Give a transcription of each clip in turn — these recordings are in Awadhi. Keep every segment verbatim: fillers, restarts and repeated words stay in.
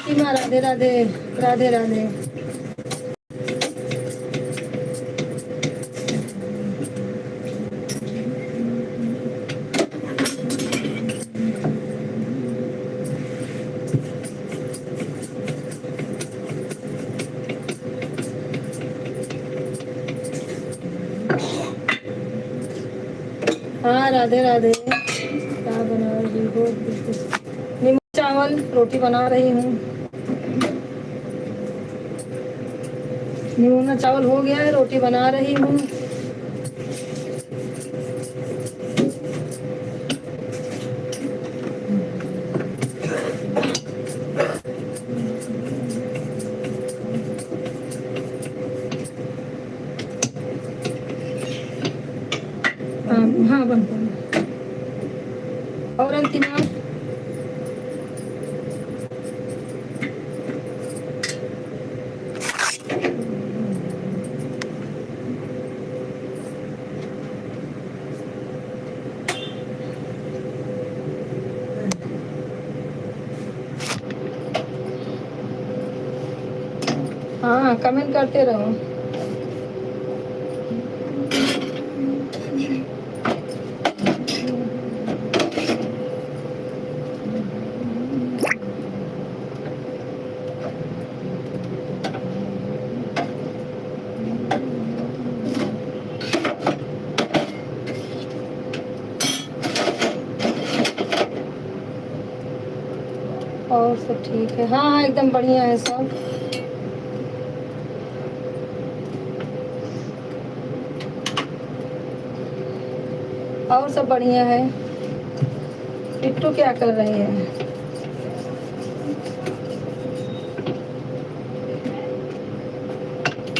सीमा, राधे राधे। राधे राधे। हाँ, राधे राधे। क्या बना रही हो? नींबू चावल, रोटी बना रही हूँ। निमोना चावल हो गया है, रोटी बना रही हूँ। हाँ, हाँ, बन, बन। और अंतिमा? हाँ, comment करते रहो। और सब ठीक है? हाँ, हाँ, एकदम बढ़िया है सब। और सब बढ़िया है। पिट्टू क्या कर रही है?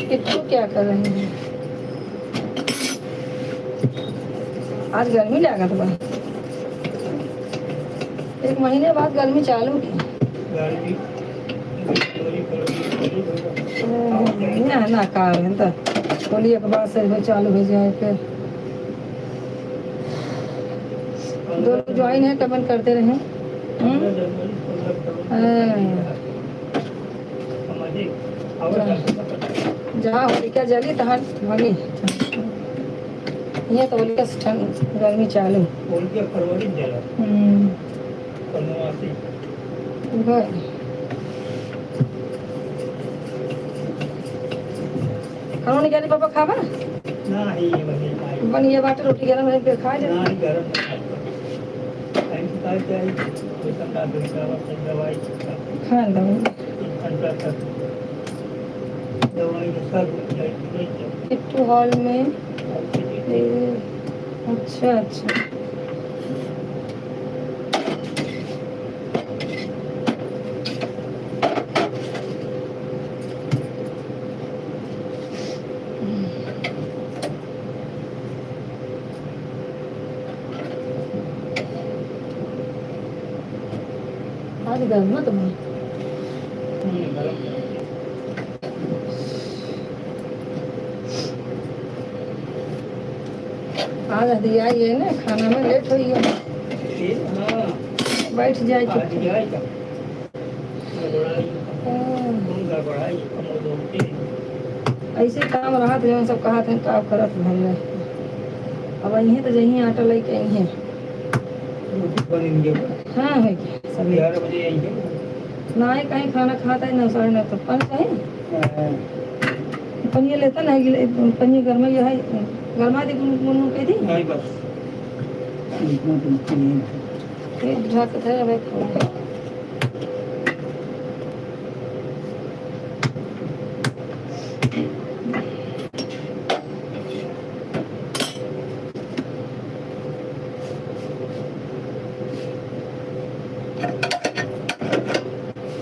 पिट्टू क्या कर रही है? आज गर्मी लागत बा। एक महीने बाद गर्मी चालू की। गर्मी। यहाँ ना का है, तो होली एक बार से हो चालू हो जाए फिर। दो ज्वाइन है, comment करते रहें। हम्म? हाँ। जा, जा, होलिका जली तहन भगी। ये तो होलिका से ठंड, गर्मी चालू। होलिका फरवरी में जला। हम्म। पूर्णमासी। उहे। खाना नहीं खाली पापा खाबा? नहीं, ये बनी खाई। बनी ये बाटे रोटी गरम है, फिर खा ले। नहीं, गरम नहीं खाई। टाइम से खाई चाहिए। कोई ठंडा, कोई चावल, कोई दवाई। खा लो। एक घंटा तक दवाई के साथ जाए, नहीं जाए। किट्टू हॉल में। ए, अच्छा, अच्छा। गरम ना तुम्हें। आज हदिया ये ना, खाना में लेट होई है। बैठ जाए चुप। हाँ। ऐसे काम रहत, जौन सब कहत हैं, का करत भर रहे। अब यहीं तो जहीं आटा लेके आई हैं। हाँ, है क्या? सब ग्यारह बजे आई है। ना, ये कहीं खाना खाता है, ना साढ़े नौ तक। पानी चाही? हाँ। पनिया लेता ना, गिले-, पनिया गरमा ये है, गरमा दे, गुन-, गुनगुन कह दी। नहीं, बस। इतना तो नहीं है। ये बुझा के धरे भाई, खाओ।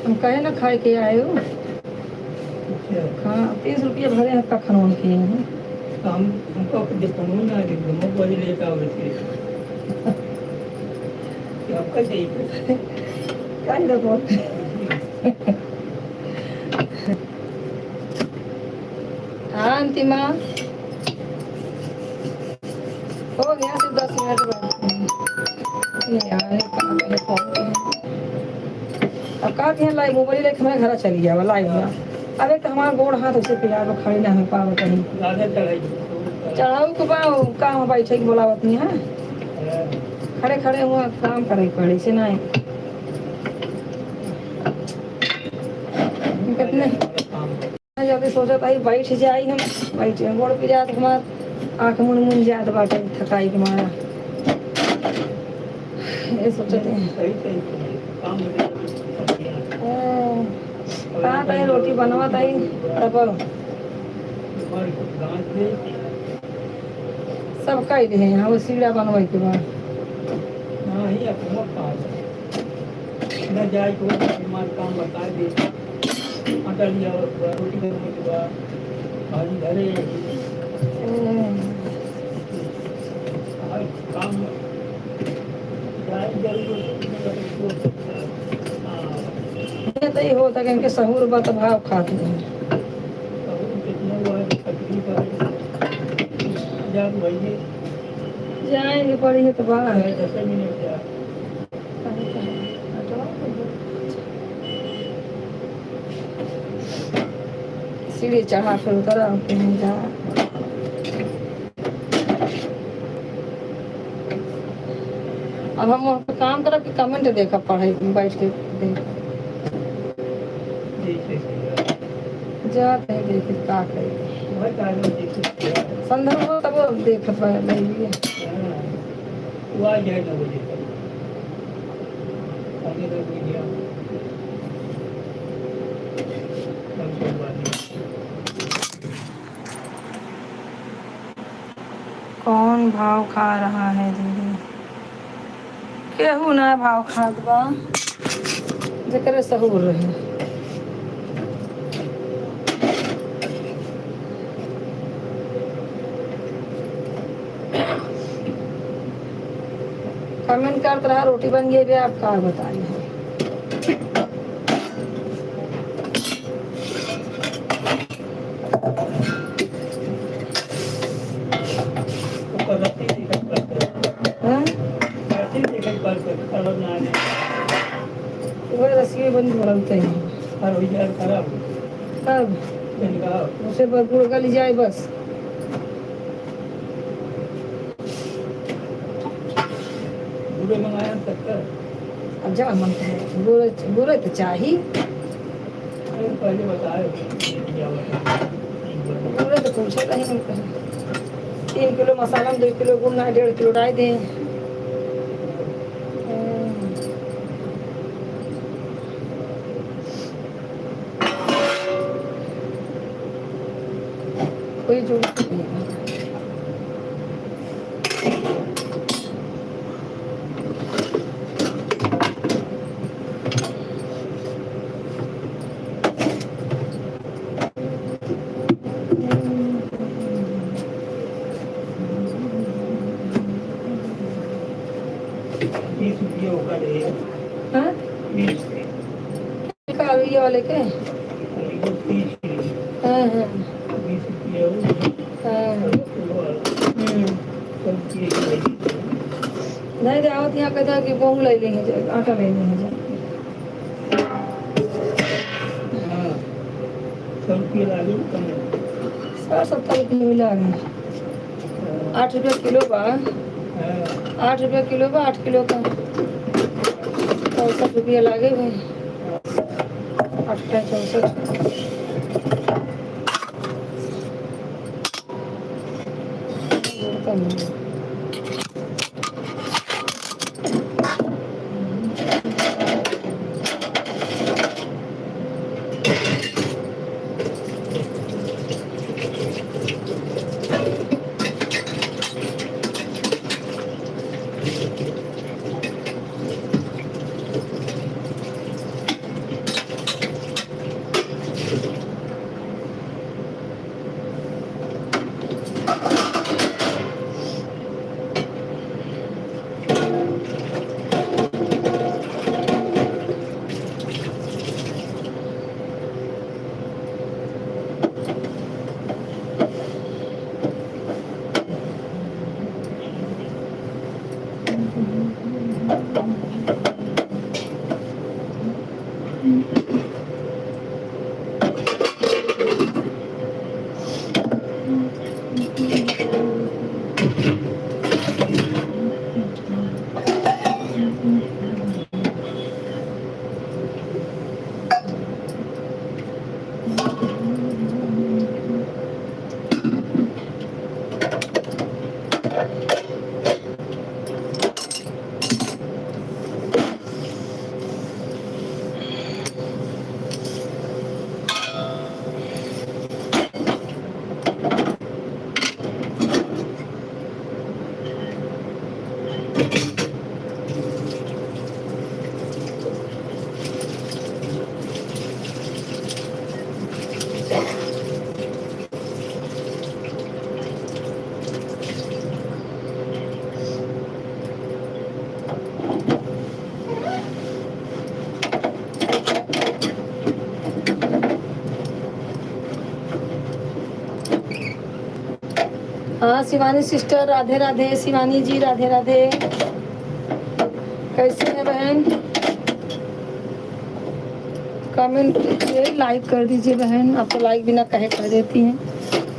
हम कहे ना खाए के आए हो। अच्छा। हाँ, तीस रुपया भरे हैं, कखन हम किए हैं। तो हम, हमको आपको जब फोन ना दे, हम वही लेके आओ थे। कि आपका चाहिए। काहे ना बोल। हाँ, अंतिमा। हो गया, सिर्फ दस मिनट बाद। ये यार, ये कहाँ गए फोन के? अब का किया, लाइव मोबाइल लेके हमारे घर चली जावा, लाइव में। अबे तो हमारा गोड़ हाथ उसे पिला दो, खड़ी ना हो पावे कहीं। चढ़ाऊ के बा, का हम बैठे के बोलावत नहीं है? खड़े खड़े हुआ काम करे के पड़ी, से नहीं। कितने जल्दी सोचत आई, बैठ जाई हम, बैठ गोड़ पिरात हमार, आँख मुन मुन जात बाटे थकाई के मारा। ये सोचत है। हाँ, का कहे, रोटी बनवत आई, तब सब कह दे हैं, वो सीढ़ा बनवे के बाद। हाँ, ही अपना काम है। न जाए तो हमारे काम बता दे। आटा लिया हुआ, रोटी करने के बाद, भाजी धरे। हम्म। हर काम जाए जरूर। हाँ। ये तो ये होता कि इनके सहूर बा तो भाव खात नहीं। सहूर कितना हुआ है, तकलीफ है। जा तो भाई, जाएंगे पड़ी है तो बाहर। दस मिनट जा। सीढ़ी चढ़ा फिर उतरा, फिर जा। अब हम वहाँ पे काम करब कि comment देखब, पढ़े, बैठ के देख। जाते हैं, देखी का करी। संदर्भ हो तब देखत बा, नहीं है। वो आ जाए नौ बजे तक। आने का कोई दिया। कौन भाव खा रहा है दीदी? केहू ना भाव खात बा, जेकरे सहूर रहे। Comment करत रहा, रोटी बन गई बे, आप का बताई है। हाँ? वह रसिए बंद हो रहा है। कब? उसे बस गुड़ गल जाए बस। गुड़े मंगाया शक्कर। अब जा मन है, गुड़े, गुड़े तो चाही। अरे पहले बताए, क्या बताए? गुड़े तो पूछे नहीं मिलता है। तीन किलो मसाला में दो किलो गुड़ ना, डेढ़ किलो डाल दें। कोई जरूरत नहीं है। बीस रुपये होगा, ले। हाँ? बीस रुपये। लेके। हाँ, हाँ। हाँ। हम्म। नहीं, जावत यहाँ कहता कि गेहूँ ले लेंगे, आटा ले लेंगे। हाँ। सौ रुपये लागे, कम है। साठ सत्तर रुपये मिला है। आठ रुपया किलो बा। हाँ। आठ रुपया किलो बा, आठ किलो का। चौसठ रुपया लागे भाई। आठ का चौसठ। हाँ, शिवानी sister, राधे राधे। शिवानी जी, राधे राधे। कैसे हैं बहन? Comment कीजिए, like कर दीजिए बहन। आप तो like बिना कहे कर देती हैं,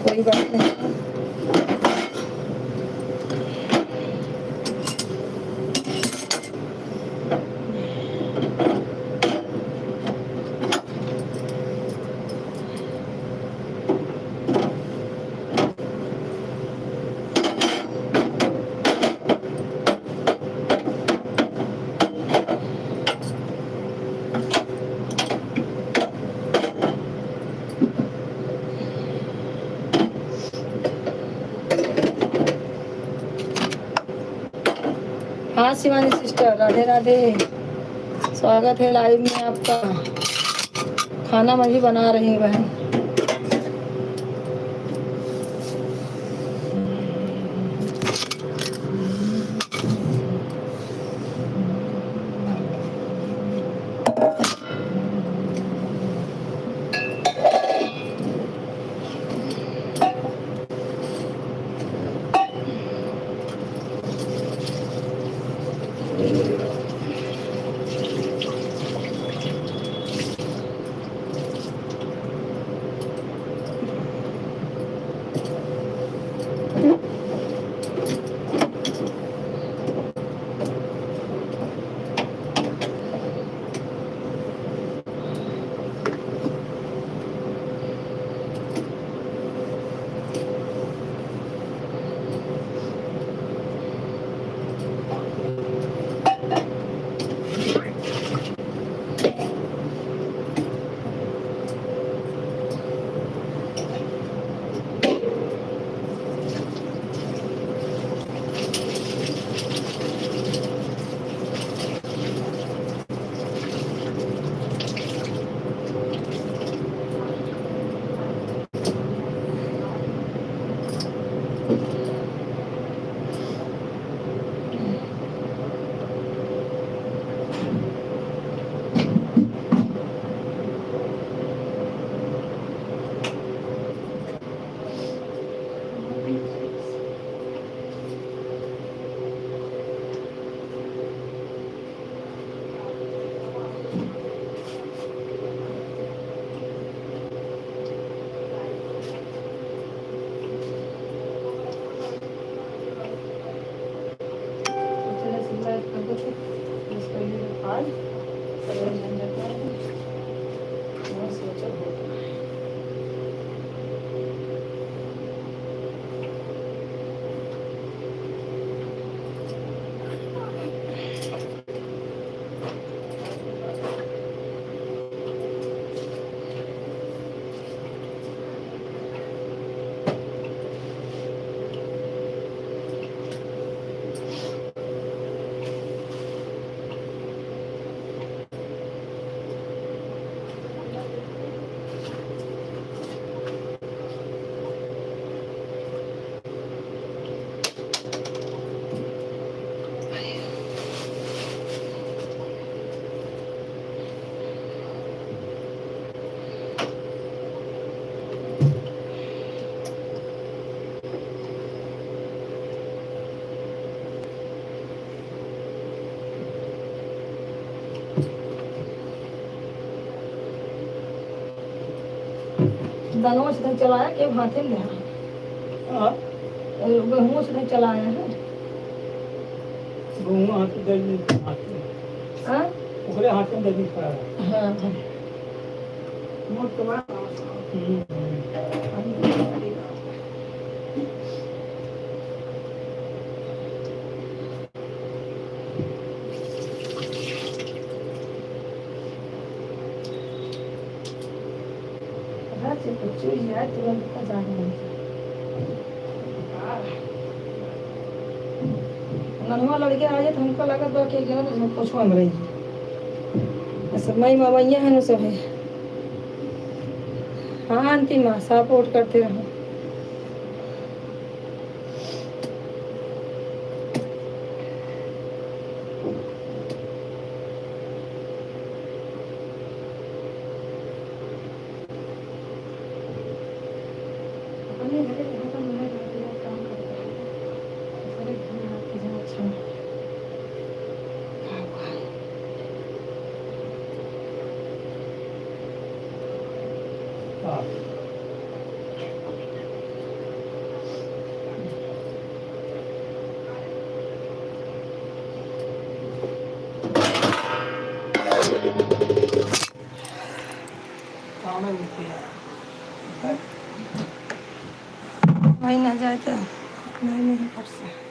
कोई बात नहीं। हाँ शिवानी sister, राधे राधे, स्वागत है live में आपका। खाना मैं भी बना रही हूँ बहन। कर देते, इसको ये आज, और झंझट ना हो, बहुत सोचो होता है। दनवा से चलाया के हाथे में देहा। हाँ। गहुआ से चलाया है। गहुआ हाथ में दर्द नहीं था, हाथ में। हाँ? ओकरे हाथ में दर्द नहीं था। हाँ, हाँ। मोट तो बा। हम्म, हम्म। रात से कुछ चीज यार तुरंत पता नहीं। ननवा लड़के आ जाए तो हमको लगत बा कि एकदम कुछ हम रही। सब माई मामैया है ना, सब है। हाँ आंटी माँ, सपोर्ट करते रहो। अपने घरे रहता, मेरे घर पे काम करता है। घरे घर आपकी जो अच्छा है। हाँ। भाई ना जाए तो नहीं, नहीं कर से।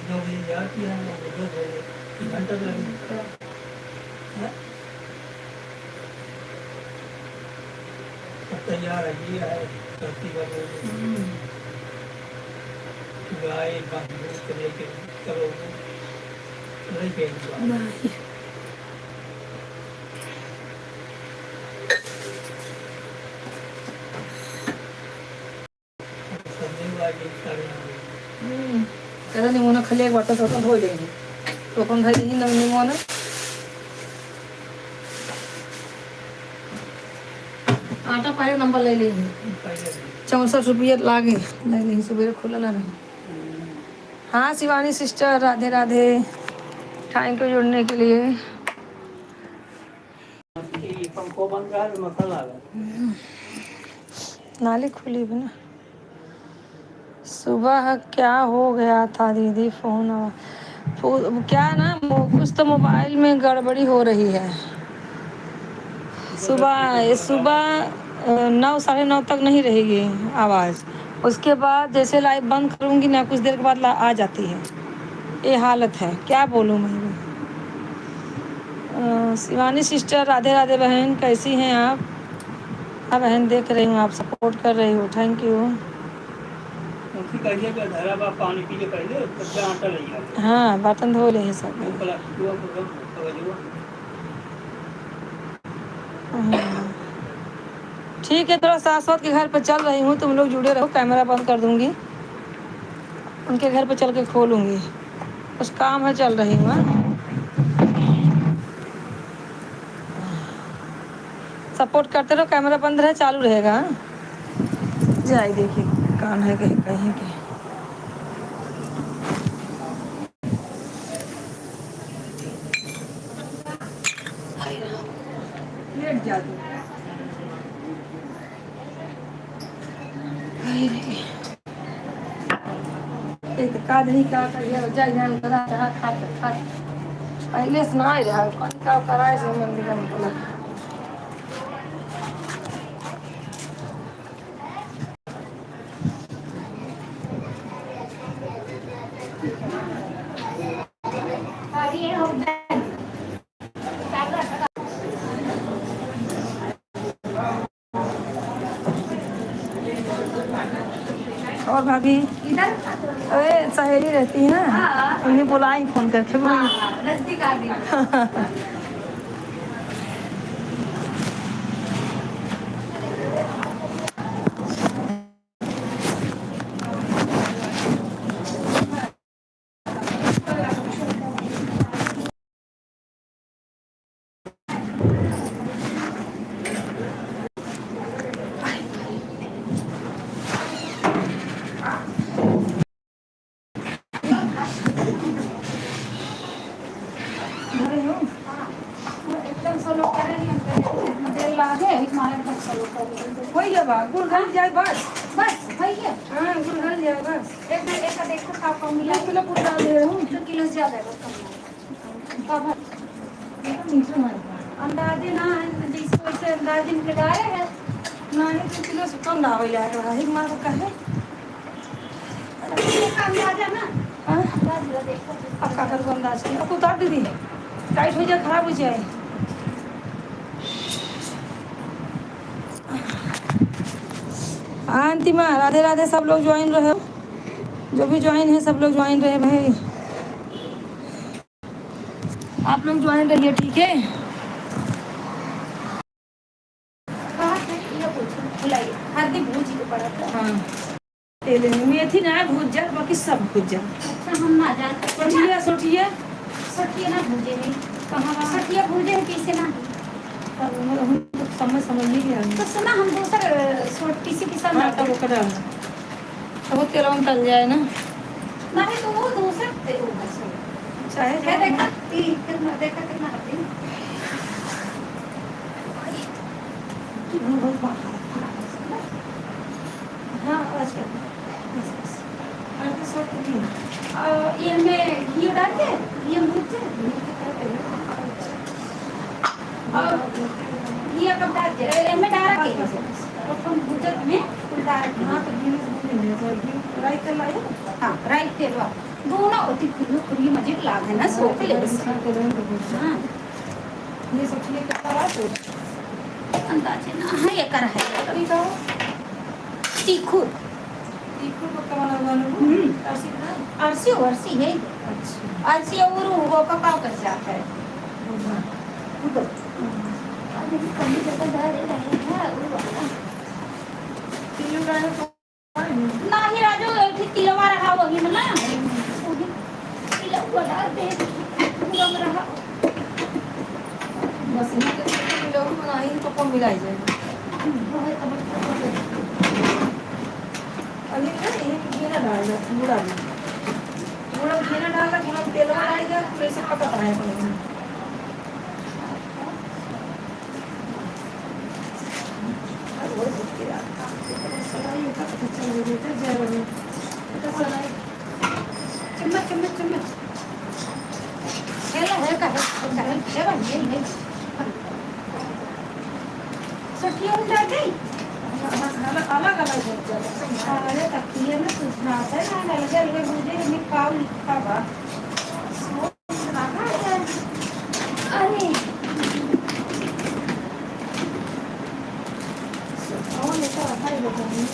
दो बजे जाती है, वो दो बजे, घंटा तो लगेगा। हाँ? अब तैयार है, ये है, धरती का लोग। हम्म। गाय, बंधु को लेके चलो, लेके आएंगे। नहीं। हम्म, तेरा निमोना खाली एक बाटा सोटा धोई लेंगे। तो अपन घर ही नम-, निमोना। आटा पहले नंबर ले लेंगे। चौसठ रुपया लागे, ले लेंगे, सुबह खुला ना रहे। हाँ, शिवानी सिस्टर, राधे राधे। Thank you जुड़ने के लिए। ये पंखो बंद रहा है, मक्खन आ रहा है। नाली खुली भी ना। सुबह क्या हो गया था दीदी, फोन आवा-, फो-, क्या ना, मो-, कुछ तो मोबाइल में गड़बड़ी हो रही है। सुबह, ये सुबह, अ, नौ, साढ़े नौ तक नहीं रहेगी आवाज़, उसके बाद जैसे लाइव बंद करूँगी ना, कुछ देर के बाद ला-, आ जाती है। ये हालत है, क्या बोलूँ मैं भी। अ, शिवानी सिस्टर, राधे राधे बहन, कैसी हैं आप? हाँ बहन, देख रही हूँ, आप सपोर्ट कर रही हो, thank you। उनकी कहिए कि धरा बा, पानी पी ले पहले, कच्चा आटा ले आओ। हाँ, बर्तन धो ले हैं सब। वो प्लास्टिक को रख दो, कवर जो। हाँ। ठीक है, थोड़ा शाश्वत के घर पे चल रही हूँ, तुम लोग जुड़े रहो, कैमरा बंद कर दूंगी, उनके घर पे चल के खोलूंगी, कुछ काम है, चल रही हूँ। हाँ? सपोर्ट करते रहो, कैमरा बंद रहे, चालू रहेगा। हाँ? जाए देखिए, काम है कहीं, कहीं के। तो का नहीं का करिए, जाए जाए, उधर रहा, खा के, खा के। पहले से ना आए रहा, कौन का कराए से मंदिर में मतलब। और भाभी? इधर? अरे, सहेली रहती है ना, हाँ। उन्हें बुलाई फोन करके, बोली। हाँ, नजदीक आ गई। एकदम स्लो करे, हम तेल लागे, एक मारे एकदम स्लो करे। वही है बा, गुड़ घल जाए बस। बस, वही है। हाँ, गुड़ घल जाए बस। एक, एक देखो, का कम मिला। दो किलो गुड़ डाल दे रहा हूँ। दो किलो से ज्यादा है, बस कम है। अंदाजे ना, जैसे वैसे अंदाजे में लगा रहे हैं। ना, ये तो किलो से कम ना हो जाएगा, एक मार का है। अंदाजा ना। हाँ? अंदाज लो, देखो। अब का करूँ अंदाज के? अब उतार दीदी, टाइट हो जाए, खराब हो जाए। अंतिमा, राधे राधे, सब लोग ज्वाइन रहे, जो भी ज्वाइन है सब लोग ज्वाइन रहे भाई। आप लोग ज्वाइन रहिए, ठीक है? कहाँ से? ये पूछो, बुलाइए। हल्दी भूजी के पड़ा था। हाँ। तेल में मेथी ना भूज जा, बाकी सब भूज जा। अच्छा, हम ना जानते। सोठिया, सोठिया। सोठिया ना भूजे है। कहाँ बा? सोठिया भूजे है, कैसे ना? पर हम, हम तो समझ, समझ नहीं आ रही। तो सुना, हम दूसर, अ, सोट, किसी के साथ हाँ, ना तब ओकरा। अब वो तेलवा में तल जाए ना। नहीं तो वो दूसर ते-, वो बस हो। चाहे ये जो देखा, ती-, कितना, देखा कितना हल्दी। हाँ, बस कर। बस, बस। और तो सब कुछ नहीं। और ये में घी डाल के, ये भून के, और ये कब डाल के, ए, एमे डाल के, अपन भुजत में कुल डाल के। हाँ, तो घी में से भून लेंगे, तो घी राई तेल लाए? हाँ, राई तेल वा। दोनों होती कुल्लू कुल्ली मजे लाग है ना, सो के ले बस। हाँ। ये सब चीजें कितना बात हो? अंदाजे ना, हाँ, ये कर है। अभी तो तीखू। तीखू को कमाना हुआ ना? हम्म। अरसी ना? अरसी, अरसी है। अच्छा। अरसी और वो का, का कर जाता है? हाँ। वो तो। हाँ। अभी कमी जगह जा रहे हैं, वो वाला। तीनों का है तो ना ही राजू, एक ठे तिलवा रहा वही में ना, वही तिलवा डाल दे, पूरा में रहा। बस इन्हीं के साथ मिलाऊ बनाई तो कम मिलाई जाए। अभी ना, ये घी ना डाल दे, गुड़ डाल दे। गुड़ घी ना डाल दे, गुड़ तेल में डाल दे, पूरे से पकत रहे पड़ेगा। चम्मच, चम्मच, चम्मच। हेला, हेला, हेला, हेला, ये, ये। सठिया उठा दे। अलग, अलग, अलग हो जाए। अरे, तकिए में कुछ ना है, ना अलग, अलग हो जाए, हमें पाव लिखा बा। अरे। और ये तो आता है, बताइए।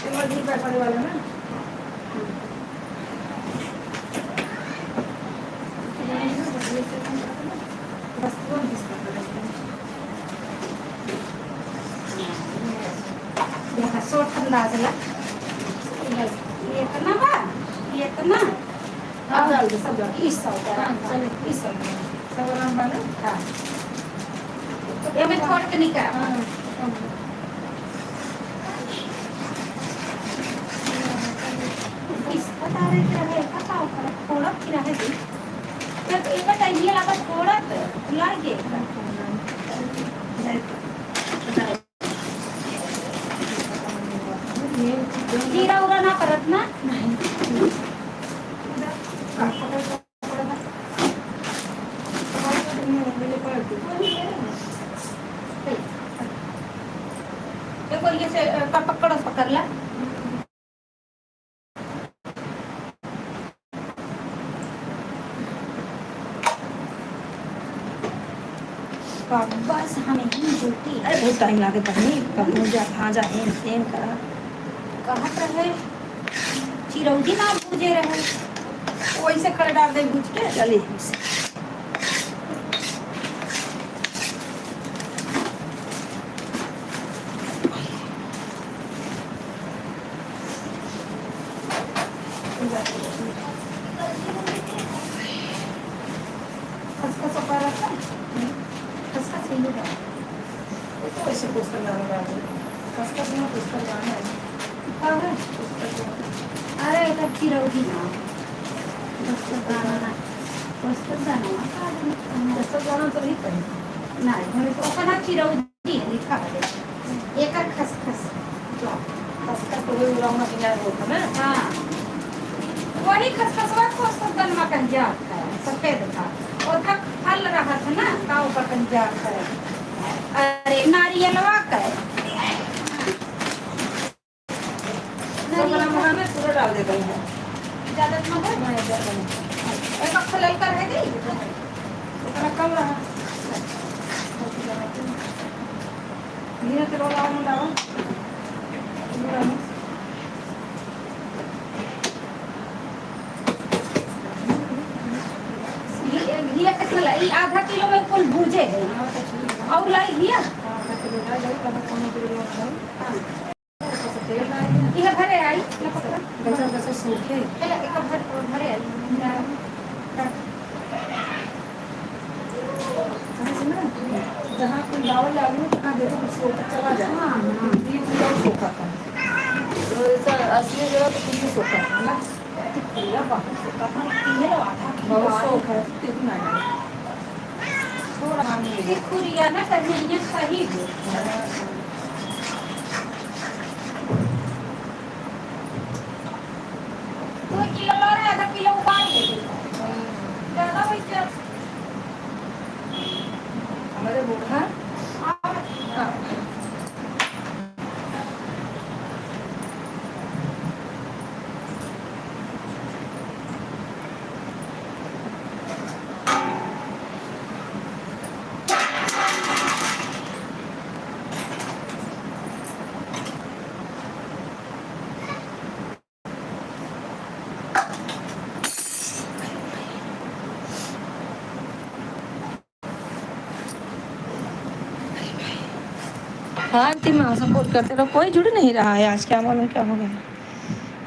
ये मजदूर पैसा वाला ना। बस तुरंत इसका करेंगे। देखा, सोच अंदाज ला। बस, ये इतना बा, ये इतना। अब डाल दे, सब डाल। ई सब डाल। हाँ, चलो, ई सब डाल। सब आराम बा ना? हाँ। ये में थोड़ के निकाल। हाँ। इस पता नहीं क्या है, पता होगा, थोड़ा सी रहे दी। जब एक बार टाइम ये लगा, थोड़ा तो लागे। जीरा उरा ना पड़त ना? देखो, ये से, अ, पकड़, पकड़ ला। बस हम ही जुटी। अरे, बहुत टाइम लागे बहिनी, कब हो जा, आ जा, एम, एम करा। कहत रहे, चिरौंजी ना भूजे रहे। वैसे कर डाल दे भूज के। चलिए, हमसे। खसखस ओकर रखा? खसखस यही बा। वो तो ऐसे कुछ तो नाम बा। खसखस में कुछ तो नाम है। का है? कुछ तो नाम। अरे, एकर चिरौंजी ना। खसखस दाना ना। खसखस दाना ना। खसखस दाना तो नहीं कही। ना, घर तो ओकर ना चिरौंजी। जी, लिखा है। एकर खसखस। खसखस तो वही उरामा के यार होता ना। हाँ। वही खसखसवा को खसखस दनमा कह जात है, सफेद का। और तक फल रहत है ना, का ओकर कह जात है। अरे, नारियलवा का। सब गरम मसाला में पूरा डाल देते हैं। ज्यादा तो मत है? नहीं, ज्यादा नहीं। एक अच्छा ललका रह गई? ओकरा कम रहा। धीरे से रोल आवा, डावा। ये, ये कितना ला-, ये आधा किलो में कुल भूजे है। और लाई भैया? हाँ, आधा किलो लाई, लाई, आधा पौना किलो लाई। हाँ। इहे भरे आई, ना पकड़ा। गजब, गजब सूखे। चला, एक भर, भरे आई। समझ ना? जहाँ कोई लावल लागू, तहाँ देखो, कुछ सूखा चला जाए। हाँ, हाँ। ये पूरा सूखा था। तो ऐसा असली जगह तो कुछ भी सूखा था ना। पूरा बहुत सूखा था, तीन आधा किलो बहुत आलू। सूखा है, कितना है? थोड़ा पानी। ये खुरिया ना, तभी ये सही है। दो किलो लो रे, आधा किलो उबाल ले। ज्यादा होइ गया। हमारे बूढ़ा। हाँ। हाँ, तुम सपोर्ट करते रहो, कोई जुड़ नहीं रहा है आज, क्या मालूम क्या हो गया।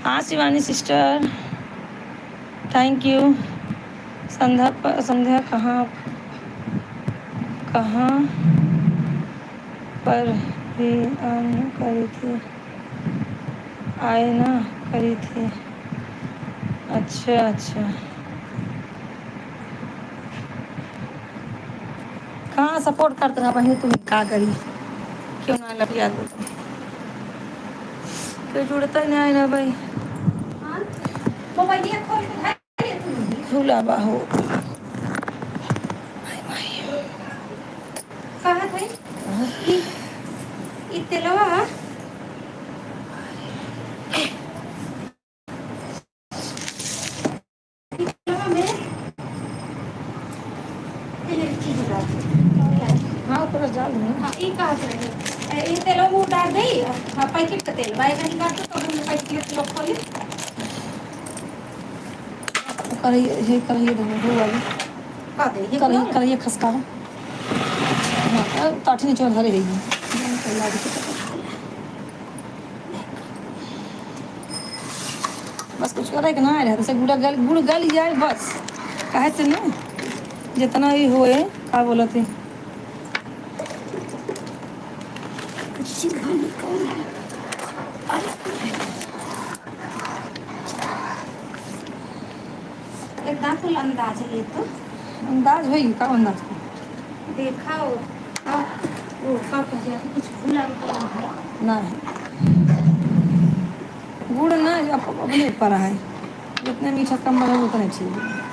हाँ शिवानी सिस्टर, thank you। संध्या प-, संध्या कहाँ, कहाँ पर भी आना करी थी, आए ना करी थी। अच्छा, अच्छा। कहाँ सपोर्ट करत रहा बहिनी, तुम का करी? क्यों ना लग जात हो तुम? कोई जुड़ता ही नहीं ना भाई। हाँ? मोबाइलिया खोल के भाई, ये तुम। खुला बाहो। भाई, भाई। कहाँ थे? हाँ? ई, ई तेलवा। हाँ, ऊपर डाल दूँ। हाँ, ई कहाँ से रहे? ए, ई तेल में डाल दे। हाँ, पैकेट का तेल। बाय का निकाल के तो हम पैकेट में खोली। कढ़ाई, हे कढ़ाई दे, वो वाली। का दे, ये कढ़ाई, कढ़ाई? कढ़ाई खसका। हाँ, ताठी नीचे धरे है ये। बस कुछ करे के ना रहे, जैसे गुड़ गल, गुड़ गल जाए बस। काहे से ना, जितना भी होए, का बोलत है, एकदम कुल अंदाज है ये तो। अंदाज है, का अंदाज है? देखा हो, का, वो का कह रहे थे, कुछ भूला भी तो नहीं। नहीं। गुड़ ना, अप-, अपने ऊपर है, जितना मीठा कम बना, उतना ठीक है।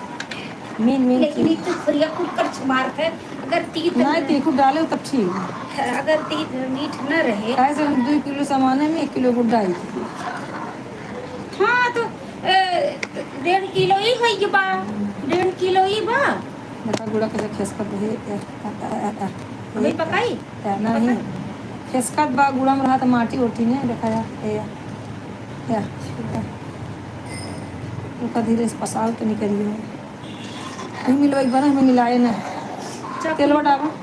मेन, मेन लेकिन चीज। ई तो थोड़िया कुकर मारत है, अगर तीत नहीं, न-, तीखू डाले तब ठीक है। अगर तीत मीठ न रहे। काहे से हम दो किलो सामान है, में एक किलो गुड़ डाल दी। हाँ, तो, ए, डेढ़ किलो ही होई बा, डेढ़ किलो ही बा। देखा गुड़ा कैसे खिसकत है, ए, ए, ए, ए, ए। अभी पकाई? ए, नहीं। खिसकत बा, गुड़ा में रहा तो माटी ओटी नहीं, देखा या, ए, या, ए। उनका धीरे से पसाओ तो निकलिए। नहीं मिलवा एक बार हमें मिलाए ना। चल। तेलवा डालो।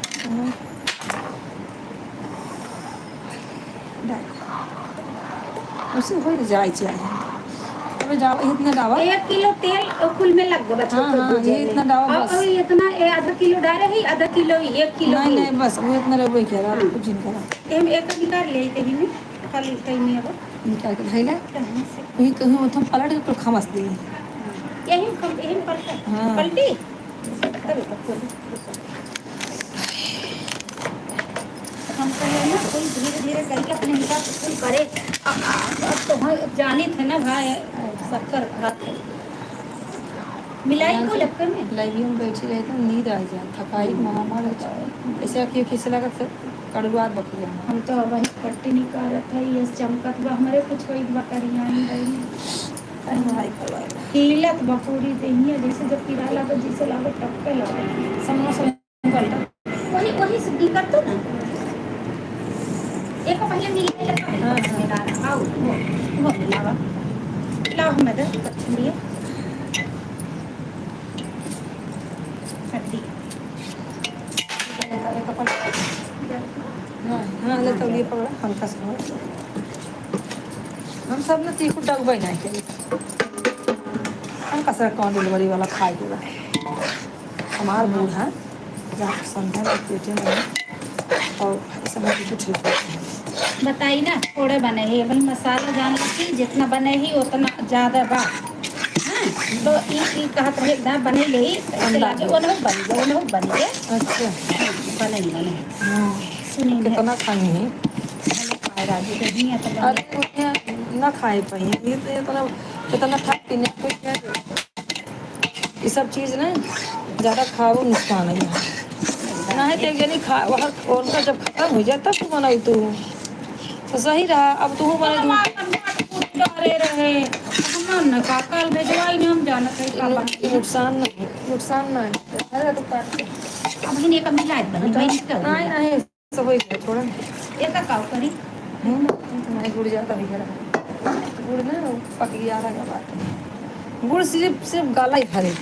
डाल। उसे हो जाए चाहे। अबे जाओ, इतना डावा। एक किलो तेल कुल में लग गया, हाँ, हाँ, ये इतना डावा और, बस। और इतना, ए, आधा किलो डाले ही, आधा किलो ही, एक किलो नहीं, ही। नहीं, बस, वो इतना रहे, वही कह रहा, हाँ। कुछ नहीं करा। ये हम एक निकाल ले, कहीं में, खाली कहीं में अब। निकाल के धइले। कहीं से। वही कहीं वो तो पलट के खमस दी। यही खम-, यही पलटा? हाँ। पलटी? अरे, पकड़। हम कहे ना, कोई धीरे धीरे करके अपने हिसाब से कोई करे। अब, अब, अब तो हम जानित है ना भाई, शक्कर घात है। मिलाई को लक्कर में। लाइब्रेरी में बैठी रहे तो नींद आ जाए, थकाई महामार हो जाए। ऐसे अखियों खींचे लगा, फिर कड़ुआ बकरिया। हम तो अब वही पट्टी निकालत है, ये चमकत बा, हमारे कुछ होई बा करिया, आई रही। अरे भाई, करवाई। हीलत बा पूरी देहिया, जैसे जब पिराला तो जैसे लागत टपके लागत। समोसा वही, वही से निकल तो ना। एक पहले मिल के लगा। हाँ, हाँ। आओ, वो, वो लावा। लाओ, हम इधर रखेंगे। हड्डी। हाँ, हाँ, ले तो ये पकड़ा, हल्का सा। हम सब ना तीखू डगबै नहीं करी। हम कसर कौन डिलीवरी वाला खाए के बा। हमार बूढ़ा जहाँ पसंद है, पेटे में है। और ऐसा मत कुछ नहीं। बताई ना, थोड़े बने ही, अभी मसाला जान ली कि जितना बने ही उतना ज्यादा बा। हाँ, तो ई, ई कहत रहे, "ना बने ले, ऐसे अंदाज लागे, हो। ओनहु बन गए, ओनहु बन गए।" अच्छा। हाँ, बने ही, बने ही। हाँ। सुनी ना। कितना खाई है? भले खाए राजू, तो हियाँ तो बने। अरे, उतना ना खाए पाई, ये तो इतना, इतना खा पीने को क्या? ये सब चीज ना ज्यादा खाओ, नुकसान है। ना है तो एक जनी खा, वह उनका जब खत्म हो जाए तब तू बनाई तू, तो सही रहा। अब तू बना दू। हमार मन बात पूछ डरे रहे, हम ना का काल भेजवाई ने, हम जानत है का नु-, बात। नुकसान नहीं, नुकसान नहीं। अरे तो काट के। अब हिने का मिलाए बनी, भाई, नहीं, नहीं। सब वही है, छोड़ा ना। एका काव करी? हम्म, नहीं, गुड़ ज्यादा हो गया। गुड़ ना पक गया, अलग बात है। गुड़ सिर्फ, सिर्फ गला ही भरे।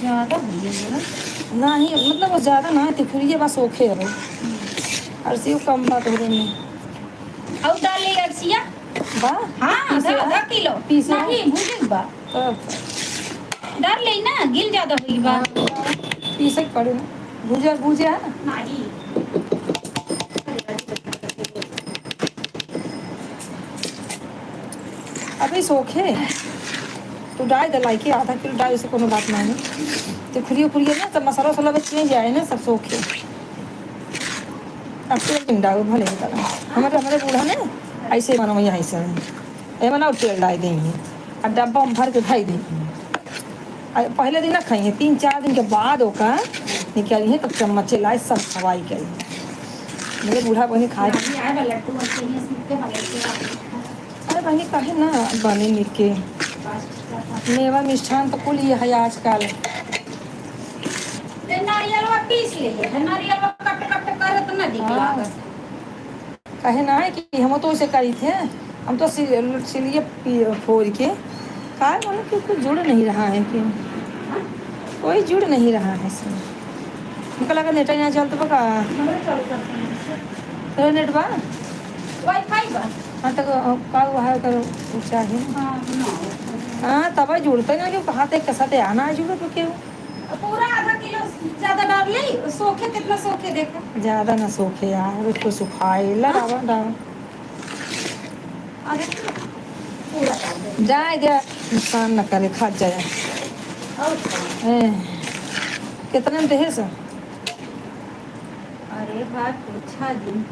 ज्यादा हो गया ना? नहीं, मतलब वो ज्यादा ना है, तिखुरिये बस ओखे है। और सिर्फ कम बात हो रही है। और डाल ले अरसिया? बा? हाँ, पीसे आधा, बा? आधा किलो। पीसे बा? नहीं, भूजे बा। तब। डाल ले ना, गिल ज्यादा होई बा। हाँ, पीसे के पड़े ना। भूजा, भूजा है ना? नहीं। अबे सोखे। तू डाल दे लाइके आधा किलो डाल, उसे कोनो बात नहीं। तो खुरियो खुरियो ना, तब मसाला वसाला बच नहीं जाए ना, सब सोखे। अब तेल नहीं डालो, भले ही डालो। हमारे, हमारे बूढ़ा ने ऐसे ही बनाओ, यहाँ ऐसे ही। एमे ना तेल डाल देंगे, आ डब्बा में भर के धई देंगे। आ पहले दिन ना खाई है, तीन चार दिन के बाद ओका निकाली है, तो चम्मच से लाई सब सवाई करी। मेरे बूढ़ा बहनी खाए। अभी आए बा लड्डू, वैसे ही सीख के बा लड्डू। अरे बहनी, काहे ना बने निके? मेवा मिष्ठान तो कुल ये है आजकल। ए, नारियलवा पीस ले, है, नारियलवा कट कट करत ना दिख हाँ। लागत। कहे ना है कि हम तो उसे करी थे, हम तो सिल-, सिलिए पी-, फोड़ के, काय बोलो कि कुछ जुड़ नहीं रहा है कि कोई जुड़ नहीं रहा है इसमें। हमको लगा नेट ही ना चलत बा का? तो नेट बा? वाईफाई बा। हाँ, तो का हुआ है, करो, चाहे। हाँ, हाँ, तब जुड़ते ना, क्यों कहा थे, कैसा थे, आना है जुड़ो तो क्यों? पूरा आधा किलो ज्यादा डाल ले, सोखे कितना सोखे देखा। ज्यादा ना सोखे यार, उसको सुखाए, ला हाँ? डावा, डावा। अरे, पूरा डाल दे। जाए दे, नुकसान न करे, खा जाए। और क्या? ए, कितने में देहे से? अरे भाई, पूछा जी,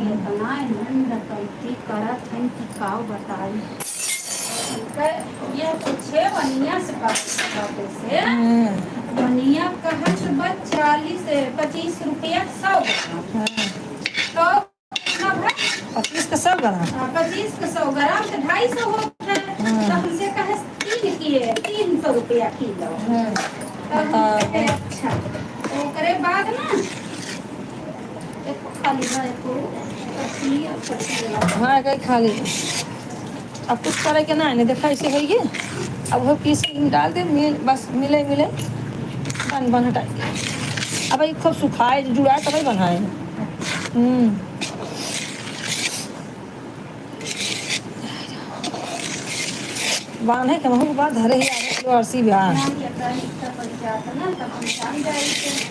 इतना इन्होंने डकैती करत हैं कि का बताई। के, ये पूछे वनिया से बात, बात से। हम्म। वनिया कहत बा चालीस, पच्चीस रुपया सौ ग्राम। हम्म। तो कितना भा? पच्चीस के सौ ग्राम। हाँ, पच्चीस के सौ ग्राम तो ढाई सौ होत है। हम्म। तो हमसे कहे तीन किए, तीन सौ रुपया किलो। हम्म। तब हम बताओ। कहे, अच्छा। तो ओकरे बाद ना, एको खाली बा, एको पत्ती और पत्ती वाला। हाँ, एक ही खाली। अब कुछ करे के ना है, देखा ऐसे है ये। अब वो पीस के डाल दे, मिल, बस मिले, मिले, बन, बन हटाई। अब ये खूब सुखाए, जुड़ाए, तब ही बनाए। हम्म। बान्हे के महू के बाद धरे ही आधा किलो अरसी बा।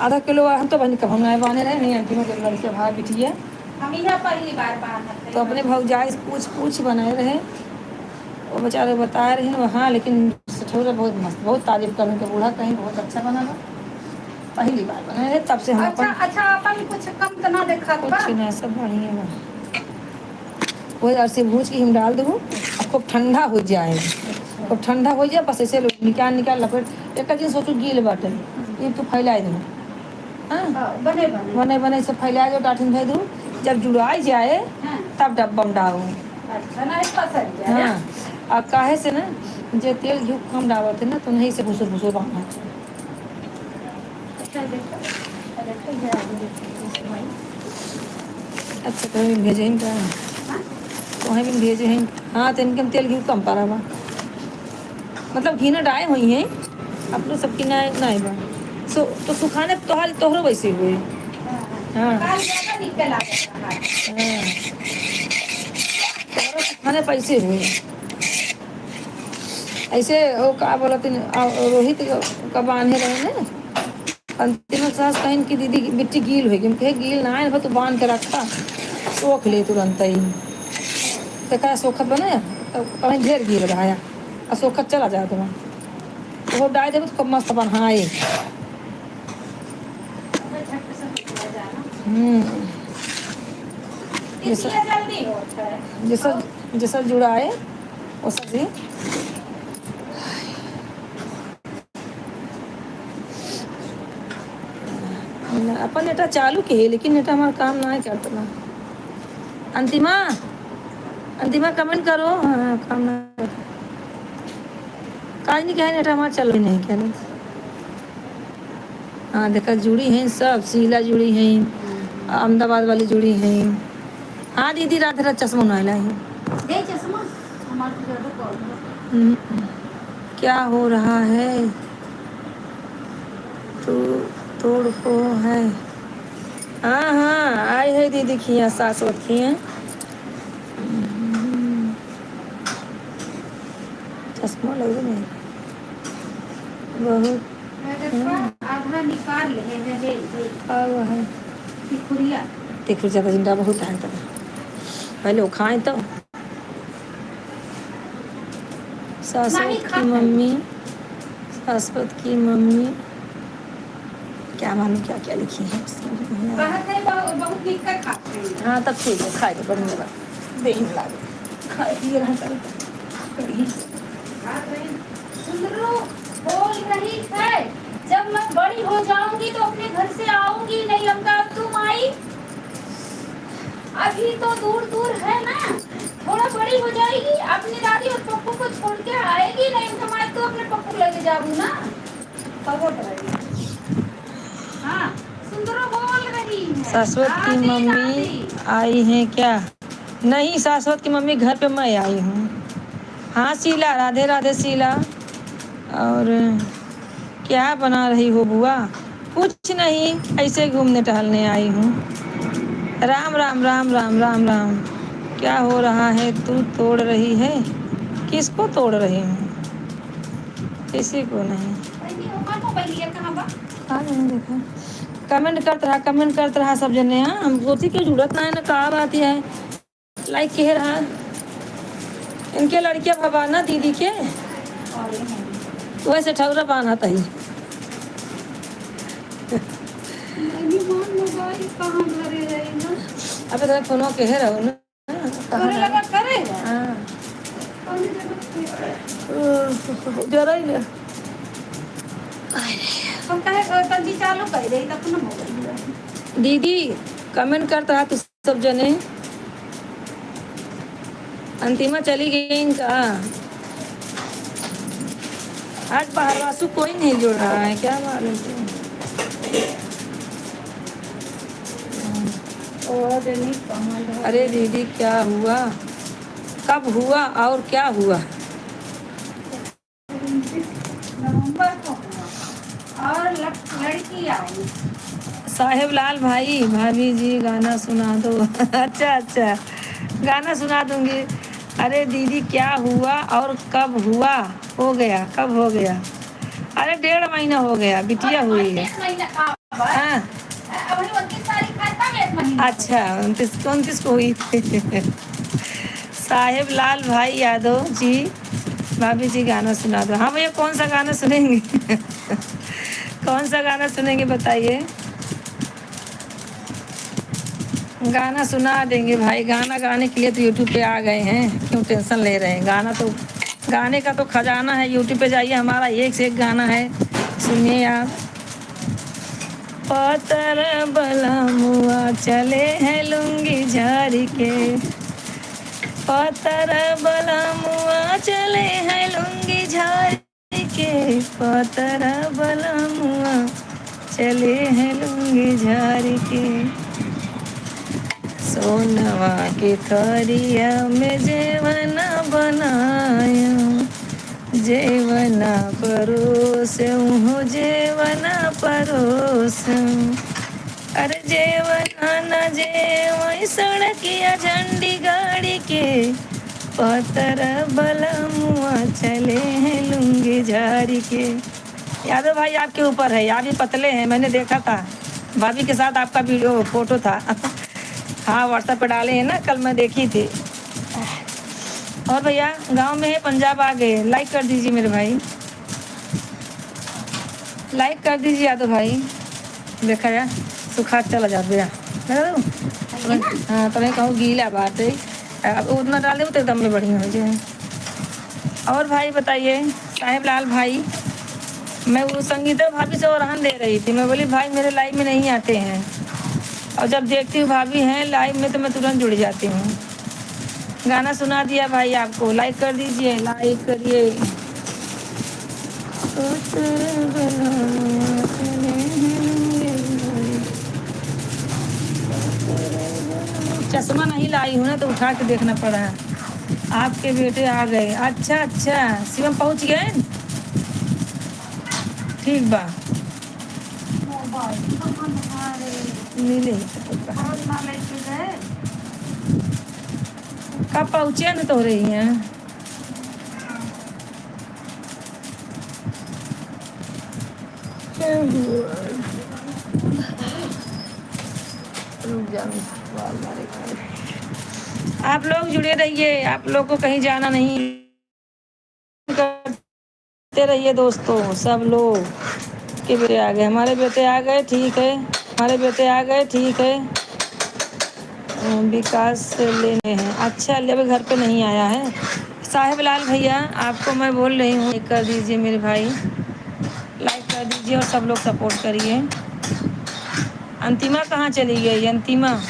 आधा किलो हम तो बनी कब हम ना बान्हे रहे, नहीं, अंतिम में जब लड़के भाई बिटिया। हम यहाँ पहली बार बान्हत रहे। तो अपने भौजाई से पूछ, पूछ बनाए रहे। वो बेचारे बताए रहे, हाँ, लेकिन सठौरा बहुत मस्त, बहुत तारीफ करने के बूढ़ा कहीं बहुत अच्छा बना बा। पहली बार बनाए रहे, तब से हम अच्छा, अपन अच्छा, अपन कुछ कम तो ना देखा बा? कुछ ना, सब बढ़िया बा। वो अरसी भूज के हम डाल देबो, अब खूब ठंडा हो जाए, खूब ठंडा हो जाए, बस ऐसे लो, निकाल, निकाल, लपेट, एक दिन सोचो गील बाटे, ये तो फैला देबो। हाँ? हाँ, बने, बने। बने, बने से फैला दो, टाटिन धर दो, जब जुड़ाई जाए, हाँ। तब डब्बा में डालो। अच्छा, नहीं पसंद है। हाँ, अब काहे से ना, जे तेल घी कम डालत है ना, तो नहीं से भुसुर भुसुर बांधत है। अच्छा, देखो। अच्छा, देखो, ये आगे देखो, इसमें। अच्छा, तो हम भेजे हैं का? हाँ? तो हम भेजे हैं। हाँ, तो इनके में तेल घी कम पड़ा बा। मतलब, घी ना डाए हुई हैं, अपने सबकी ना, ना बा। सो, तो सुखाने तोहार, तोहरो वैसे हुए। हाँ। हाँ। काल ज्यादा निकल आ रहा है। हाँ। तोहरो सुखाने पैसे हुए। ऐसे वो का बोलत हैं, आ, रोहित का बांधे रहे ना, अंतिम में सास कहिन कि दीदी बिट्टी गील होइ गई। हम कहे, "गील ना है, तो बांध के रखा, सोख ले तुरंत ही।" तो कहा, "सोखत बने?" तो कहीं ढेर गील रहा है, और सोखत चला जाए तुम्हारा। वो डाल देबो तो खूब मस्त बन्हाए। हम्म। जैसा, जैसा, जैसा जुड़ाए, वैसा जी। अपन नेटा चालू के है, लेकिन नेटा हमार काम ना करत ना। अंतिमा, अंतिमा comment करो। हाँ, काम ना करत। काज नहीं कहे, नेटा हमार चालू ही नहीं करे। हाँ, देखा, जुड़ी हैं सब, शीला जुड़ी हैं, अहमदाबाद वाली जुड़ी हैं। हाँ दीदी, राधे राधे, चश्मा ना लाई। दे चश्मा, हमार तो ज्यादा problem है। हम्म, क्या हो रहा है? तू तोड़ को है। हाँ, हाँ, आई है दीदी खिया, सास वत खिया। चश्मा लगे नहीं। बहुत। आधा निकाल ले, हे, हे, हे, हे। और वो है। तिखुरिया। तिखुरिया तो जिंदा बहुत है तब। पहले वो खाएं तो। सासवत नहीं की खाते। मम्मी, सासवत की मम्मी, क्या मालूम क्या क्या लिखी है उसमें। कहत है बहुत, बहुत दिक्कत खाते हैं। हाँ, तब ठीक है, खाए तो बढ़िया बात। देही में लागे। खाए पिए रहा करो। कढ़ी। सुंदरो बोल रही है, "जब मैं बड़ी हो जाऊंगी तो अपने घर से आऊंगी नहीं।" हम कहा, "तुम आई, अभी तो दूर दूर है ना, थोड़ा बड़ी हो जाएगी, अपने दादी और पप्पू को छोड़ के आएगी नहीं।" हम कहा, "मैं तो अपने पप्पू लेके जाऊँ ना।" हाँ, सुंदरो बोल रही है। सासवत की मम्मी आई हैं क्या? नहीं, सासवत की मम्मी घर पे मैं आई हूँ। हाँ शीला, राधे राधे शीला। और क्या बना रही हो बुआ? कुछ नहीं, ऐसे घूमने टहलने आई हूँ। राम राम राम राम राम राम। क्या हो रहा है? तू तोड़ रही है? किसको तोड़ रही हूँ? किसी को नहीं। आ गए हैं, देखा। Comment करत रहा, comment करत रहा सब जने। हाँ, हम सोची कि जुड़त ना है ना, का बात है। Like के रहा। इनके लड़किया भवा ना दीदी के। वैसे ठौरा बान्हत ही। अबे तो फोनो के रहो ना। करे लगा करे। हाँ। जरा ही ले। हम कहे, अ, तंजी चालू कर दे, तब न मोबाइल। दीदी, comment करता है तू सब जने। अंतिमा चली गई इनका। आज बाहरवासु कोई नहीं जुड़ रहा है, क्या मालूम क्यों? अरे दीदी, क्या हुआ, कब हुआ और क्या हुआ? नवंबर को हुआ। और लड़-, लड़की आई। साहेब लाल भाई, भाभी जी गाना सुना दो। अच्छा, अच्छा, गाना सुना दूंगी। अरे दीदी, क्या हुआ और कब हुआ? हो गया, कब हो गया? अरे, डेढ़ महीना हो गया, बिटिया हुई है। डेढ़ महीना का हुआ? हाँ। अभी उनतीस तारीख है, तब एक महीना। अच्छा, उनतीस, उनतीस को हुई। साहेब लाल भाई यादव जी, भाभी जी गाना सुना दो। हाँ भैया, कौन सा गाना सुनेंगे? कौन सा गाना सुनेंगे, बताइए। गाना सुना देंगे भाई, गाना गाने के लिए तो YouTube पे आ गए हैं, क्यों tension ले रहे हैं? गाना तो, गाने का तो खजाना है, YouTube पे जाइए, हमारा एक से एक गाना है, सुनिए आप। पातर बलमुआ चले हैं लुंगी झारी के, पातर बलमुआ चले हैं लुंगी झारी के, पातर बलमुआ चले हैं लुंगी झारी के। सोनवा के थरिया में जेवना बनायो, जेवना परोसो हो, जेवना परोसो। अरे जेवना न जेवई सड़किया झंडी गाड़ी के, पातर बलमुआ चले हैं लुंगी झारी के। यादव भाई, आपके ऊपर है, आप भी पतले हैं, मैंने देखा था, भाभी के साथ आपका video, photo था। हाँ, WhatsApp पे डाले हैं ना, कल मैं देखी थी। और भैया, गांव में है, पंजाब आ गए, like कर दीजिए मेरे भाई, like कर दीजिए यादव भाई। देखा जा, सुखा चला जा भैया, लगा दो? हाँ, तो मैं कहूँ गीला बात है, अब उतना डाल देबो तो एकदम में बढ़िया हो जाए। और भाई बताइए, साहेब लाल भाई, मैं वो संगीता भाभी से ओरहन दे रही थी। मैं बोली, "भाई मेरे live में नहीं आते हैं, और जब देखती हूँ भाभी हैं live में तो मैं तुरंत जुड़ जाती हूँ।" गाना सुना दिया भाई आपको, like कर दीजिए, like करिए। चश्मा नहीं लाई हूँ ना, तो उठा के देखना पड़ा है। आपके बेटे आ गए। अच्छा, अच्छा, शिवम पहुँच गए। ठीक बा। मिले ही तो पता। कब पहुँचे न तो रही हैं। रुक जा, बाल मारे। आप लोग जुड़े रहिए, आप लोग को कहीं जाना नहीं। करते रहिए दोस्तों, सब लोग के बेटे आ गए, हमारे बेटे आ गए, ठीक है, हमारे बेटे आ गए, ठीक है। अ, विकास से लेने हैं। अच्छा, अभी घर पे नहीं आया है। साहेब लाल भैया, आपको मैं बोल रही हूँ, like कर दीजिए मेरे भाई, like कर दीजिए और सब लोग support करिए। अंतिमा कहाँ चली गई? अंतिमा,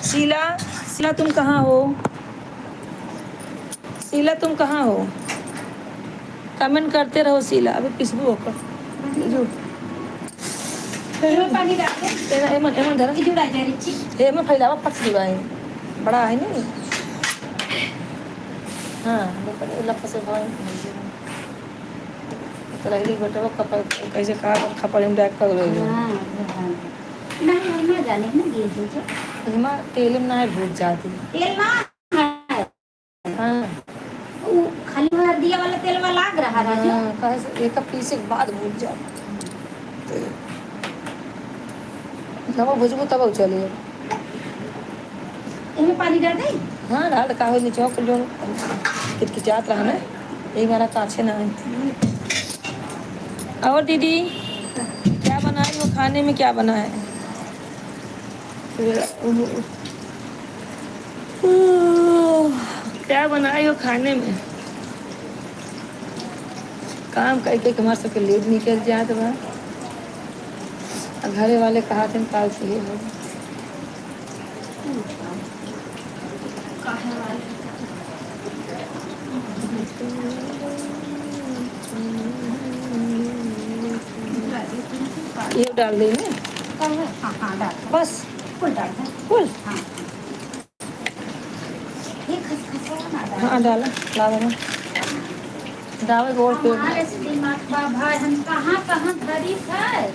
शीला, शीला तुम कहाँ हो? शीला तुम कहाँ हो? Comment करते रहो शीला। अबे पिसबू होकर। जो। एमे पानी डाल दे। एमे, एमन, एमन धरा। ई जुड़ा जाए रे, छी। एमे फैलावा, फट जुड़ा है। बड़ा है नी। हाँ, लफा से भाव। तो लहरी बेटवा कपड़ कैसे कहा, खपड़े में डाल कर ले लो। हाँ, हाँ। नहीं, हम ना जाने, ना गिर दीजिए। एमा तेल में ना भूज जाती। तेल ना है। हाँ। उ खाली हरदिया वाला तेलवा लाग रहा राजू। हाँ, काहे से एक पीसे के बाद भूज जाओ। तब भुजबू तब चली। एमे पानी डाल दे? हाँ, डाल दे, का हो, नीचे को जो किटकिटात रहा ना, यही मारा काछे ना है। और दीदी, क्या बनाई हो खाने में, क्या बनाए? क्या बनाई हो खाने में? काम कई कई के हमार सबके लेट निकल जात बा। आ घरे वाले कहत हैं, "काल से ही हो।" ये डाल देंगे। हाँ, हाँ, डाल। बस। कुल डाल दे। कुल? हाँ। ये खसखसा ना डाल। हाँ, डाला, ला देना। डाल, गोल पेड़। हमारे से दिमाग बा भाई, हम कहाँ, कहाँ धरी है?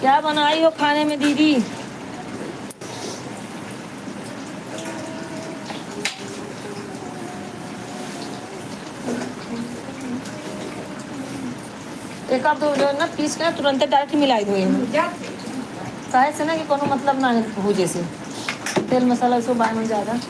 क्या बनाई हो खाने में दीदी? एक आप दो जो है ना पीस के ना तुरंते डायरेक्ट मिलाई दो एमे। काहे से ना कि कोनो मतलब ना है भूजे से। तेल मसाला इसको बाय में ज्यादा।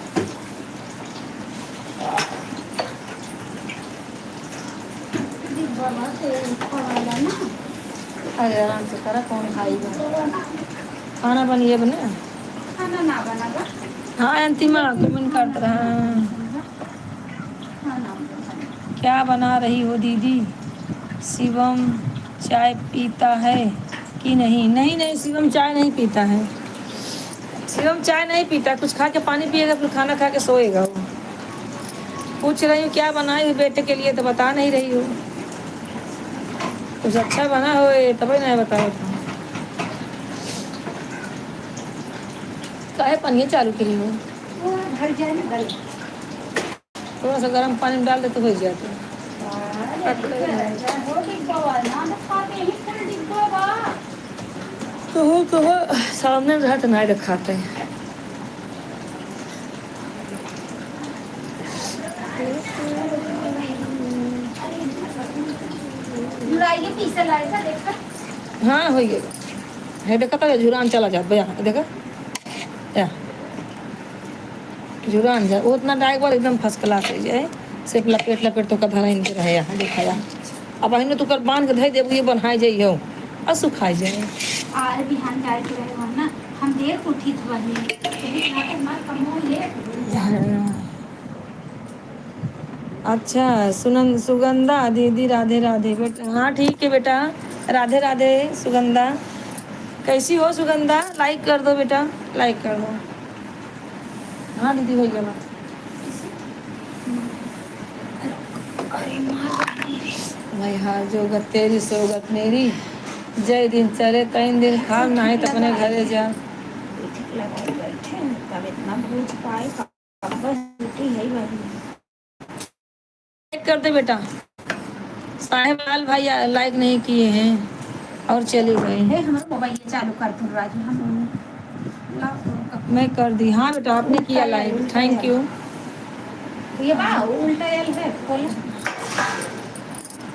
अरे आराम से करा, कौन खाई बा? खाना बनिए बने। खाना ना बना बा। हाँ, अंतिमा comment करत रहा। खाना बना। क्या बना रही हो दीदी? शिवम चाय पीता है कि नहीं? नहीं, नहीं, शिवम चाय नहीं पीता है। शिवम चाय नहीं पीता, कुछ खा के पानी पिएगा, फिर खाना खा के सोएगा वो। पूछ रही हूँ क्या बनाई हो बेटे के लिए, तो बता नहीं रही हो। कुछ अच्छा बना हो तबे नहीं बताओ। काहे पनिया चालू करी हो? वो भर जाए ना गले। थोड़ा सा गर्म पानी में डाल दे तो हो जाता। अरे, हो गई बवाल, ना तो खाते ही फुल डिब्बा बा। कहो, कहो, सामने रहा तो ना रखाते हैं। मुरई पीसे लाए था, देखा? हाँ, हो गया। है, देखा तो जुरान चला जात बा, देखा? या। जुरान जा, वो उतना डाई बार एकदम first class हो जाए। सिर्फ लपेट लपेट तो का धरा इनके रहे, यहाँ देखा या। अब अहिन में तू कर बांध के धर देबू, ये बन्हाई जाई हो और सुखाई जाए। आज बिहान जाए के रहे वहाँ ना, हम देर से उठी थी वहीं। यही खातिर हमार कमो लेट हो गया। हाँ। अच्छा, सुनन-, सुगंधा दीदी, राधे राधे बेटा। हाँ, ठीक है बेटा, राधे राधे सुगंधा। कैसी हो सुगंधा? Like कर दो बेटा, like कर दो। हाँ दीदी, हो गया बात। भाई, हाँ, जो गत तेरी, सो गत मेरी। जय दिन चले, तीन दिन खाब, नहीं तो अपने घरे जा। तब इतना भूज पाए। बस छुट्टी है ही भाई। Like कर दे बेटा। साहेब लाल भाई like नहीं किए हैं और चले गए। हे, हमारा मोबाइल ये चालू कर तू राजू, हम मैं कर दी। हाँ बेटा, आपने किया like, thank you। ये बा, उल्टा एल है, खोल।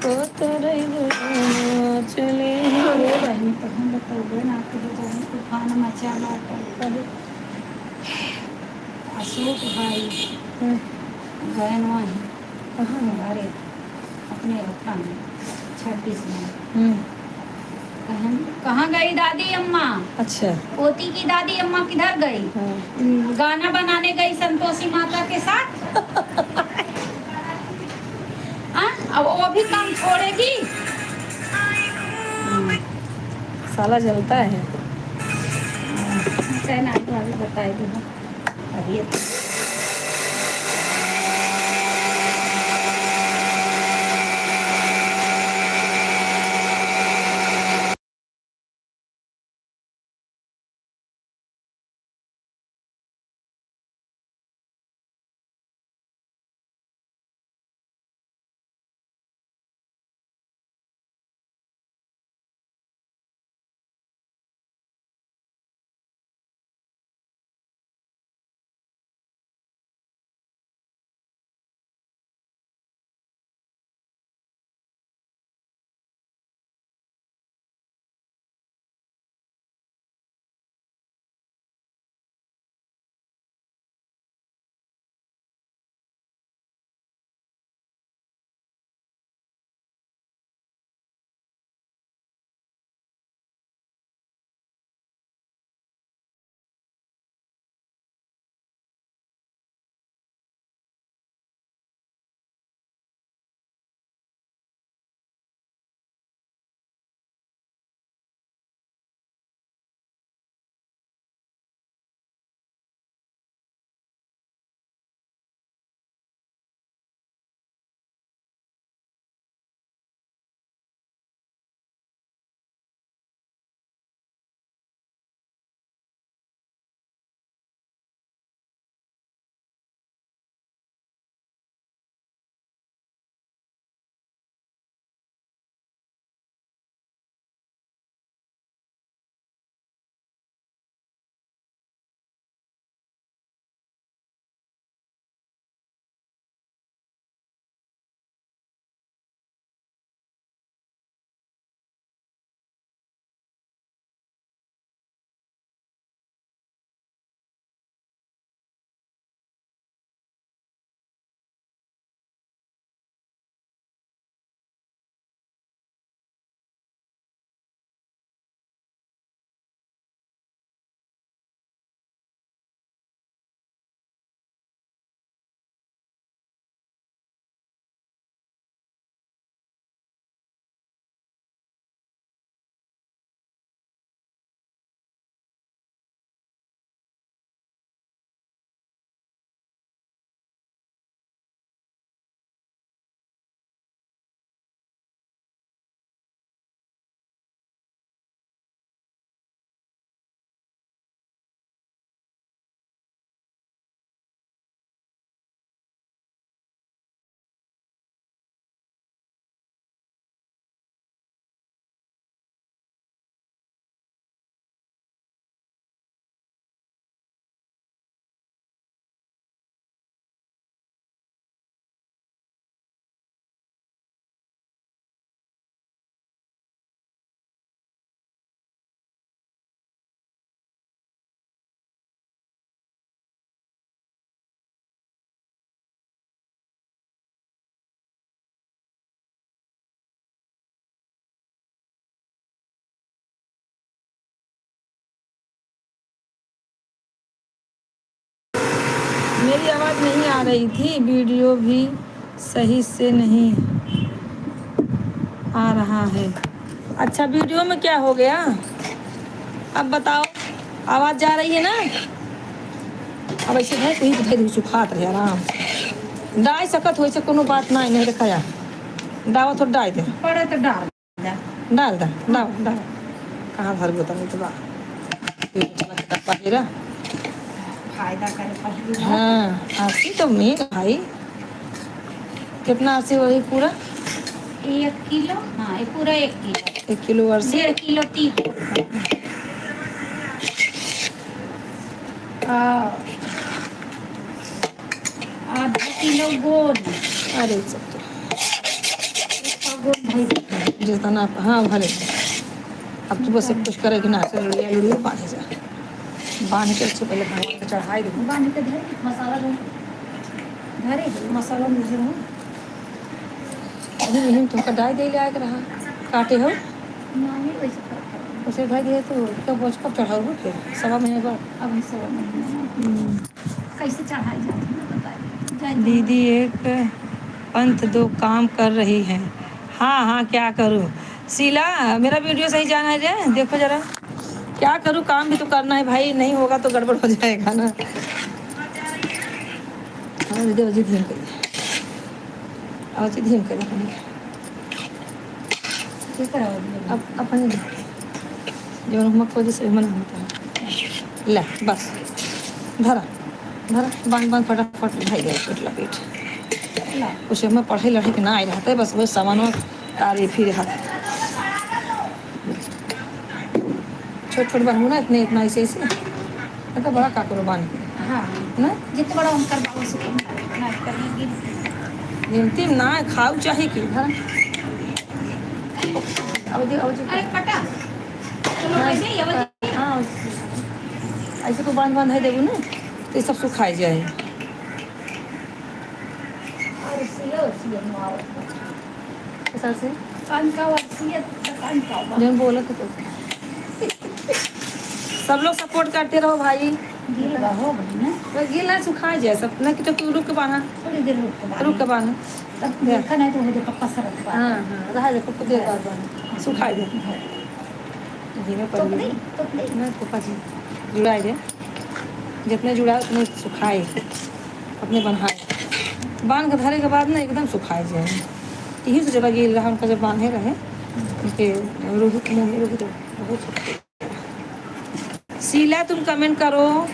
तो तेरे चले। अरे बहन, तो हम बताओगे ना, आपके बेचारे तूफान मचा ला तो कभी अशोक भाई हम्म। गए ना है। कहाँ? अरे, अपने रखा में, छब्बीस में। हम्म। कहाँ, कहाँ गई दादी अम्मा? अच्छा। पोती की दादी अम्मा किधर गई? हाँ। गाना बनाने गई संतोषी माता के साथ। हाँ? अब वो भी काम छोड़ेगी? हम्म। साला जलता है। चल, आज भाभी बताई दूँ। अभी की आवाज़ नहीं आ रही थी, वीडियो भी सही से नहीं आ रहा है। अच्छा, वीडियो में क्या हो गया, अब बताओ, आवाज़ जा रही है ना? अब ऐसे है, कहीं धर सुखात रहे आराम से। डाल सकत हो, ऐसे कोनो बात ना, नहीं रखाया। डावा तो डाल दे। पड़े तो डाल। डाल दा, डाल, डाल। कहाँ धरबो तनी तो बा। ये चला के डब्बा हेरा। फायदा करे पहली बार। हाँ, अस्सी तो मेन भाई। कितना अस्सी वही पूरा? एक किलो, हाँ, ये पूरा एक किलो। एक किलो अस्सी। डेढ़ किलो तीन। हाँ। आधा किलो गोंद। अरे, सब तो। एक पाव गोंद भर दे। जितना, हाँ, भरे। अब तू बस एक कुछ करे कि ना, से लुड़िया, लुड़िया बांध जा। बांध के अच्छे पहले भगवान के चढ़ाई दे। बांध के धर, मसाला दे। धरे, मसाला मुझे हो। अभी यही तो कढ़ाई दे ले आके रहा। काटे हो? नहीं, वैसे करता हूँ। उसे धर दिए तो, तो बोझ कब चढ़ाओ हो फिर? सवा महीने बाद? अभी सवा महीने बाद। हम्म। कैसे चढ़ाई जाती है, बताइए। जाए तो दीदी, एक पंथ दो काम कर रही है। हाँ, हाँ, क्या करूँ? शीला, मेरा वीडियो सही जाना है जे, देखो जरा। क्या करूँ, काम भी तो करना है भाई, नहीं होगा तो गड़बड़ हो जाएगा ना। हाँ, दीदी, अजी धीम करिए। अजी धीम करिए। ठीक है, अब अपने जौन होमवर्क को जैसे मन होता है। ले, बस। धरा, धरा, बांध, बांध, फटाफट, भाई गए, पेट लपेट। ला। कुछ हमें पढ़े लड़े के ना आए रहते, बस वो सामान तारीफ ही रहा। छोट छोट बांधू ना, इतने, इतना ऐसे, ऐसे। मतलब बड़ा काकरो बांध। हाँ। ना? जितना बड़ा उनकर बाबू से कम ना करेंगे। गिनती ना खाऊ चाहे कि, हाँ। अब दे, अब दे। अरे, कटा। चलो, हाँ। वैसे ही, अब हाँ, ऐसे तो बांध, बांध है देबू ना, तो ये सब सुखाई जाए। अरे, सिलो, सिलो, मारो। कैसा से? कान का वासियत, कान का वासियत। जौन बोलत है तो। सब लोग सपोर्ट करते रहो भाई। गील बा हो भाई ना। तो गील ना सुखा जाए सब, ना कि तो तू रुक के बांधा। थोड़ी देर रुक के बांधा। रुक के बांधा। तब देखा नहीं तो वो जो पप्पा सरक बा। हाँ, हाँ, रहा दे, पप्पा देर बाद बांधा। सुखा जाए। धीमे पर तो भी। नहीं, तो नहीं। ना, पप्पा जी, जुड़ाए दे। जितने जुड़ाए, उतने सुखाए। अपने बन्हाए। बांध के धरे के बाद ना एकदम सुखाए जाए। यही से जरा गील रहा उनका जब बांधे रहे। उनके रूह, मुंह में रूह तो बहुत सुखाए। शीला, तुम कमेंट करो।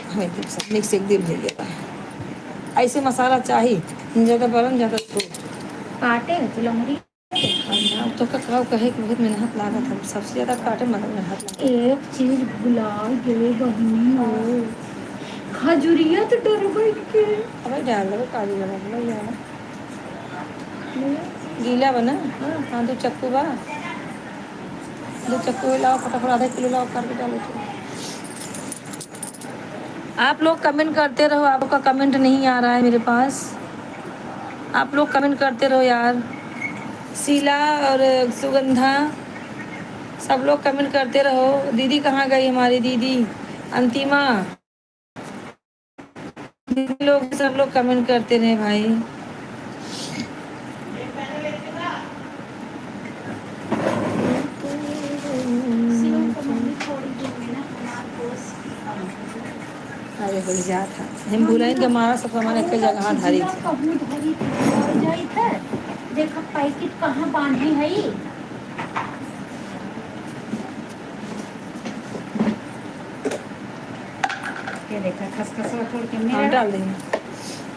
हाँ, एकदम सब मिक्स एक दिन हो गया। ऐसे मसाला चाही, ज्यादा बरम, ज्यादा छोट। काटे हो तो लमड़ी। अब तो का, का कहे कि बहुत मेहनत लागत है, सबसे ज्यादा काटे में मेहनत लागत। एक चीज भुला गए बहिनी हो, खजुरिया तो डर बैठ के। अबे डाल दे, काजू वाला, ले जाना। गीला बा ना? हाँ, हाँ, दो चक्कू बा। दो चक्कू लाओ, फटाफट आधा किलो लाओ, काट के डालो तो। आप लोग कमेंट करते रहो, आपका कमेंट नहीं आ रहा है मेरे पास। आप लोग कमेंट करते रहो यार। शीला और सुगंधा, सब लोग कमेंट करते रहो। दीदी कहाँ गई हमारी दीदी अंतिमा? दीदी लोग, सब लोग कमेंट करते रहे भाई। अरे हो जात है, हम भुलाइन के मारा सब सामान एक जगह धरी थे। देखा पैकेट कहाँ बांधी है। ये देखा, खसखसवा छोड़ के हाँ, मेरा डाल देंगे।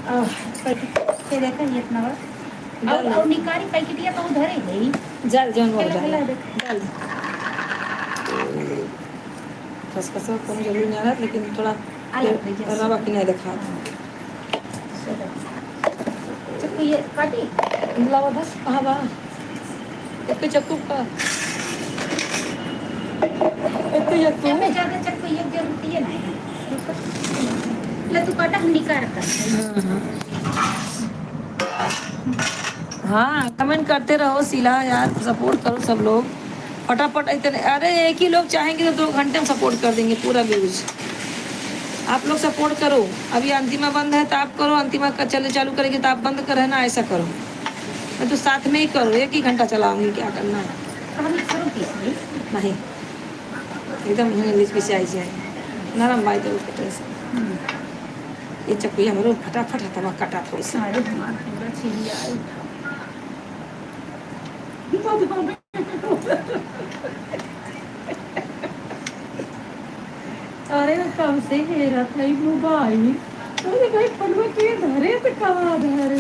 आह, पैकेट, ये देखा, ये इतना बड़ा। डाल और, दे। और निकारी पैकेटिया तो उधर ही है। डाल, जौन वो चला, डाल। चला, देख। डाल। खसखसवा कोनो जरूरी ना रहत, लेकिन थोड़ा अलग ये है, जैसे रवा की नहीं देखा। हाँ। चलो। चक्कू ये काटी? लावा बस, कहाँ बा? एक चक्कू का। एक चक्कू। एमे ज्यादा चक्कू ये जरूरत ये नहीं है। ले तू काटा, हम निकाल कर। हाँ, हाँ। हाँ, कमेंट करते रहो शीला यार, सपोर्ट करो सब लोग। फटाफट इतने, अरे, एक ही लोग चाहेंगे तो दो घंटे में support कर देंगे पूरा views। आप लोग support करो। अभी अंतिमा बंद है तो आप करो, अंतिमा का चले चालू करेगी तो आप बंद कर, है ना, ऐसा करो। मैं तो साथ में ही करो, एक ही घंटा चलाऊंगी, क्या करना है। नहीं, एकदम हिंग्लिश पिसाई जाए, नरम बाई तो कटे से। ये चकुया हमरो फटाफट हथवा काटा थोड़ी सा। अरे, हमार पूरा छिड़िया आई। अरे, कब से हेरत है मोबाइल। अरे भाई, फोनवा के धरे त कहाँ धरे?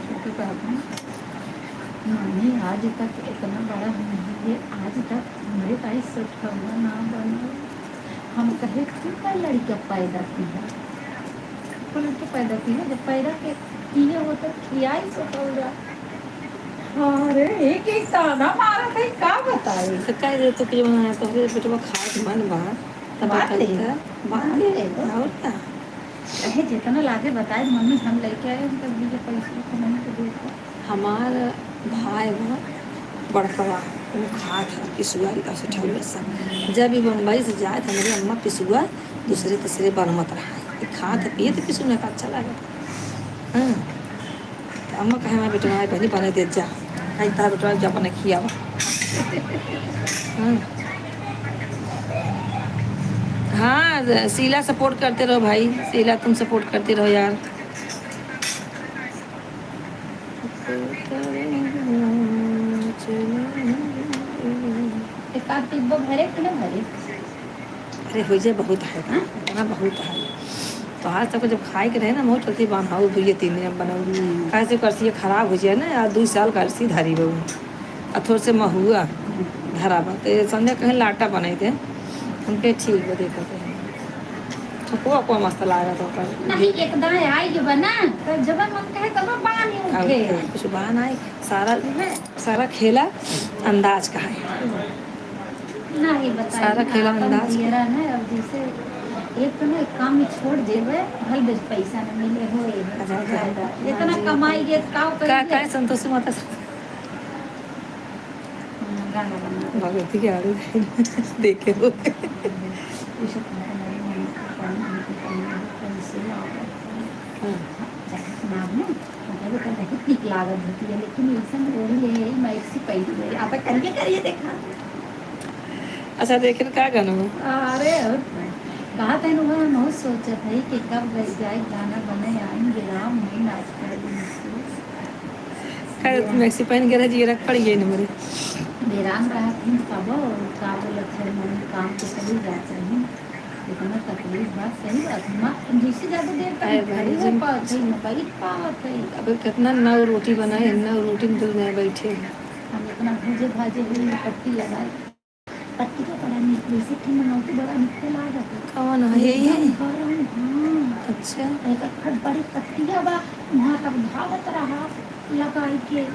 छोटू बाबू, मम्मी आज तक इतना बड़ा हुई है, आज तक हमरे ताई सोटकवा ना बना। हम कहे, "तू का लड़का पैदा किया?" बोले, "तू पैदा किया, जब पैदा के, किए हो तो खियाई सोटौरा।" हाँ रे, एक एक ताना मारत है, का बताई? तो कह दे तू कि जो है, तोहरे बेटवा खात मन बा, तब बात बताई है, तो। बात है, और का? कहे, "जितना लागे बताए, मम्मी, हम लेके आए, हम तब भी पैसे कमाई के देते।" हमार भाई बा बड़कवा, ऊ खात है पिसुआ, ई तब से ठौले सन। जब ई बम्बई से जाए, तो हमरे अम्मा पिसुआ दूसरे तीसरे बनवत रहा। ई खात है, पियत पिसुआ का अच्छा लागत। हाँ। तो अम्मा कहे, "हमारे बेटवा है, बनी बने दे जा। आई तार बेटवा जा बने खियावा।" हाँ। हाँ, शीला support करते रहो भाई, शीला तुम support करते रहो यार। एक आध डिब्बा भरे कि ना भरे? अरे, हो जाए, बहुत है ना, इतना बहुत है। तो आज तक जब खाए के रहे ना, बहुत चलती बान, हाँ, वो भैया तीन दिन बनाऊंगी। हम्म। काहे से करसी खराब हो जाए ना, यार, दो साल करसी धरी बहू। आ थोड़े से महुआ धरा बा, तो संध्या कहीं लाटा बनाई दे, हम कहे, "ठीक बा, देखा थे।" ठकुआ को मस्त लागत ओकर। नहीं, एक दाएं आई के बना, तो जब मन कहे, तब बान ही और उठे। क्या, कुछ बान आई, सारा, सारा खेला अंदाज का है। नहीं बताई सारा ना, खेला अपन अंदाज। जियरा ना, अब जैसे एक तो ना, एक काम में छोड़ देवे, भल बस पैसा न मिले हो, ये अच्छा, अच्छा। ज्यादा। हाँ जितना जी। कमाई, ये का का, करिए? का संतोषी माता से? हाँ, गाना बना। भगवती के आड़ू देखे हो। ये सब हमारे मन को पानी, हमको पानी, कैसे आवे? हाँ। चाहे सुनाब ना, मतलब ओकर बहुत नीक लागत होती है, लेकिन ऐसन ओढ़ ले है, maxi pant में। आप करिए, करिए देखा। अच्छा, देखे का गाना हो? अरे, और का? कहा तैनू बा, हम बहुत सोचत है कि कब गई जाए गाना बने आएंगे राम, नहीं नाच कर दिन से। खैर, maxi pant के रह जी, रख पड़ गई ना मेरे। बेराम रहा थी, कब और का बोलत है, मन काम के चली जात रही। इतना तकलीफ बा, सही बात है। माँ, जैसे ज्यादा देर तक अरे खड़ी भाई, हो जिन पावत है, न बैठ पावत है। अब कितना नौ रोटी बनाए, नौ रोटी में तो मैं बैठे हूँ। हम इतना भूजे भाजे हुई पत्ती लगाए, पत्ती का बड़ा नीक, जैसे कि मनौती बड़ा नीक लागत है। कौन है? यही है? एकदम गरम, हाँ। अच्छा। एक अखर बड़ी पत्तिया बा, वहाँ तक भागत रहा। लगाई के।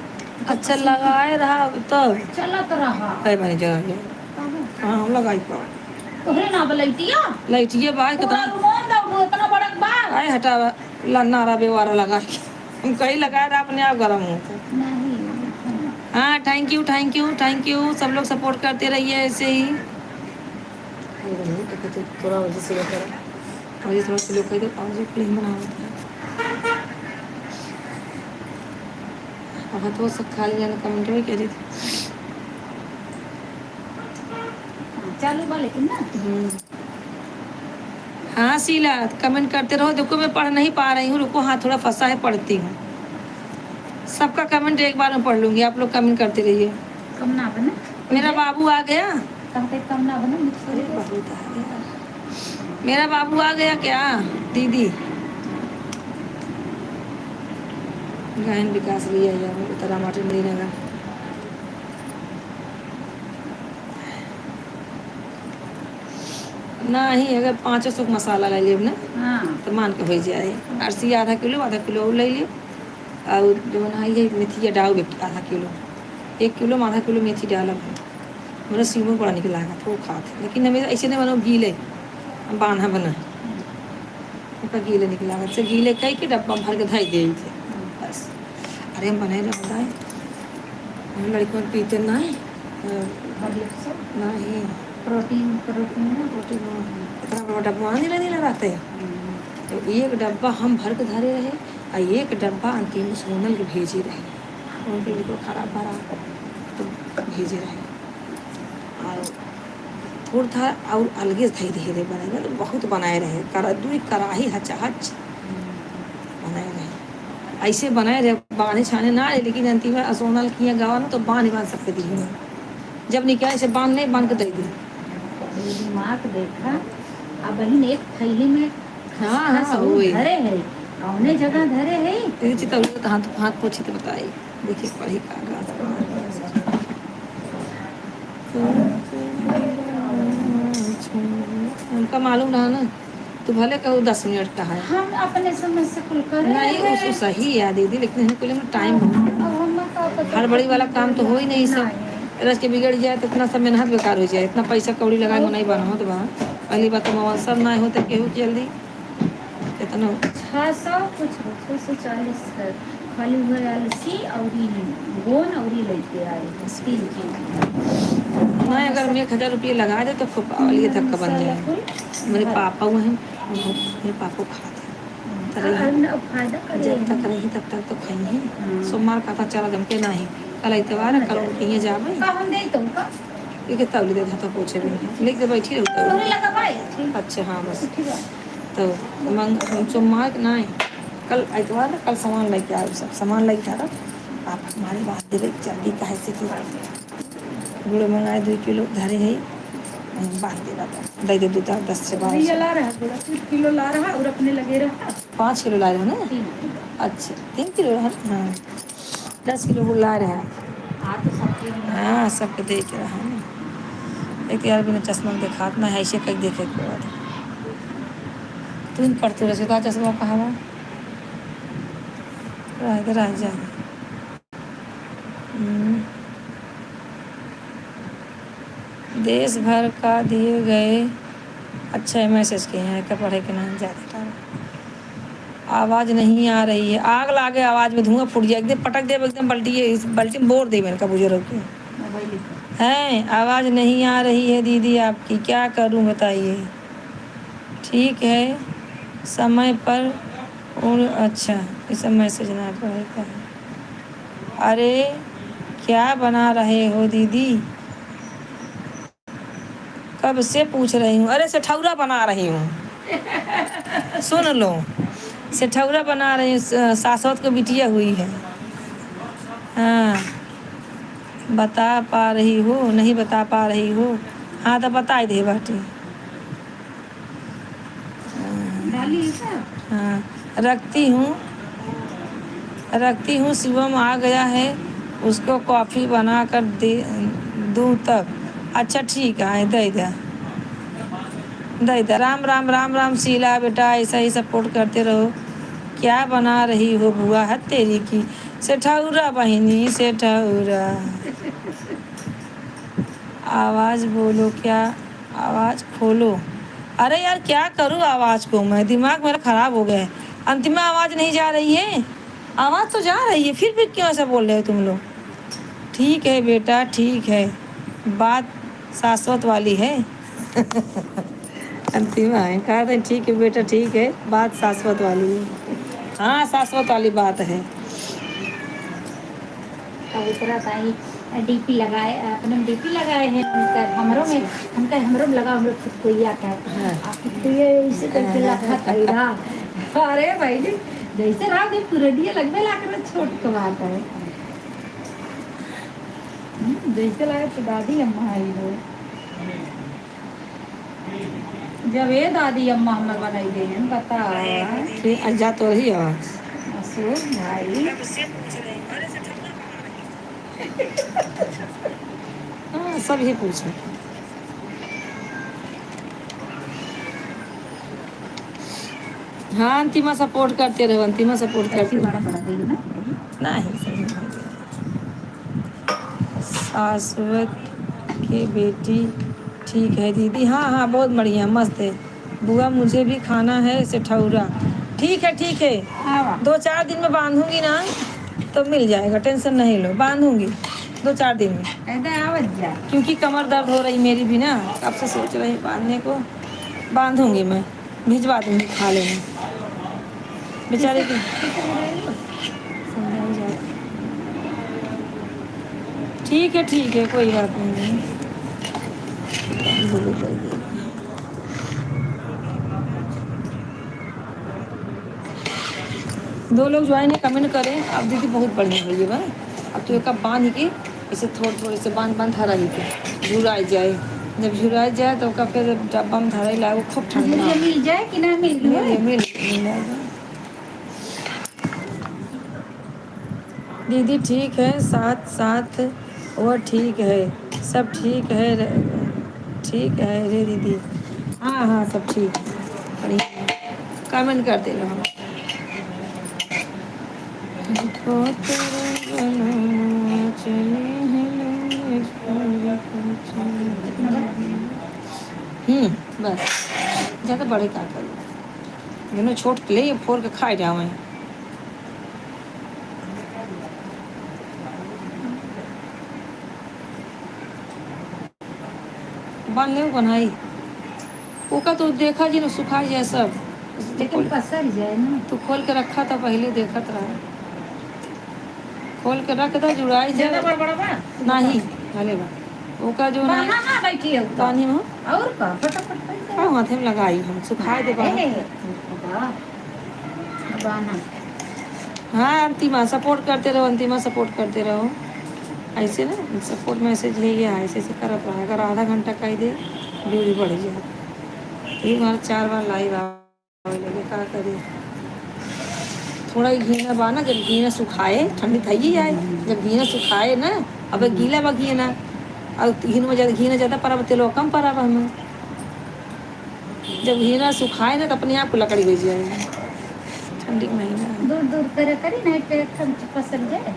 अच्छा, लगाए रहा तब? चलत रहा। है भाई, जगह के। कहाँ? हाँ, हम लगाई पाओ। तोहरे ना बा लइटिया? लइटिया बा, पूरा कितना? रुमाल दौड़ू, इतना बड़क बा। आए हटावा, ला, नारा बेवारा लगा के। हम कहीं लगाए रहा, अपने आप गरम होता। नहीं, नहीं। हाँ, thank you, thank you, thank you। सब लोग support करते रहिए ऐसे ही। ये बनी, तो कहते, थोड़ा वजह से लेकर, वजह से, थोड़ा slow कर दो, और जो film बनावत है। अब तो सब खाली जाने comment में कह रही थी। चालू बा लेकिन ना। हम्म। हाँ शीला, comment करते रहो। देखो, मैं पढ़ नहीं पा रही हूँ, रुको, हाँ, थोड़ा फंसा है, पढ़ती हूँ। सबका comment एक बार में पढ़ लूँगी, आप लोग comment करते रहिए। कम ना बने। मेरा बाबू आ गया। कहते कम ना बने, mix अरे, करिए। बहुत आ गया। मेरा बाबू आ गया क्या, दीदी? गहन विकास भैया, या वो तो रामाटन दे देगा। नाही, अगर पाँचों सुख मसाला ले लेब ना, हाँ। तो मान के हो जाए। अरसी आधा किलो, आधा किलो और ले लेब। और जो ना, ये मेथिया डाउब एक आधा किलो, एक किलो में आधा किलो मेथी डालब। हमरा सीमो बड़ा निक लागत, वो खात। लेकिन हमें ऐसे नहीं बनो, गीले, बान्हा बना। ओका गीले निक लागत से गीले कई के डब्बा में भर के धई देई थे। बस। अरे हम बनाए रह बताए। हम लड़कन पीते ना है। अ, Horlicks? ना ही। प्रोटीन, प्रोटीन ना? प्रोटीन ना। इतना बड़ा डब्बा नीला नीला रहता है। हम्म। तो एक डब्बा हम भर के धरे रहे, आ एक डब्बा अंतिम सोनल के भेजे रहे। उनके लिए तो खराब भरा, तो भेजे रहे। और थोड़ा था और अलगे से धई दिहे रहे बनाए, मतलब बहुत बनाए रहे, करा-, दुई कराही हचाहच बनाए रहे। ऐसे बनाए रहे, बांधे छाने ना रहे, लेकिन अंतिम में सोनल किया गवा ना, तो बांध, बांध सबके दिहे। जब निकाय से बांध ले, बांध के दे दी। दिमाग देखा, अब बहिन एक थैली में हाँ, हाँ, हाँ, सब वही। धरे है, कौने जगह धरे है? दीदी, चितौली तो हाथ, हाथ पोछी तो बताई। देखिए, पढ़ी का, का। उनका मालूम रहा ना, तू भले कहू दस मिनट का है। हम अपने समझ से कुल करे नहीं, रहे। उस, उस सही है दीदी, लेकिन हमें कुल में टाइम हो। अब हम का पता हड़बड़ी वाला काम तो हो ही नहीं सब। नहीं। रच के बिगड़ जाए तो इतना सब मेहनत बेकार हो जाए, इतना पैसा कौड़ी लगा के नहीं बना होत बा। पहली बात तो मौसम ना होते केहू के जल्दी। कितना? छह सौ कुछ हो, छह सौ चालीस है। खाली हुआ अलसी और ई गोन और ई लेके आए हैं, तीन चीज। नहीं, अगर हम एक हजार रुपये लगा दे तो खूब वाली धक्का बन जाए। मेरे पापा हुए हैं, मेरे पापा खाते हैं। तो रही, अब फायदा करे जब तक हैं। रही तब तक तो खाई हैं। हाँ। सोमवार का था चला जम के नहीं, कल इतवार है, कल उनके यहाँ जावे। का हम दे तुमका? ये कितना उली दे था तो पूछे भी नहीं। लिख दे बैठी रहू तो। तोरे लगा भाई, ठीक। अच्छा, हाँ, बस। ठीक है। तो मंग-, सोमवार के नहीं, कल इतवार है, कल सामान लेके आओ, सब सामान लेके आओ। आप हमारे बात देवे जल्दी, काहे से कि गुड़ मंगाए दो किलो धरे है, बांध देवा तो दे दे दो, दस से बारह ये सौ। ला रहा, थोड़ा कुछ किलो ला रहा और अपने लगे रहा। पाँच किलो ला रहे हो ना? तीन किलो। अच्छा, तीन किलो है? हाँ, दस किलो गुड़ ला रहे हैं। हाँ, तो सबके हाँ, सबके दे के रहा है ना। एक यार बिना चश्मा के देखात ना है, ऐसे कहीं देखे के बाद। तुम पढ़ते रहो, सीधा चश्मा कहाँ बा? रह दे, रह जा। हम्म। देश भर का दिए गए। अच्छा, ये मैसेज के हैं, क्या पढ़े के नहीं, ज्यादा टाइम। आवाज नहीं आ रही है। आग लागे आवाज में, धुआं फूट जाए, एकदम पटक देब, एकदम बल्टी, इस बल्टी में बोर देब इनका बुजुर्ग के। मोबाइल पे। हैं, आवाज नहीं आ रही है दीदी आपकी, क्या करूं बताइए? ठीक है, समय पर उड़-, अच्छा, ये सब मैसेज ना पढ़े का है। अरे, क्या बना रहे हो दीदी? कब से पूछ रही हूँ। अरे, सेठौरा बना रही हूँ। सुन लो, सेठौरा बना रही हूँ, स-, सासवत को बिटिया हुई है। हाँ, बता पा रही हो, नहीं बता पा रही हो। हाँ, तो बताई दे बाटी। डाली है क्या? हाँ, रखती हूँ, रखती हूँ, शिवम आ गया है, उसको कॉफी बना कर दे, दूँ तब? अच्छा, ठीक है, दे दे, दे दे। राम, राम, राम, राम, शीला बेटा, ऐसा ही सपोर्ट करते रहो। क्या बना रही हो बुआ, हद तेरी की। सेठौरा बहिनी, सेठौरा। आवाज बोलो, क्या आवाज खोलो। अरे यार, क्या करूँ आवाज को मैं, दिमाग मेरा खराब हो गया है। अंतिमा आवाज नहीं जा रही है, आवाज तो जा रही है, फिर भी क्यों ऐसा बोल रहे हो तुम लोग? ठीक है बेटा, ठीक है, बात शाश्वत वाली है। अंतिमा है, कहा था, "ठीक है बेटा, ठीक है, बात शाश्वत वाली है।" हाँ, शाश्वत वाली बात है। कबूतरा ताई डीपी लगाए, अपने डीपी लगाए हैं, उनकर हमरो में, हमका हमरो में लगा, हमरो फुटकुइया का। हाँ। आ फुटकुइया ऐसे करके हाँ, हाँ, लगा हाँ। था इधर। अरे भाई जी, जैसे रहा भी पुरनिया लगबे ला कर छोट के बात है। हम्म, जैसे लगे तो दादी अम्मा आई हो। जब ए दादी अम्मा हमर बनाई गई हैं, बता। फिर आ जा तो रही आवाज। अशोक भाई। हाँ, सब ही पूछे। हाँ, अंतिमा सपोर्ट करते रहो, अंतिमा सपोर्ट करते रहो। बड़ा बड़ा देंगे ना? नहीं, सही नहीं। शाश्वत के बेटी ठीक है दीदी। हाँ, हाँ, बहुत बढ़िया, मस्त है। बुआ, मुझे भी खाना है सेठौरा। ठीक है, ठीक है। आवा। दो चार दिन में बांधूंगी ना, तो मिल जाएगा, tension नहीं लो, बांधूंगी दो चार दिन में। कहते आवत जा। क्योंकि कमर दर्द हो रही मेरी भी ना, कब से सोच रही बांधने को, बांधूंगी मैं, भिजवा दूंगी, खा लेंगे बेचारे की। ठीक है, ठीक है, कोई बात नहीं। दो लोग जो है ना, comment करें, अब दीदी बहुत बढ़िया हो गई बा। अब तो एका बांध के इसे थोड़ थोड़े से बांध बांध धरा ही के झुराई जाए। जब झुराई जाए तो ओका फिर डब्बा में धराई लागे, खूब ठंडा। मिल जाए कि ना मिल मिल, मिल, मिल जाए। दीदी ठीक है, साथ साथ वो ठीक है, सब ठीक है रे, ठीक है रे दीदी। हाँ, हाँ, सब ठीक है, बढ़िया। Comment करते रहो। हम्म, बस। ज्यादा बड़े का करूँ? इन्हों छोट ले, ये फोड़ के खाए जावे। बांध ले बनाई। ओका तो देखा जी ना, सुखा जाए सब। लेकिन खोल, पसर जाए ना। तू खोल के रखा था पहले, देखत रहा। खोल के रख दो, जुड़ाई जाए। ज्यादा बड़ बड़ा बा? नहीं, भले बा। ओका जो बा, ना हाँ, हाँ, बैठी है। पानी में। और का, फटाफट बैठ जाए। हाँ, हाथे में लगाई हम, सुखाए दे बाहर। अरे, वाह। बाना। हाँ, अंतिमा support करते रहो, अंतिमा support करते रहो। ऐसे ना, support message है ये, ऐसे ऐसे करत रहा। अगर आधा घंटा कह दे, view भी बढ़ जाए। ये हमारा चार बार live आ लगे, का करे? थोड़ा ही घियना बा ना, जब घियना सुखाए, ठंडी थई जाए, जब घियना सुखाए ना, अब गीला बा घियना, और घियना में ज्यादा, घियना ज्यादा पड़ा बा, तेलवा कम पड़ा बा हमें। जब घियना सुखाए ना, तो अपने आप को लकड़ी हो जाए, ठंडी के महीना। दूर दूर करे करी ना, एक ठन पसर जाए,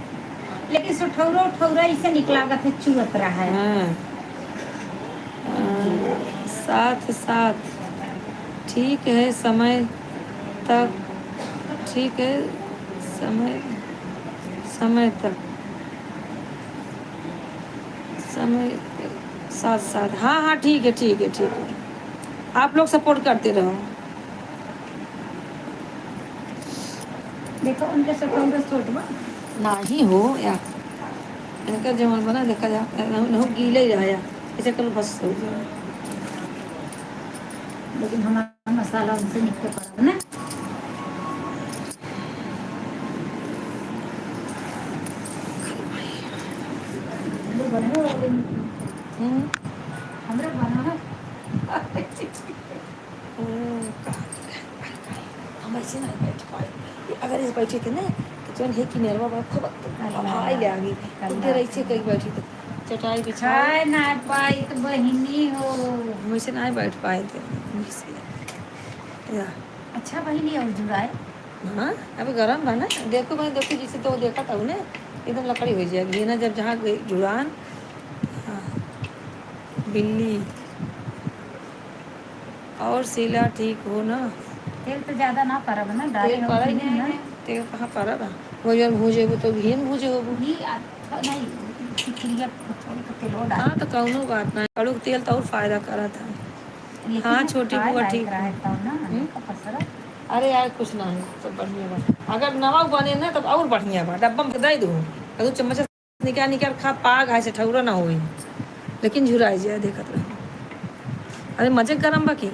लेकिन सुठौरा उठौरा इसे निक लागत है, चुअत रहा है। हाँ। आ, साथ साथ ठीक है समय तक, ठीक है समय, समय तक, समय साथ साथ। हाँ, हाँ, ठीक है, ठीक है, ठीक है। आप लोग support करते रहो। देखो, उनके से कौन सा छोट बा? नाही हो या। इनका जवन बना देखा जा, इनहु गीले ही रहा या। इसे कल बस हो जाए। लेकिन हमारा मसाला उनसे निकल पड़ा ना। हम्म। हमरा बना है। हम्म, का, हम ऐसे नहीं बैठ पाए। ये अगर इस बैठे थे ना, तो जौन है कि मेरवा बा, खूब अल्लाह, हवा ले आगी। अल्लाह। उधर ऐसे कहीं बैठी थे, चटाई बिछाए। खाए ना पाई तो बहिनी हो। हम ऐसे नहीं बैठ पाए थे। या। अच्छा बहिनी, और जुड़ाए? हाँ, अभी गरम बा ना। देखो भाई, देखो, जिसे तो देखा था उन्हें, एकदम लकड़ी हो जाए। घियना जब जहाँ गई जुड़ान, हाँ, बिल्ली। और शीला ठीक हो ना? तेल तो ज्यादा ना परब ना, डाले तेल हो पड़ा ही कि नहीं ना? है, तेल कहाँ पड़ा बा? वो जब भूजे हो तो घी में भूजे हो। घी आ, थो-, नहीं, खिचड़िया थोड़ी तो तेल और डाल। हाँ, तो कौनो बात ना, कड़ू के तेल तो और फायदा करत है। लेकिन हाँ, ये छोटी खाए बुआ लायक ठीक रहा है। तब ना, हम्म? का पसरा? अरे यार, कुछ ना है, सब बढ़िया बा। अगर नवा बने ना, तब और बढ़िया बा। डब्बा में दे दो, कदू चम्मच निकाल निकाल खा, पाग है से ठौरा ना होई, लेकिन झुराई जाए, देखत रहो। अरे मजे गरम बा की।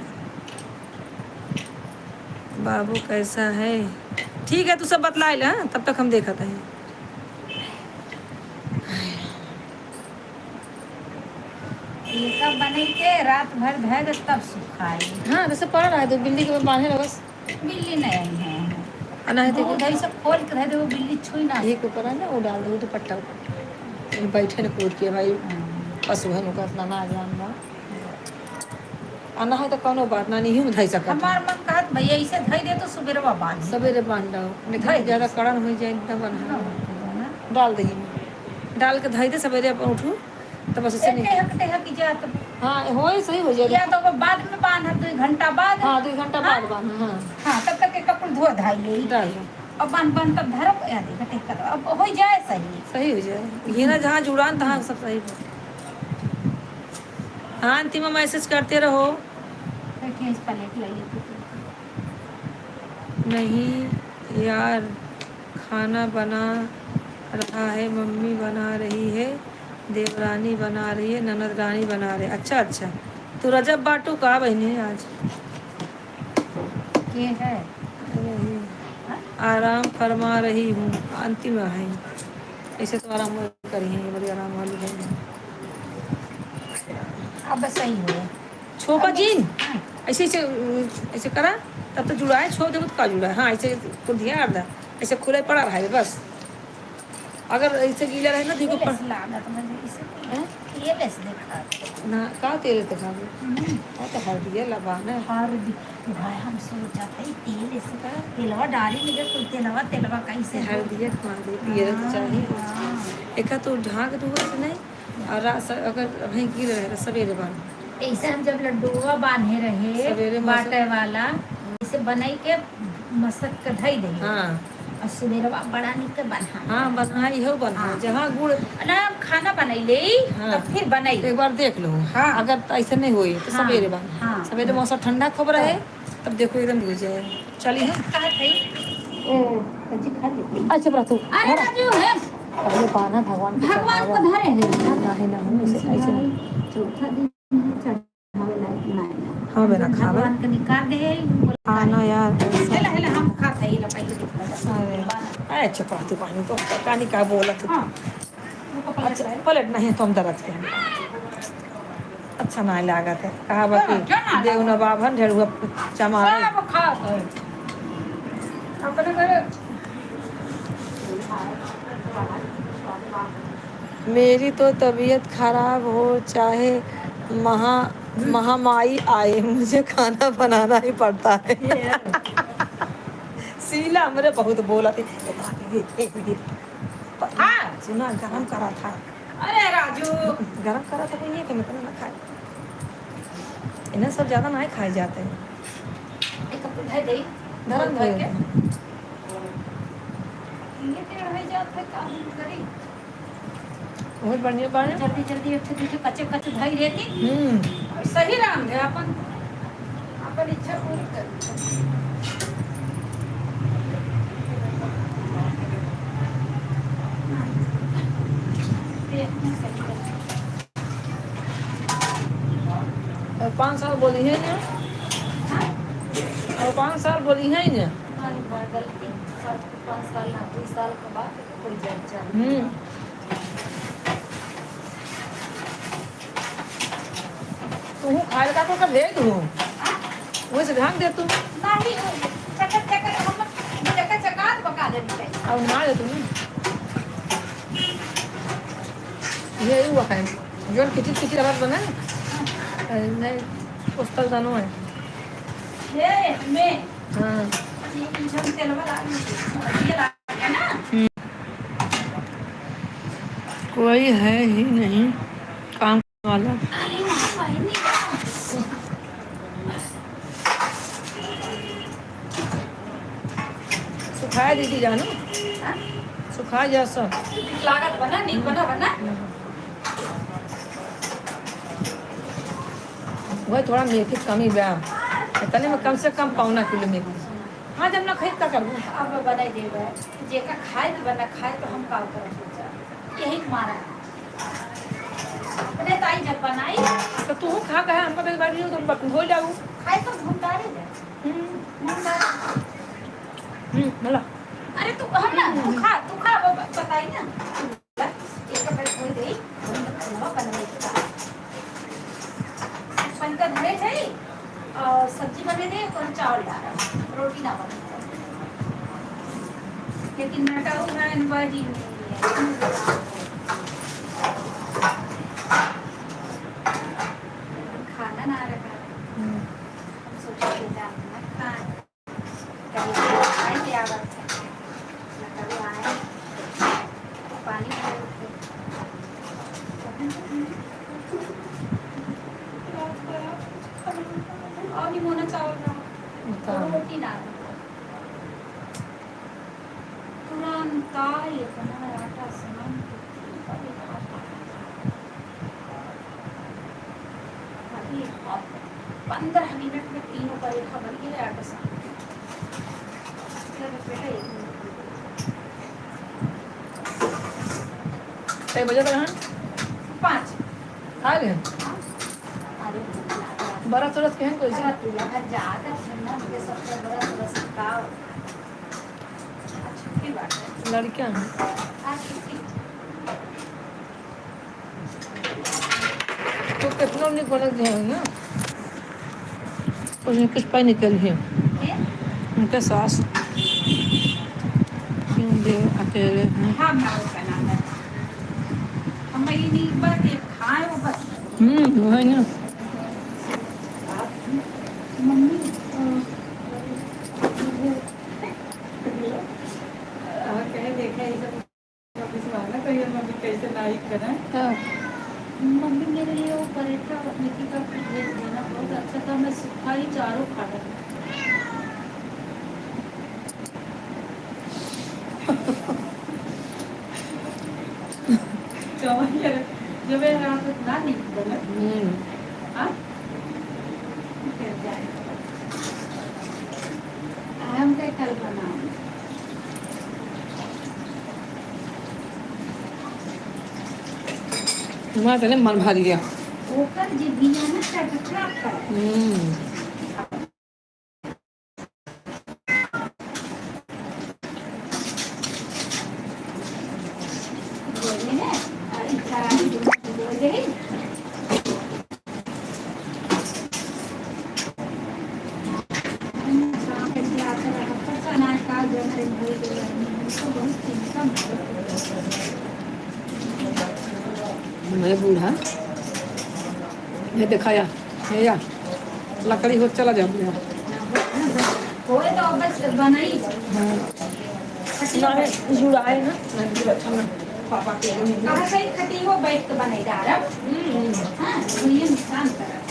बाबू कैसा है? ठीक है, तू सब बतलाए ले, हाँ? तब तक हम देखत हैं। ये कब बने के रात भर धर दे तब सुखाए। हाँ, जैसे पड़ा रहा है, तो बिल्ली के बांधे रहो बस। बिल्ली नहीं आई है। आ, नहीं तो दूध है, सब खोल के धर दे, वो बिल्ली छुई ना। ये के ऊपर है ना, वो डाल दो दुपट्टा ऊपर। ये बैठे न कूद के भाई, हम्म। पशु है, उनका इतना ना जान बा। आ, ना है तो कौनो बात ना, नहीं धई सकत हमार है। मन कहत भैया, इसे धई दे तो सुबेरवा बांध। सबेरे बांध दो, लेकिन धई दे। ज्यादा कड़न हो जाए, एकदम बना। हाँ, तो ना। डाल दे, डाल के धई दे, सबेरे अपन उठू। तो बस ऐसे एक नहीं। हफ्ते हक जात। हाँ, होए सही हो जाए। या तो वो बाद में बांध, दो घंटा बाद। हाँ, दो घंटा हाँ? बाद बांध, हाँ। हाँ, तब तक के कपड़ा धो धाई ले। डाल दो। और बांध, बांध तब धरब, या देखो, ठीक कर, अब हो जाए सही। सही हो जाए। ये ना जहाँ जुड़ान, तहाँ सब सही हो। हाँ, अंतिम में message करते रहो। देखिए, इस plate ले लेते थे। नहीं यार, खाना बना रहा है, मम्मी बना रही है, देवरानी बना रही है, ननद रानी बना रही है। अच्छा, अच्छा, तू रजब बाटू का बहिनी आज? के है? अरे, आराम फरमा रही हूँ, अंतिम है। ऐसे तो आराम करी है, ये बड़ी आराम वाली है। अब सही हो। छोपा अब जीन, हाँ। ऐसे, ऐसे, ऐसे करा, तब तो जुड़ा है, छोप देबो तो का जुड़ा है? हाँ, ऐसे कुल दिया, आधा, ऐसे खुले पड़ा रहे बस। अगर ऐसे गीला रहे ना, देखो, ये पर- लेस लागत मुझे इसे। हैं? ये लेस देखा। ना, का तेल देखा? हम्म। वो तो हल्दी है, लबान है। हल्दी। भाई, हम सोचा था, ये तेल ऐसे का, तेलवा डाली, मुझे कोई तेलवा, तेलवा कैसे ये हो? हल्दी है, कहाँ देती है, तो हाँ, चाहिए। हाँ। एका तो ढाक दो, ऐसे नहीं। और रात स-, अगर वहीं गिर रहे तो सवेरे बांध। ऐसे हम जब लड्डुआ बांधे रहे, सवेरे मसक- बाटे वाला, इसे बनाई के मसक के धई दे। हाँ। और सवेरे बा-, बड़ा निक के बना। हाँ, बना, इहो बना। हाँ। जहाँ गुड़ ना, हम खाना बनाई ले, हाँ। तब फिर बनाई। एक बार देख लो। हाँ। अगर ऐसे नहीं होई, तो हाँ। सवेरे बांध। हाँ। सवेरे मौसम ठंडा खूब रहे, हाँ। तब देखो एकदम हो जाए। चली हम। कहा थे? ओ, सब्जी खा लेते हैं। अच्छा, बड़ा तू अरे घर आ। राजू है। पहले पाना भगवान को भगवान को चढ़ावा। धरे हैं। नहीं, नहीं, ऐसे, ऐसे नहीं। चौथा दिन चढ़ावे लायक ना है। हाँ, बेना, खावे। भगवान को निकाल दे, बोला, हाँ ना यार, ऐसा। हेला, हेला, हम खा खाई ला, पहले तो अरे, अरे, चुप रह तू, पानी तो पता नहीं का बोला तू। हाँ। वो पलट अच्छा, रहा है। पलट नहीं, तो हम दरद के हैं। अच्छा नाहीं लागत है। कहा बा हाँ, कि क्या ना देव लागत? नवाब हन, ढेरुआ चमार। सब खात है। अपने घरे मेरी तो तबीयत खराब हो, चाहे महा-, महामारी आए, मुझे खाना बनाना ही पड़ता है। ये है। शीला हमरे बहुत बोला थी। हाँ। सुना, गरम करा था। अरे राजू। गरम करा था, कोई ये कि मतलब ना खाए। इन्हें सब ज्यादा ना खाए जाते हैं। एक कप धर दे। गरम धर के। ये टेढ़ हो जात है, का हम करी? बहुत बढ़िया बात है। जल्दी, जल्दी एक ठो, दू ठो कच्चे, कच्चे धई लेती। हम्म। और सही राम है, अपन, अपन इच्छा पूरी कर। ये अपने सही कर। और पाँच साल बोली है ना? और पाँच साल बोली है ना? हाँ, हाँ, गलती। पाँच साल ना, बीस साल के बाद कोई चर्चा नहीं। हम्म। तू खाए का तो कर दे तू। वैसे ध्यान दे तू। नहीं, चकर, चकर, हम चकर चकात पका देते हैं। अब ना दे तू ना। ये हुआ है, जो खिचड़ी, खिचड़ी अलग बना है। अरे नहीं, पोस्टल दानो है। ये, मैं। हाँ। ये पीछे में तेल वाला, ये लगा है ना? हम्म। कोई है ही नहीं काम वाला। अरे, वहाँ पानी नहीं है। सुखाए दीदी जानो। हाँ? सुखाए जा सब। लागत बना, नीक बना, बना। वही थोड़ा मेथी कमी बा। इतने में कम से कम पौना किलो मेथी। हाँ, जब ना खाई, का करबू? अब बनाई देबे। जेका खाए के बना, खाए तो हम का करब, सोचा। यही मारा। अपने ताई जब बनाई। तो तू खा कहे, हमको तो एक बार यूं तो बक-, हो जाऊ। खाए तो हम डाले जाए। हम्म। हम डाले। हम्म, बोला। अरे तू हम ना, तू खा, तू खा, वो ब-, बताई ना। एक बार धोई दे, खाना बनवे के बाद। पंखा धरे थे और सब्जी बने दे और चावल डाला, रोटी ना बने। लेकिन नटा हुआ है, बाजी नहीं है। खाना ना रखा। हम्म। हम सोचे थे जाना खाए। कभी आए थे आवत है, न कभी आए। पानी भरे थे। और निमोना चावल ना। उतार। रोटी ना। तुरंत आए, इतना आटा सान के अभी पन्द्रह मिनट में तीनों परेठा बन गया है, आटा सान के। चलो बेटा, एक मिनट। कै बजे तक हैं? पाँच। खा ले। हाँ। अरे, बरस उरस के हैं कोई? अरे, तू यहाँ जाकर सुनना, मुझे सबसे बरस उरस का। अच्छा, की बात है। लड़कियाँ हैं। हाँ, छुट्टी। तो कितना उन्हें गलत है ना, उसमें कुछ पाई निकल है। हैं? उनके सास क्यों दे अकेले हैं? हाँ, मैं उसका नाम है। हम ये नहीं बात, ये खाए वो बस। हम्म, वही ना। मम्मी, अ, हाँ, कहे देखा ये सब। अभी सुहाना कहिए, मम्मी कैसे नाई करें? हाँ। मम्मी, मेरे लिए वो पराठा मेथी का भेज देना, बहुत अच्छा था, मैं सूखा ही चारों खा रही। कमाई है, जब ये रात में ना निकले। हम्म। हाँ? फिर जाए। हम क्या कल बनाऊँ? हमारा तने मन भर गया। ओकर जे बिया ना टटका पर। हम्म। बोले ना, अ, इच्छा रानी बोल गई। मैं बूढ़ा, ये दिखाया, ये या, लकड़ी हो चला जा, बूढ़ा। होए तो बस बनाई। हाँ। खटी ना हो है, बैठ। जुड़ाए ना, ना जुड़ा, अच्छा ना, पापा के वो नहीं। कहाँ से खटी हो बैठ के बनाई जा रहा। हम्म, हम्म। हाँ, तो ये नुकसान कर रहा है।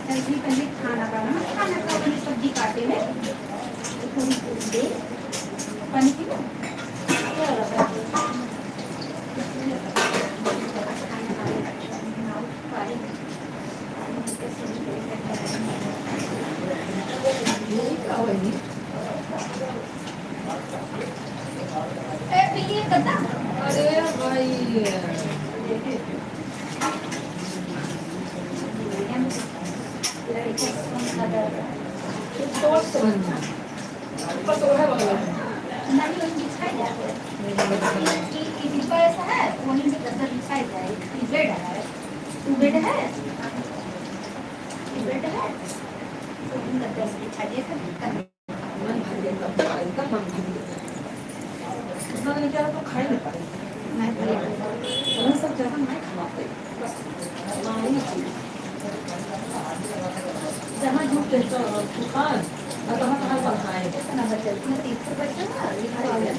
जल्दी पहले खाना बनाओ, खाना का पहले सब्जी काटे ले। थोड़ी दूध दे। पानी पी लो। ए, पी लिए कद्दा? अरे भाई। मन भर गया, एकदम मन भर गया। उतना लेके आओ तो खा ही नहीं पाए। नहीं भैया। उन्हें सब ज्यादा नहीं खा पाते। बस, हाँ, वही चीज। जहाँ झूठ कहते हो, दुकान, और कहाँ कहाँ पर खाए। इतना बचा, इतना तीस रुपये का, ये खा लिया।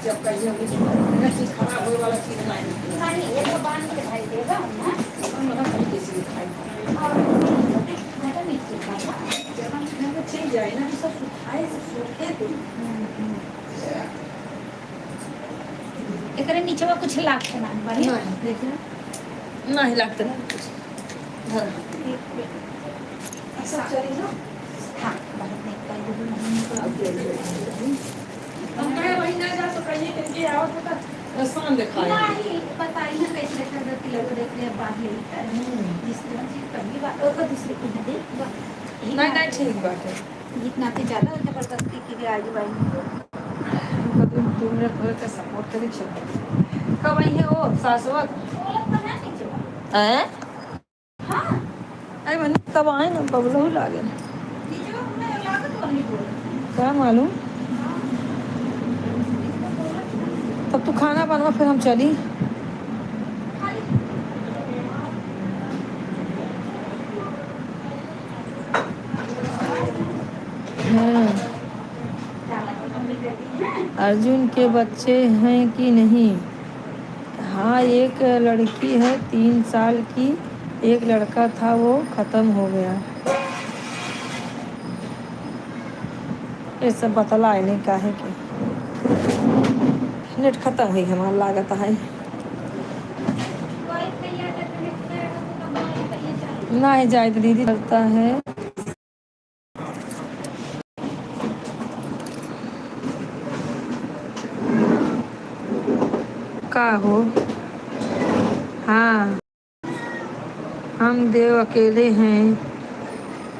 जब कहिए, हम इस, इतना चीज खराब होने वाला चीज नहीं। नहीं, ये तो बांध के भाई देगा, हम ना। हम लोग खाली किसी को खाए। और खत्म ही चीज है ना। जब हम, हम लोग चल जाए ना, हम सब खाए, सब सोते थे। एकरे नीचवा कुछ लागत ना बनी। नहीं, देखिए। नहीं लागत ना कुछ। हाँ। अच्छा, चलिए ना। हाँ, बहुत नीक कही दीदी, मम्मी को। अब दे दो। हम कहे वही ना जा तो कहिए कि इनके आवत होता, आसान दिखाए। नहीं, पता ही ना कैसे देखा था, तिलक देख लिया, बांध लिया। हम्म। जिस तरह से पहली बार, और को दूसरे को ना दे, बस। नहीं, नहीं, ठीक बात है। जितना के ज्यादा जबरदस्ती की भी आज भाई। उनका तुम, तुमने थोड़ा सा support करी छे। कब आई है वो सासवत? हैं? हाँ। आई बनी तब आए ना, बबलू लागे। का मालूम? तब तू खाना बनवा, फिर हम चली। हाँ। अर्जुन के बच्चे हैं कि नहीं? हाँ, एक लड़की है तीन साल की, एक लड़का था, वो खतम हो गया। ये सब बतलाए नहीं काहे के। नेट खतम हुई हमार लागत है। नहीं जाए तो दीदी करता है। का हो? हाँ, हम देव अकेले हैं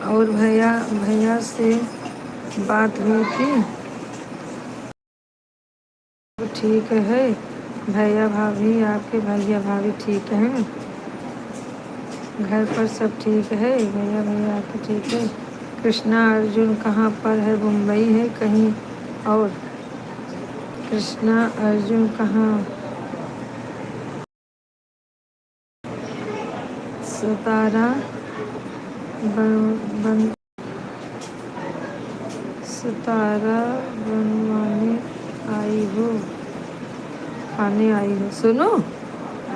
और भैया, भैया से बात हुई थी। ठीक है भैया भाभी, आपके भैया भाभी ठीक हैं? घर पर सब ठीक है? भैया, भैया आपके ठीक है? कृष्णा अर्जुन कहाँ पर है? मुंबई है कहीं और? कृष्णा अर्जुन कहाँ? सतारा बन, बन, सतारा बनवाने आई हो, खाने आई हो। सुनो,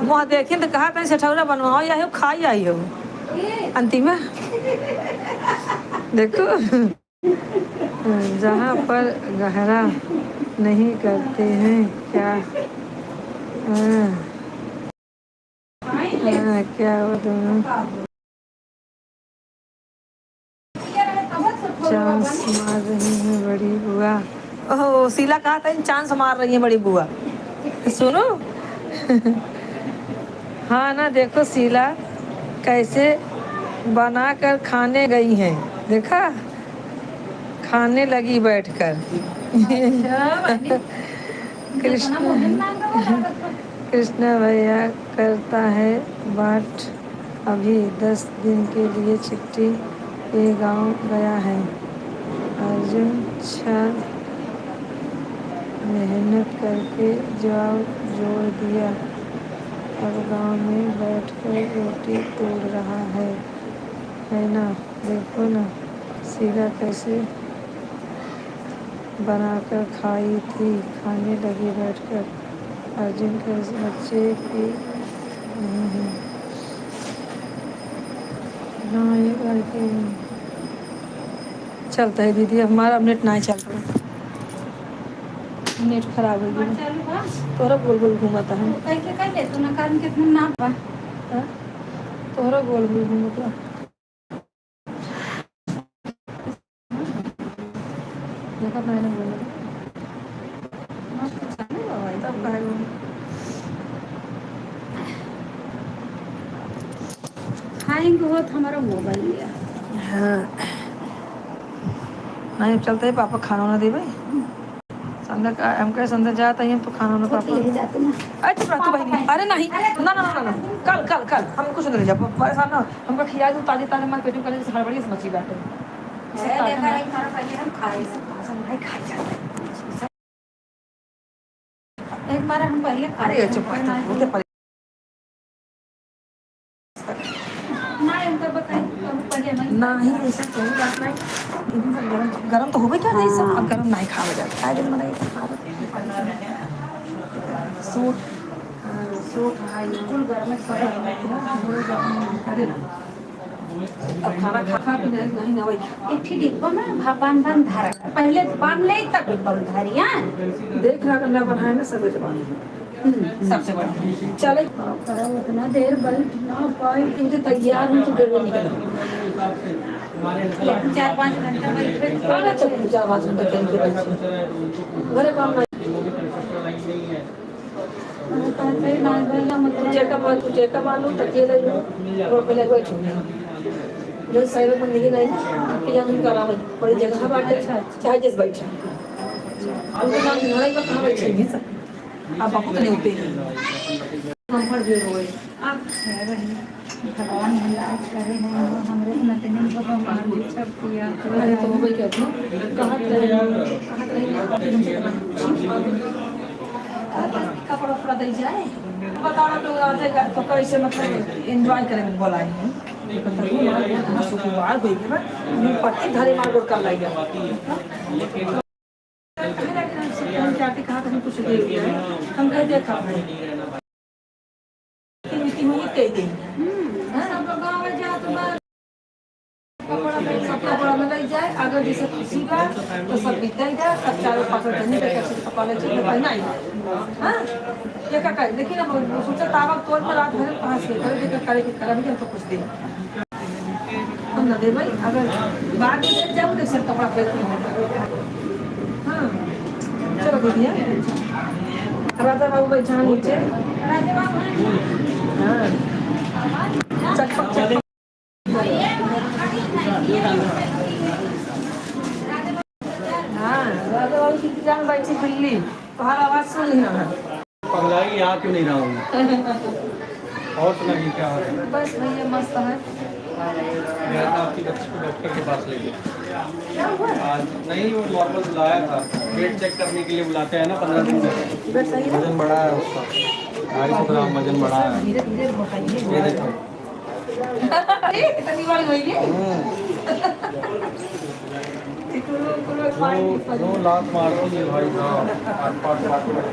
मुँह देखिन तो कहा तनी सेठौरा बनवाओ या हो खाई आई हो। अंतिम में देखो, जहाँ पर गहरा नहीं करते हैं क्या? हाँ। हाँ, क्या वो दोनों चांस मार रही है बड़ी बुआ। ओहो, शीला कहा था, "चांस मार रही है बड़ी बुआ।" सुनो। हाँ ना, देखो शीला कैसे बनाकर खाने गई हैं, देखा, खाने लगी बैठकर। अच्छा, कृष्ण, कृष्णा भैया करता है बात, अभी दस दिन के लिए छुट्टी पे गाँव गया है। अर्जुन छह मेहनत करके जवाब जोड़ दिया, अब गाँव में बैठकर रोटी तोड़ रहा है, है ना? देखो ना, शीला कैसे बनाकर खाई थी, खाने लगी बैठकर। अर्जुन के बच्चे की नहीं है। हाँ, ये बात है। चलता है दीदी, हमारा अब नेट नहीं चल रहा, नेट खराब हो गया। तोहरा गोल गोल घूमता है। कैसे कर ले तू ना, कारण कितना नाप बा। हाँ? तोहरा गोल गोल घूमता। देखत नाही ना बोले। मस्त चालू बा भाई, तब काहे बोले? Hang होत हमारा मोबाइल या। हाँ। नहीं, चलते ही पापा खाना ना देबे। संध्या का, हम कहे संध्या जात है, हम तो खाना ना कुछ पापा। ले जाते ना। अरे चुप रह तू बहिनी। अरे नहीं। ना, ना, ना, ना, ना। कल, कल, कल। हम कुछ नहीं ले जाब। परेशान ना। हमका खिया दू ताजे, ताजे हमारे पेट में पहले से हड़बड़ी से मची बाटे। ए, देखा, एक बार पहले हम खाए, सब भाषण भाई खाए जाते हैं। एक बार हम पहले खाए अरे, चुप रह, चुप, वो तो परे-, ना, इनका बताइए, हम पहले हम नहीं, ऐसा कोई बात नहीं। इनका गरम, गरम तो होबे क्या नहीं, सब हाँ। अब गरम नहीं खावे जाता। खाए दिन बनाइए, खावे। सूट, हाँ, सूट, हाँ, बिल्कुल गरम है, सब गरम है, पूरा गरम है, अरे ना। अब खाना खा, खा के नहीं, नहीं, नहीं, वही। एक ठे डिब्बा में भा-, बांध, बांध धरा। पहले बांध ले, तब डिब्बा में धरी, हाँ? देख रहा, ना बनाए ना, सब जबान। हम्म, सबसे बड़ा। चले। उतना देर बैठ ना पाए, क्योंकि तैयार हूँ तो डर निकल। लेकिन चार पाँच घंटा बैठे। अरे, तो चार पाँच घंटा बैठे। घरे काम नहीं। तू चेका बांध, तू चेका बांध लो, तकिए ले लो, और पहले बैठ जाओ। जो साइड में नीचे नहीं, आपके यहाँ उनका आराम है, बड़ी जगह बांट दे, चाहे जिस बैठ जाओ। उनका नाम धराई का कहाँ बैठेंगे सब? आप बहुत नहीं होते हैं। कंफर्ट भी हुए। आप खैर रहिए। भगवान इलाज करे हैं, हमरे नतनी को भगवान सब किया। अरे तो हो गई क्या थी? कहत रही, कहत रही, कपड़ा उपड़ा दे जाए। बताओ तो आ जाएगा, तो कैसे मतलब enjoy करे में बोला है। ये पता नहीं, हमारे यहाँ शुक्रवार को ही ना, हम पट्टी धरे मार कर कर लाएगा। कहे लगे ना, हमसे फोन के आके कहा, "तुम कुछ दे दिया है।" हम कह दिया, "खा भाई।" हुई कह देंगे। हाँ? सब कपड़ा में लग जाए, अगर जैसे खुशी बा, तो सब बीतल जाए, सब चारों पाँचों जनी के कपड़ा ले चल, पहनाई। हाँ? ये का करे? लेकिन अब सोचा, तावा तोर पर रात भर कहाँ से करे, जेकर करे के करे, हम तो कुछ दे। हम ना दे भाई, अगर बाद में दे जाओ, तो सब कपड़ा फेंक दे। हाँ। चलो दीदी, हाँ। राजा बाबू बैठा नीचे। हाँ। चटपट, चटपट। हाँ, राजा बाबू की जान बैठी बिल्ली, तुम्हारा आवाज सुन लिया है। पगलाई, यहाँ क्यों नहीं रहा हूँ? और सुनाइए, क्या हाल है? बस भैया, मस्त है। गया था आपकी बच्ची को डॉक्टर के पास लेके। क्या हुआ? आज नहीं, वो नॉर्मल बुलाया था, वेट चेक करने के लिए बुलाते हैं ना, पन्द्रह दिन में। वजन बढ़ा है उसका, ढाई सौ ग्राम वजन बढ़ा है। धीरे धीरे बताइए। ये देखो। अरे, इतनी बड़ी हुई है। हम्म। जो, जो लात मारती है भाई साहब, पाट, पाट, पाट, पाट।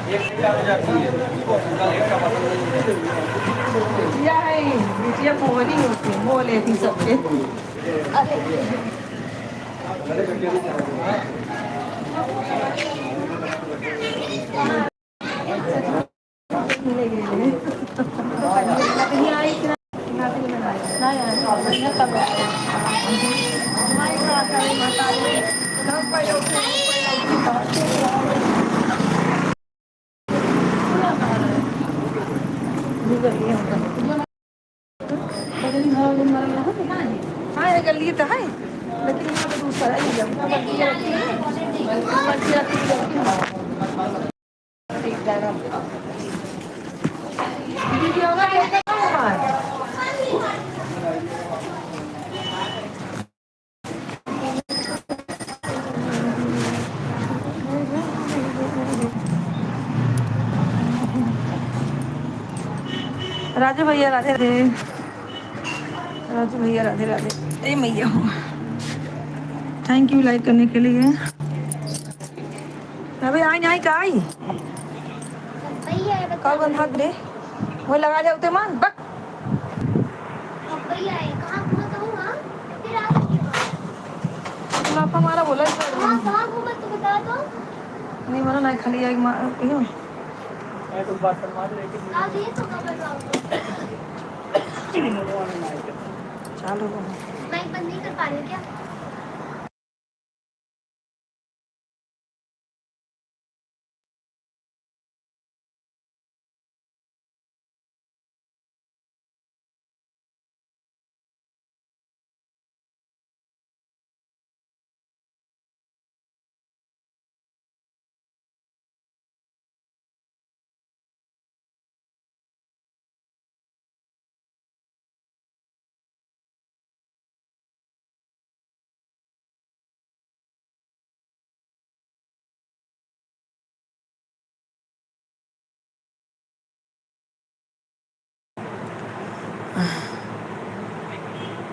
एक घंटा हो जाती है, इसको पूरा एक का पसंद नहीं है। बिटिया है, बिटिया फोनी होती है, बोले थी सबके। हाँ, ये गली तो है, लेकिन यहाँ पे दूसरा है, ये गली है। ठीक है। राजू भैया राधे राधे। राजू भैया राधे राधे। ए मैया हो, thank you like करने के लिए। अबे आई, आई का आई? भैया, ये बता। का बंधा दे? वो लगा जाओ ते मान, बक। भैया, ये कहाँ घूमत हूँ, हाँ? फिर आ सकते हो। लाफा मारा बोला है। कहाँ, कहाँ घूमत तू बता तो? नहीं, मना नहीं, खाली एक मा-, कहियो। मैं तो बात कर मार लेकिन आज ये तो कब बताओ? चालू हो। माइक बंद नहीं कर पा रहे क्या?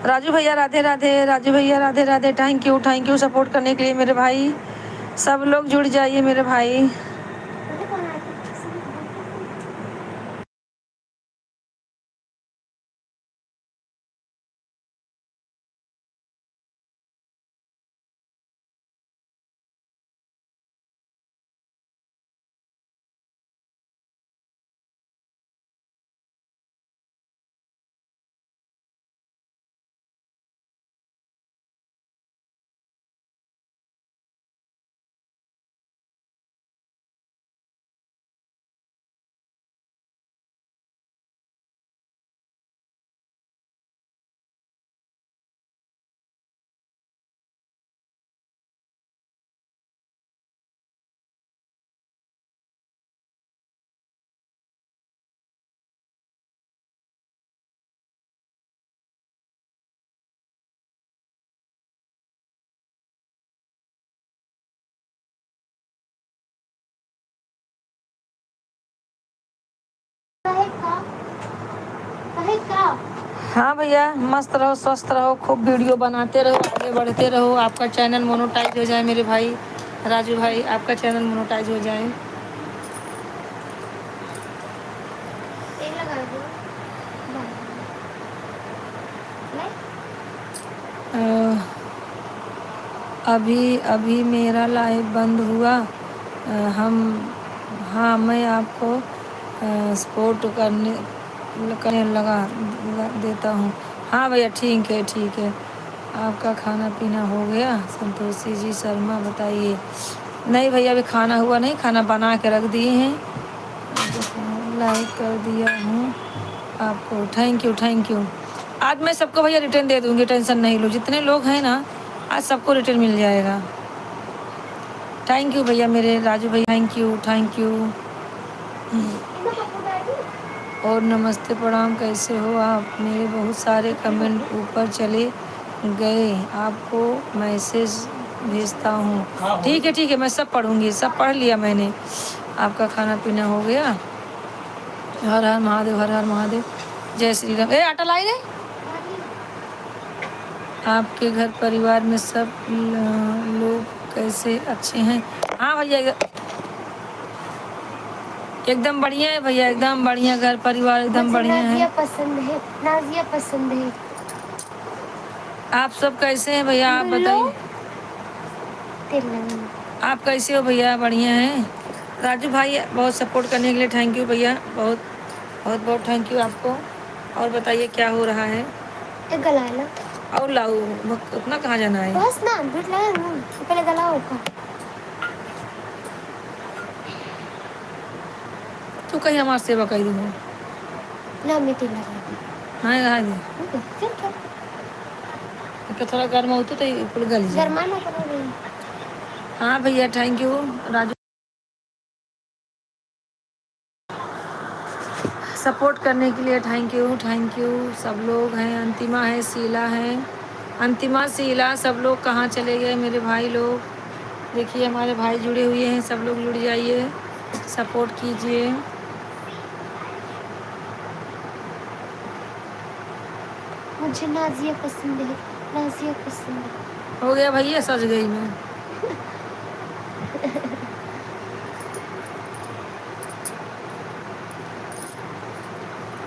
राजू भैया राधे राधे, राजू भैया राधे Radhe, thank you, thank you support करने के लिए मेरे भाई। सब लोग जुड़ जाइए मेरे भाई। हाँ भैया, मस्त रहो, स्वस्थ रहो, खूब वीडियो बनाते रहो, आगे बढ़ते रहो, आपका चैनल मोनेटाइज हो जाए मेरे भाई राजू भाई, आपका चैनल मोनेटाइज हो जाए। अ, अभी, अभी मेरा लाइव बंद हुआ। अ, हम, हाँ, मैं आपको, अ, सपोर्ट करने, करने लगा, ल-, देता हूँ। हाँ भैया, ठीक है, ठीक है। आपका खाना पीना हो गया? संतोषी जी शर्मा बताइए। नहीं भैया, अभी खाना हुआ नहीं, खाना बना के रख दिए हैं। लाइक कर दिया हूँ आपको। Thank you, thank you। आज मैं सबको भैया रिटर्न दे दूँगी, टेंशन नहीं लो। जितने लोग हैं ना, आज सबको रिटर्न मिल जाएगा। Thank you भैया, मेरे राजू भाई, thank you, thank you। और नमस्ते, प्रणाम, कैसे हो आप? मेरे बहुत सारे कमेंट ऊपर चले गए, आपको मैसेज भेजता हूँ। ठीक है, ठीक है, मैं सब पढ़ूँगी, सब पढ़ लिया मैंने। आपका खाना पीना हो गया? हर हर महादेव, हर हर महादेव। जय श्री राम। ए, आटा लाई रे। आपके घर परिवार में सब ल-, लोग कैसे, अच्छे हैं? हाँ भैया, एकदम, एकदम बढ़िया है भैया, एकदम बढ़िया, घर परिवार एकदम मुझे बढ़िया है। नाजिया पसंद है, नाजिया पसंद है। आप सब कैसे हैं भैया, आप बताइए। आप कैसे हो भैया? बढ़िया हैं। राजू भाई, बहुत सपोर्ट करने के लिए thank you भैया, बहुत, बहुत, बहुत thank you आपको। और बताइए, क्या हो रहा है? एक गला है ना। और लाओ, उतना कहाँ जाना है? बस ना, झूठ लगा ना, पहले गला होगा। तू कहीं हमार सेवा कइ दिहो। ना, मैं तेल लगा दी। नहीं, रहा दे। फिर क्या? इनका थोड़ा गर्म होतो तो ये कुल गल जाए। गरमाना पड़ो नहीं। हाँ भैया, thank you राजू। सपोर्ट करने के लिए thank you, thank you। सब लोग हैं, अंतिमा है, शीला है, अंतिमा, शीला, सब लोग कहाँ चले गए मेरे भाई लोग? देखिए, हमारे भाई जुड़े हुए हैं, सब लोग जुड़ जाइए, सपोर्ट कीजिए। मुझे नाजिया पसंद है, नाजिया पसंद है। हो गया भैया, सज गई मैं।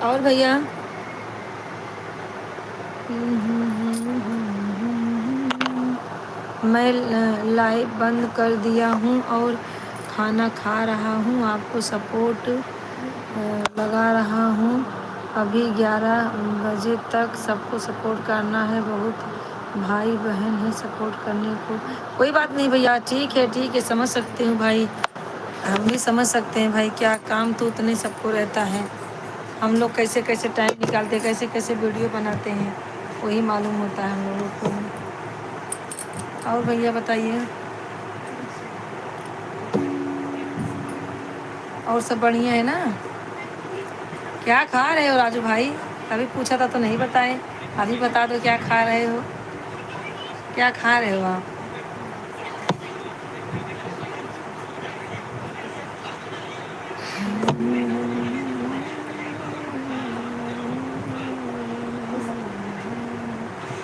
और भैया, मैं ल-, लाइव बंद कर दिया हूँ और खाना खा रहा हूँ, आपको सपोर्ट, अ, लगा रहा हूँ। अभी ग्यारह बजे तक सबको सपोर्ट करना है, बहुत भाई बहन है सपोर्ट करने को। कोई बात नहीं भैया, ठीक है, ठीक है, समझ सकती हूँ भाई। हम भी समझ सकते हैं भाई, क्या काम तो उतने सबको रहता है। हम लोग कैसे कैसे टाइम निकालते हैं, कैसे कैसे वीडियो बनाते हैं, वही मालूम होता है हम लोगों को। और भैया बताइए, और सब बढ़िया है ना? क्या खा रहे हो राजू भाई? अभी पूछा था तो नहीं बताए, अभी बता दो क्या खा रहे हो, क्या खा रहे हो आप?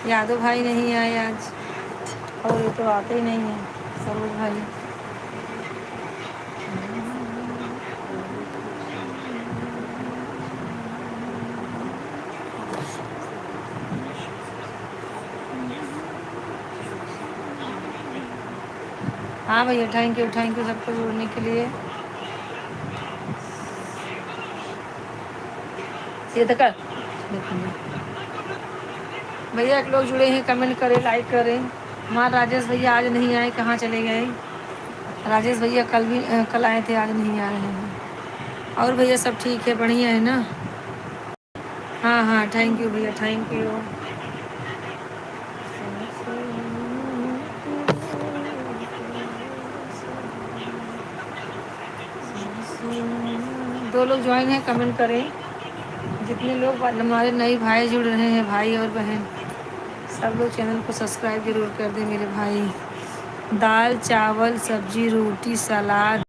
यादव भाई नहीं आए आज, और ये तो आते ही नहीं है सरोज भाई। हाँ भैया, thank you, thank you सबको जुड़ने के लिए। ये तो कर। भैया, एक लोग जुड़े हैं, कमेंट करें, लाइक करें। हमारे राजेश भैया आज नहीं आए, कहाँ चले गए? राजेश भैया कल भी, अ, कल आए थे, आज नहीं आ रहे हैं। और भैया, सब ठीक है, बढ़िया है ना? हाँ, हाँ, thank you भैया, thank you। दो लोग ज्वाइन हैं, कमेंट करें। जितने लोग हमारे नए भाई जुड़ रहे हैं, भाई और बहन, सब लोग चैनल को सब्सक्राइब जरूर कर दें मेरे भाई। दाल, चावल, सब्जी, रोटी, सलाद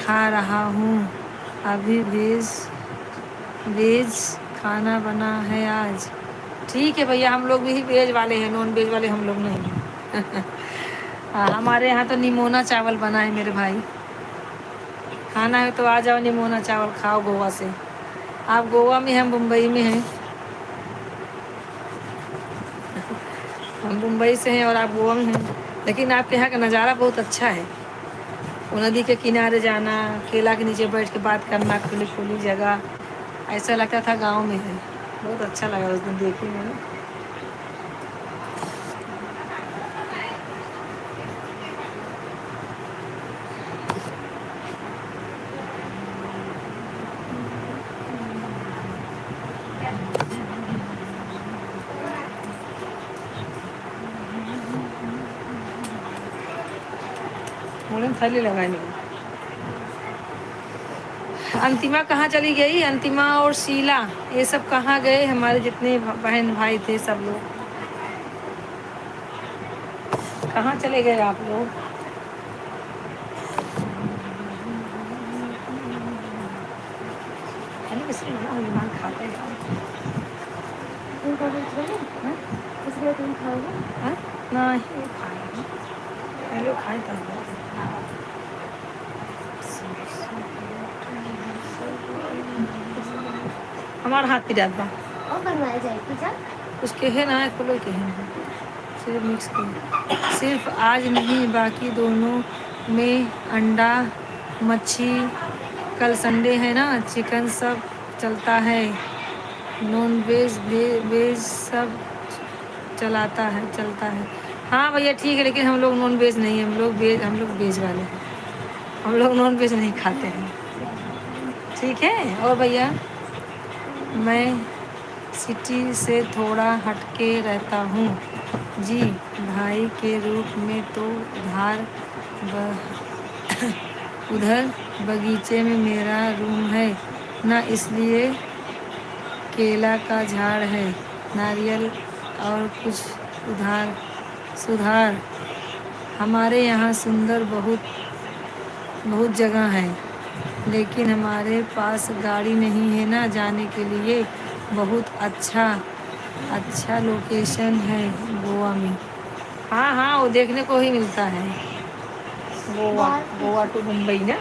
खा रहा हूँ। अभी वेज, वेज खाना बना है आज। ठीक है भैया, हम लोग भी वेज वाले हैं, नॉन वेज वाले हम लोग नहीं हैं। हाँ, हमारे यहाँ तो निमोना चावल बना है मेरे भाई। खाना है तो आ जाओ, निमोना चावल खाओ गोवा से। आप गोवा में हैं, हम मुंबई में हैं। हम मुंबई से हैं और आप गोवा में हैं, लेकिन आपके यहाँ का नज़ारा बहुत अच्छा है। वो नदी के किनारे जाना, केला के नीचे बैठ के बात करना, खुली खुली जगह, ऐसा लगता था गाँव में है। बहुत अच्छा लगा उस दिन देखे मैंने। मुड़न थैली लगाई नहीं। अंतिमा कहाँ चली गई? अंतिमा और शीला, ये सब कहाँ गए? हमारे जितने भ-, बहन भाई थे, सब लोग कहाँ चले गए आप लोग? अरे, इसमें बड़ा मेहमान खाता है यार। तुम कभी खाओगे? हाँ? इसलिए तुम खाओगे? हाँ? नहीं, वो खाएंगे। पहले खाए तब। हमार हाथ पिरात बा। और बनवाया जाए पिज्जा? उसके है ना, खोलो के है। सिर्फ मिक्स कर, सिर्फ आज नहीं, बाकी दोनों में अंडा, मच्छी, कल संडे है ना, चिकन, सब चलता है। नॉन वेज, वे-, वेज सब चलाता है, चलता है। हाँ भैया, ठीक है, लेकिन हम लोग नॉन वेज नहीं है, हम लोग वेज, हम लोग वेज वाले हैं, हम लोग नॉन वेज नहीं खाते हैं। ठीक है, और भैया, मैं सिटी से थोड़ा हटके रहता हूँ जी। भाई के रूप में तो उधार ब-, उधर बगीचे में मेरा रूम है ना, इसलिए केला का झाड़ है, नारियल और कुछ उधार सुधार। हमारे यहाँ सुंदर बहुत, बहुत जगह है, लेकिन हमारे पास गाड़ी नहीं है ना जाने के लिए। बहुत अच्छा, अच्छा लोकेशन है गोवा में। हाँ, हाँ, वो देखने को ही मिलता है। गोवा, बाहर गोवा to मुंबई ना।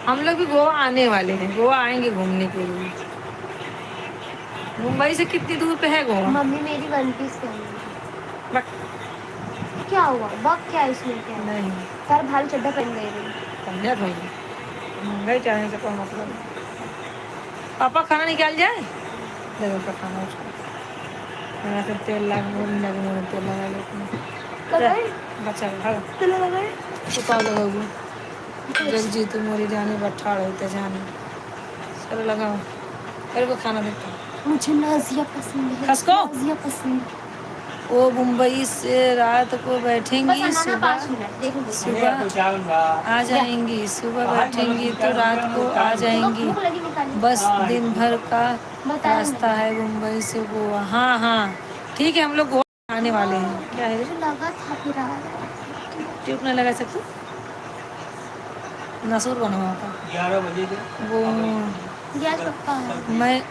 हम लोग भी गोवा आने वाले हैं, गोवा आएंगे घूमने के लिए। मुंबई से कितनी दूर पे है गोवा? मम्मी मेरी वन पीस पहन रही है। बक- क्या हुआ? बक क्या है इसमें क्या है? नहीं। तार भाल चड्ढा पहन गए रही। समझा भाई, महंगाई चाहे से कोई मतलब नहीं। पापा खाना निकाल जाए? दे दो तो खाना उसको। मेरा सब तेल लाग, वो भी लाग, वो तेल लगा लेते हैं। लगाए? बच्चा भाग। तेल लगाए? तो का लगाओगे? जब जी तू मोरी जाने बठाड़ होते जाने। चलो लगाओ। अरे वो खाना देता है। मुझे नाजिया पसंद है। खसको? नाजिया पसंद। वो मुंबई से रात को बैठेंगी, बस आना ना, सुबह, पाँच मिनट, देखो, देखो। सुबह आ जाएंगी, सुबह बैठेंगी तो रात को आ जाएंगी। भूख लगी, निकालिए। बस दिन भर का रास्ता है मुंबई से गोवा। हाँ, हाँ, ठीक है, हम लोग गोवा आने वाले हैं। क्या है? मुझे लगा था फिर आ रहा है। ट्यूब नहीं लगा सकते? नसूर बना हुआ था। ग्यारह बजे के। वो गैस पक्का है। मैं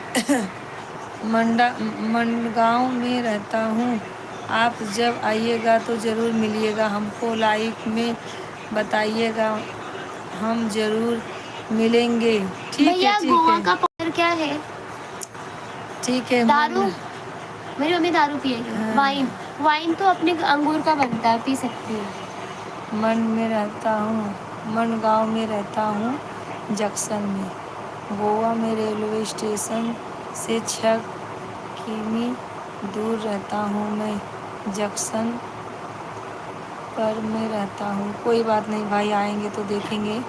मंडा-, मंडगांव में रहता हूँ। आप जब आइएगा तो ज़रूर मिलिएगा हमको, लाइव में बताइएगा, हम ज़रूर मिलेंगे। ठीक है, भैया, ठीक गोवा है। का पाउडर क्या है? ठीक है, दारू। मन- मेरी मम्मी दारू पिएगी। हाँ। वाइन, वाइन तो अपने अंगूर का बनता है, पी सकती है। मन में रहता हूँ, मन गांव में रहता हूँ, जंक्शन में। गोवा में रेलवे स्टेशन से छः किमी दूर रहता हूँ मैं, जंक्शन पर मैं रहता हूँ। कोई बात नहीं भाई, आएंगे तो देखेंगे,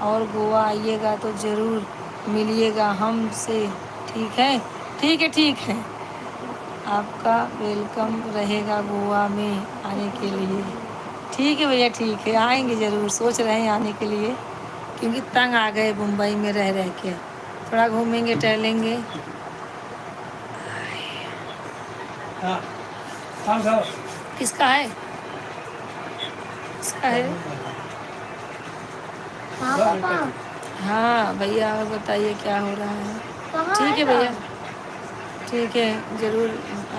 और गोवा आइएगा तो ज़रूर मिलिएगा हमसे, ठीक है? ठीक है, ठीक है, आपका वेलकम रहेगा गोवा में आने के लिए। ठीक है भैया, ठीक है, आएंगे ज़रूर, सोच रहे हैं आने के लिए, क्योंकि तंग आ गए मुंबई में रह रह के। थोड़ा घूमेंगे, टहलेंगे। हाँ, हाँ, हाँ। किसका है? किसका है? हाँ, पापा। हाँ, भैया, और बताइए, क्या हो रहा है? कहाँ ठीक है, आएगा? भैया, ठीक है, ज़रूर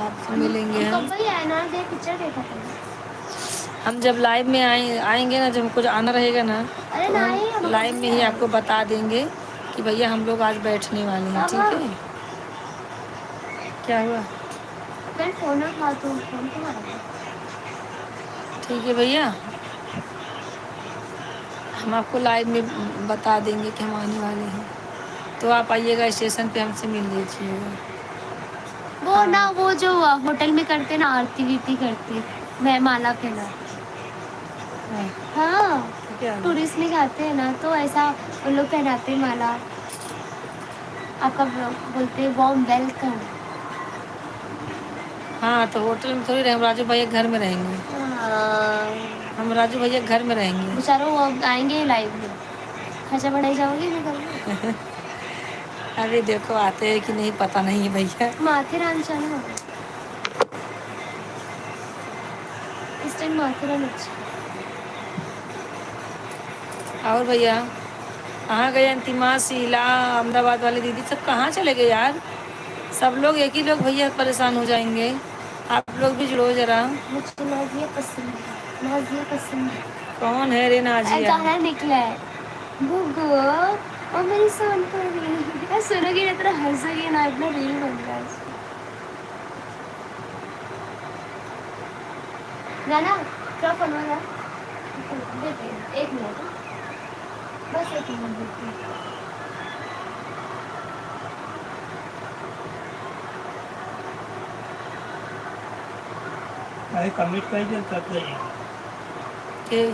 आपसे हम, मिलेंगे हम हम। कब ही आए ना, देख, पिक्चर देखा था। हम जब लाइव में आए, आएंगे ना, जब हमको आना रहेगा ना, अरे तो हम नहीं, हम लाइव में ही आपको बता देंगे। कि भैया हम लोग आज बैठने वाले हैं, ठीक है? क्या हुआ? मैं फोन उठा तो फोन तो आ गया। ठीक है भैया, हम आपको लाइव में बता देंगे कि हम आने वाले हैं, तो आप आइएगा स्टेशन पे, हमसे मिल लीजिएगा। वो हाँ। ना, वो जो होटल में करते ना, आरती वीरती करते, मैं माला पहना। हाँ। हाँ, क्या? टूरिस्ट नहीं खाते हैं ना, तो ऐसा उन लोग पहनाते हैं माला। आपका ब-, बोलते हैं वार्म वेलकम। हाँ, तो होटल में थोड़ी रहे, हम राजू भैया के घर में रहेंगे। हाँ। हम राजू भैया के घर में रहेंगे। बेचारो वो अब आएंगे ही लाइव में, खर्चा बढ़ाई जाओगी ना घर में। अभी देखो आते हैं कि नहीं, पता नहीं है भैया। माथेरान चलो। इस टाइम माथेरान अच्छा। और भैया, कहाँ गए अंतिमा, शीला, अहमदाबाद वाली दीदी, सब कहाँ चले गए यार? सब लोग एक ही लोग भैया परेशान हो जाएंगे, आप लोग भी जुड़ो जरा। मुझे नाजिया पसंद है, नाजिया पसंद है। कौन है रे नाजिया? गाना निकला है, गुगु, ओ मेरी सोनपरी। सुनोगी ना, इतना हंसोगी ना, इतना रील बन रहा है। ना, ना, थोड़ा फोन में ना। देते हैं, एक मिनट। बस एक मिनट देते हैं। अरे, कमेंट कर दे, कर दे। के? ये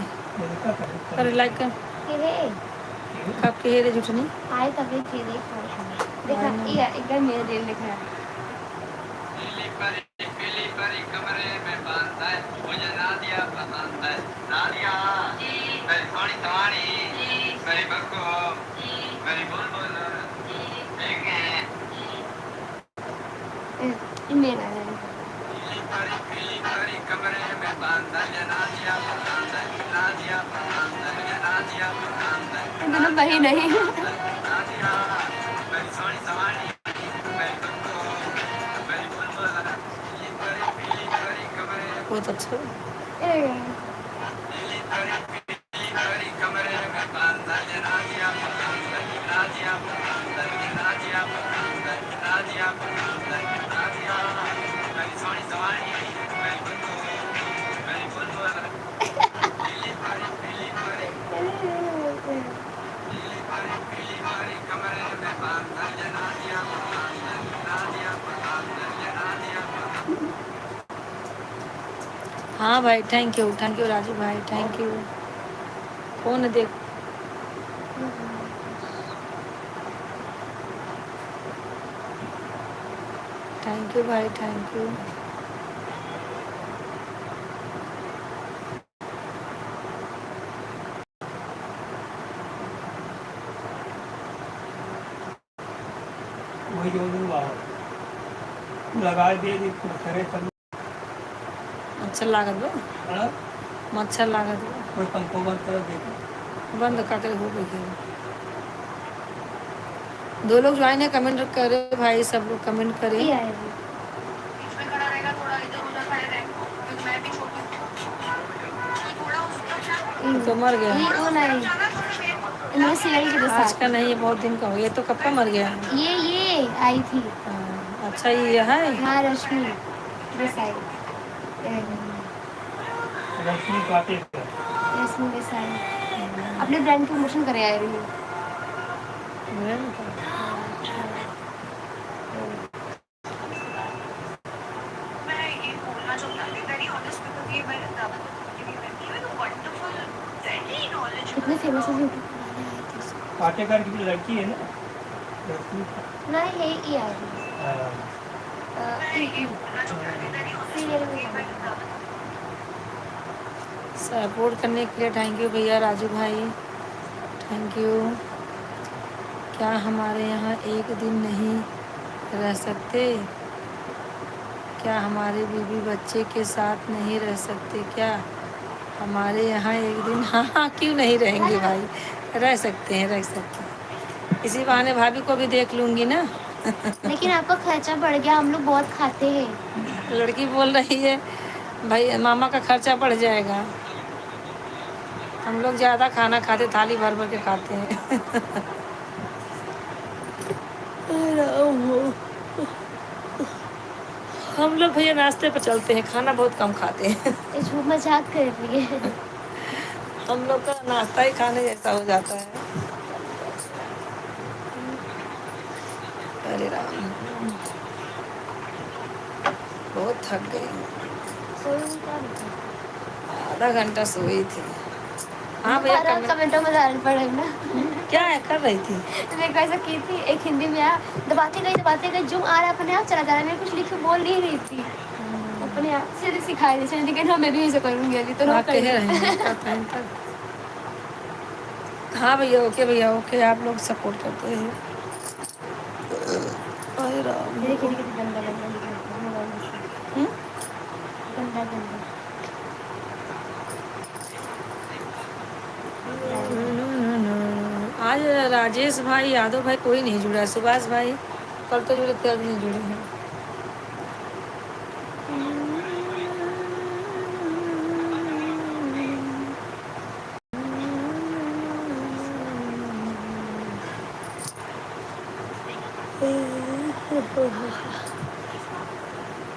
का कमेंट कर अरे, दे। लाइक कर। के है? कब के है रे झुठनी? आए तबे के देख। देखा, आए ना। ये एकदम मेरे दिल दिख रहा है। पीली परी कमरे में बंद है, मुझे नादिया पसंद है। नादिया, जी। मेरी सोनी सवानी, जी। मेरी बग्गो, जी। मेरी बुलबुल, जी। ठीक है। जी। ए, ये मेरा है। पीली परी, पीली परी कमरे में बंद है, ये नादिया पसंद है, नादिया पसंद है, ये नादिया पसंद है। ये दोनों बहिन है। नादिया, मेरी सोनी सवानी। बहुत अच्छा। हाँ भाई, thank you, thank you Raju भाई, thank you। कौन देख, thank you भाई, thank you। वही जो दिन बाहर लगाए दे, दे, करे सब। अच्छा लागत बा? हाँ? मच्छर लागत बा। कोई पंखो बंद कर दे। बंद का करे, हो गई है। दो लोग join है, comment करे भाई, सब लोग comment करे। ये आए हैं। ये तो मर गया। ये वो नहीं। इनमें serial के साथ। आज का नहीं, ये बहुत दिन का हो गया। ये तो कब का मर गया? ये, ये आई थी। हाँ, अच्छा, ये है? हाँ, रश्मि देसाई। रश्मि पाटिल। रश्मि देसाई। अपने brand promotion करे आए रही। Brand का? कितने famous है? पाटेकर की लड़की है ना? रश्मि। नहीं, है ये आई। हाँ। अ, ई, ई। Serial में। Support करने के लिए thank you भैया राजू भाई, thank you। क्या हमारे यहाँ एक दिन नहीं रह सकते? क्या हमारे बीवी बच्चे के साथ नहीं रह सकते क्या? हमारे यहाँ एक दिन, हाँ, हाँ, क्यों नहीं रहेंगे भाई, रह सकते हैं, रह सकते हैं। इसी बहाने भाभी को भी देख लूँगी ना। लेकिन आपका खर्चा बढ़ गया, हम लोग बहुत खाते हैं। लड़की बोल रही है, "भाई, मामा का खर्चा बढ़ जाएगा।" हम लोग ज़्यादा खाना खाते, थाली भर भर के खाते हैं। हम लोग भैया नाश्ते पर चलते हैं, खाना बहुत कम खाते हैं। ये झूम मजाक कर रही है। हम लोग का नाश्ता ही खाने जैसा हो जाता है। अरे राम, बहुत थक गई हूँ। सोई हुई क्या? आधा घंटा सोई थी। हाँ भैया, बारह comment। कमेंटों में डाल पड़े ना। क्या है, कर रही थी? तो मैं कैसे की थी, एक हिंदी में आ, दबाते गई, दबाते गई, जूम आ रहा है अपने आप चला जा रहा है। मैं कुछ लिख के बोल नहीं रही थी। हम्म। अपने आप से सिखाई दी, लेकिन हाँ, मैं भी ऐसे करूँगी अभी तो। हाँ, कह रहे हैं, पता है, पता है। हाँ भैया, OK भैया, OK, आप लोग support करते हैं। अरे राम। देखिए, देखिए, गंदा, गंदा लिखा है। हम्म? गंदा, गंदा। आज राजेश भाई, यादव भाई, कोई नहीं जुड़ा। सुभाष भाई कल तो जुड़े थे, आज नहीं जुड़े हैं।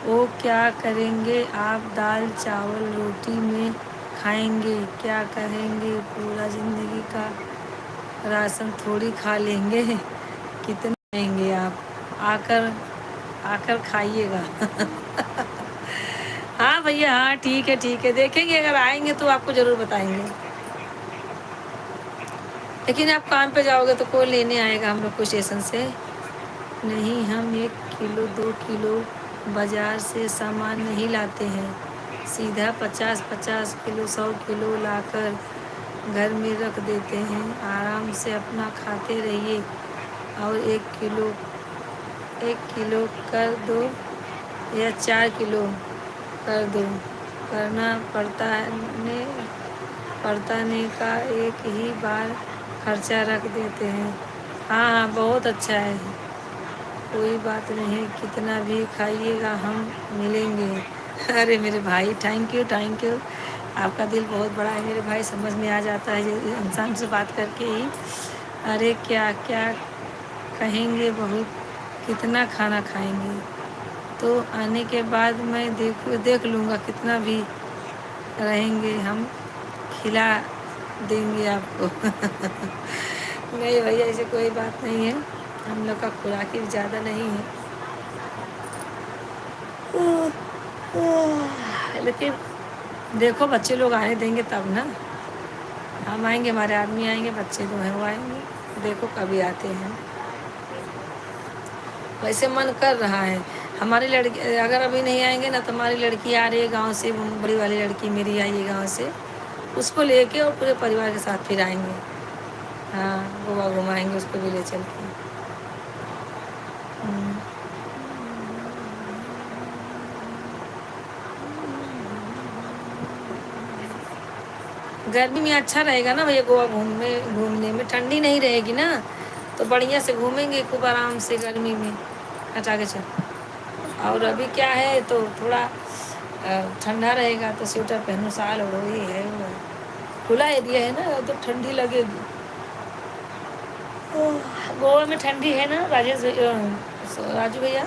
वो क्या करेंगे आप, दाल चावल रोटी में खाएंगे, क्या कहेंगे, पूरा जिंदगी का राशन थोड़ी खा लेंगे, कितना खाएंगे आप, आकर, आकर खाइएगा। हाँ भैया, हाँ, ठीक है, ठीक है, देखेंगे, अगर आएंगे तो आपको ज़रूर बताएंगे। लेकिन आप काम पे जाओगे तो कोई लेने आएगा हम लोग को स्टेशन से? नहीं, हम एक किलो, दो किलो बाजार से सामान नहीं लाते हैं, सीधा पचास पचास किलो, सौ किलो लाकर घर में रख देते हैं। आराम से अपना खाते रहिए और एक किलो, एक किलो कर दो या चार किलो कर दो, करना पड़ता ने, पड़ता ने का एक ही बार खर्चा रख देते हैं। हाँ, हाँ, बहुत अच्छा है, कोई बात नहीं, कितना भी खाइएगा, हम मिलेंगे। अरे मेरे भाई, thank you, thank you, आपका दिल बहुत बड़ा है मेरे भाई, समझ में आ जाता है ये इंसान से बात करके ही। अरे क्या, क्या कहेंगे, बहुत, कितना खाना खाएंगे, तो आने के बाद मैं देख, देख लूँगा, कितना भी रहेंगे हम खिला देंगे आपको। नहीं भैया, ऐसे कोई बात नहीं है, हम लोग का खुराक ही ज़्यादा नहीं है। लेकिन देखो, बच्चे लोग आने देंगे तब ना, हम आएंगे, हमारे आदमी आएंगे, बच्चे जो हैं वो आएंगे, देखो कभी आते हैं। वैसे मन कर रहा है। हमारी लड़की अगर अभी नहीं आएंगे ना, तो हमारी लड़की आ रही है गाँव से, बड़ी वाली लड़की मेरी आई है गाँव से, उसको लेके और पूरे परिवार के साथ फिर आएंगे। हाँ, गोवा घुमाएंगे उसको भी ले चल के। हम्म। गर्मी में अच्छा रहेगा ना भैया गोवा घूमने, घूमने में ठंडी नहीं रहेगी ना, तो बढ़िया से घूमेंगे खूब आराम से गर्मी में। हटा के चल। और अभी क्या है तो थोड़ा, अ, ठंडा रहेगा तो स्वेटर पहनो, साल ओढ़ो, ये है वो है। खुला एरिया है ना, तो ठंडी लगेगी। ओह, गोवा में ठंडी है ना राजेश भैया, अ, राजू भैया?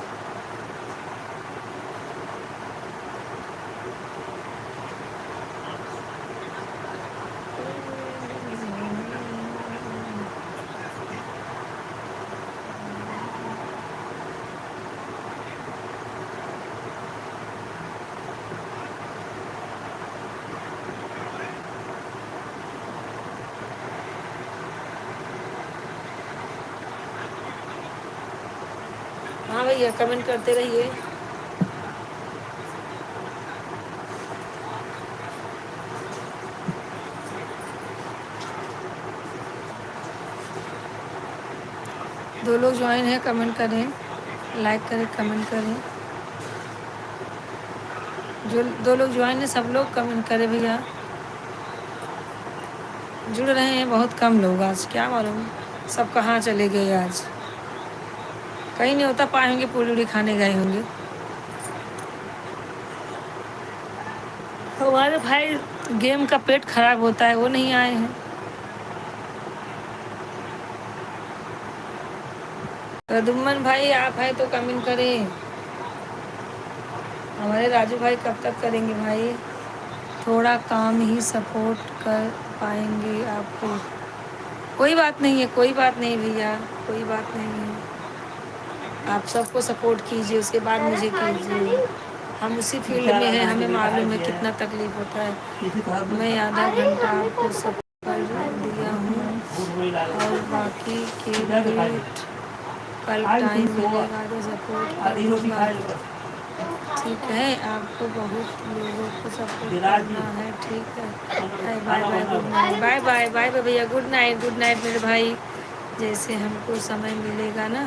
हाँ भैया, comment करते रहिए। दो लोग join हैं, comment करें, like करें, comment करें। जो दो लोग join हैं, सब लोग comment करें भैया। जुड़ रहे हैं बहुत कम लोग आज, क्या मालूम सब कहाँ चले गए आज। कहीं न्योता पाए होंगे, पूड़ी उड़ी खाने गए होंगे। हमारे भाई गेम का पेट खराब होता है, वो नहीं आए हैं। प्रद्युमन भाई, आप हैं तो कमेंट करें। हमारे राजू भाई कब तक करेंगे भाई? थोड़ा काम ही सपोर्ट कर पाएंगे आपको। कोई बात नहीं है, कोई बात नहीं भैया, कोई बात नहीं है। आप सबको सपोर्ट कीजिए, उसके बाद मुझे कीजिए। हम उसी फील्ड में हैं, हमें मालूम है कितना तकलीफ होता है। मैं आधा घंटा आपको सब कर दिया हूँ और बाकी के वेट कल टाइम मिलेगा तो सपोर्ट करूँगा। ठीक है, आपको बहुत लोगों को सपोर्ट करना है। ठीक है, bye bye, good night, bye bye, bye bye भैया, गुड नाइट, गुड नाइट मेरे भाई। जैसे हमको समय मिलेगा ना,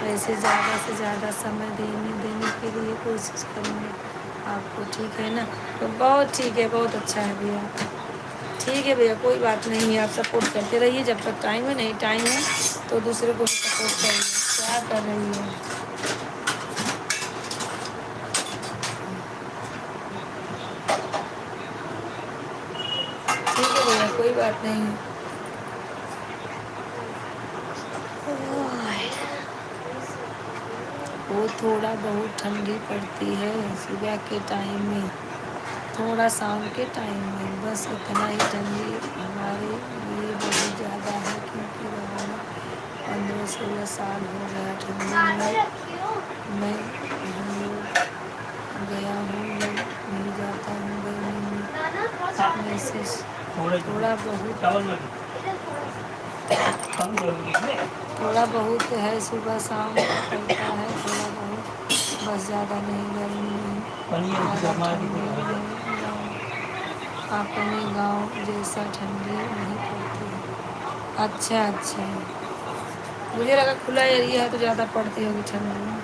वैसे ज़्यादा से ज़्यादा समय देने देने के लिए कोशिश करूँगा। आपको ठीक है ना? तो बहुत ठीक है, बहुत अच्छा है भैया। ठीक है भैया, कोई बात नहीं है, आप सपोर्ट करते रहिए जब तक टाइम है। नहीं, टाइम है तो दूसरे को भी सपोर्ट करिए। क्या कर रही है? ठीक है भैया, कोई बात नहीं। वो थोड़ा बहुत ठंडी पड़ती है सुबह के टाइम में, थोड़ा शाम के टाइम में, बस इतना ही ठंडी हमारे लिए बहुत ज़्यादा है, क्योंकि गाँव में पन्द्रह सोलह साल हो गया ठंडी में। मैं हम लोग गया हूँ, जब नहीं जाता हूँ गर्मी में। वैसे थोड़ा बहुत, थोड़ा बहुत है, सुबह शाम पड़ता है थोड़ा बहुत, बस ज़्यादा नहीं। गर्मी में ज़्यादा ठंडी में गाँव, अपने गाँव जैसा ठंडी नहीं पड़ती है। अच्छा, अच्छा, मुझे लगा खुला एरिया है तो ज़्यादा पड़ती होगी ठंडी में।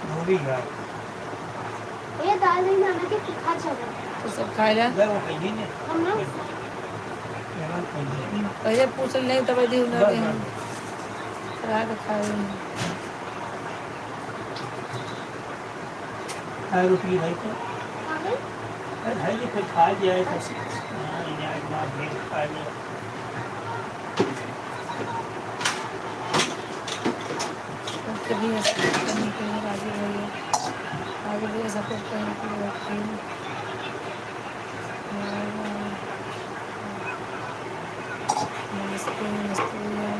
धोबी है। ये दाल नहीं ना, मैं क्या खा चला। तो सब खाए ला। ले वो कहीं नहीं। हम ना। पहले पूछ ले, तब दी उन्होंने। बस, बस। रात खाए हैं। खाए रोटी भाई को। अरे भाई जी, फिर खा लिया है तो। हाँ, ये आज बात भेज खा लिया। ओके भैया, सपोर्ट करने के लिए राजू भैया, राजू भैया सपोर्ट करने के लिए ओके। नमस्ते, नमस्ते भैया।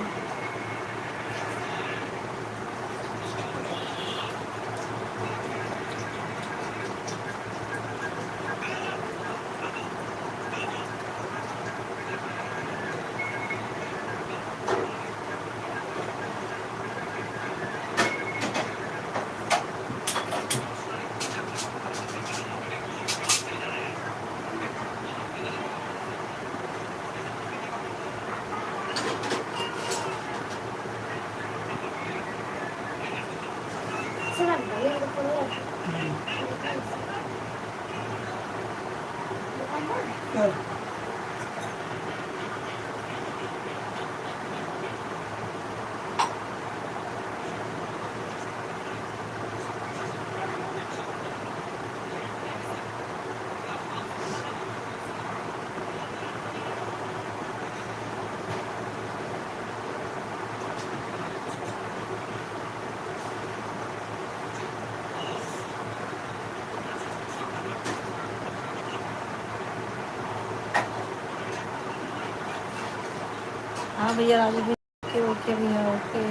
हाँ भैया, राजू भी ओके, ओके भैया, ओके।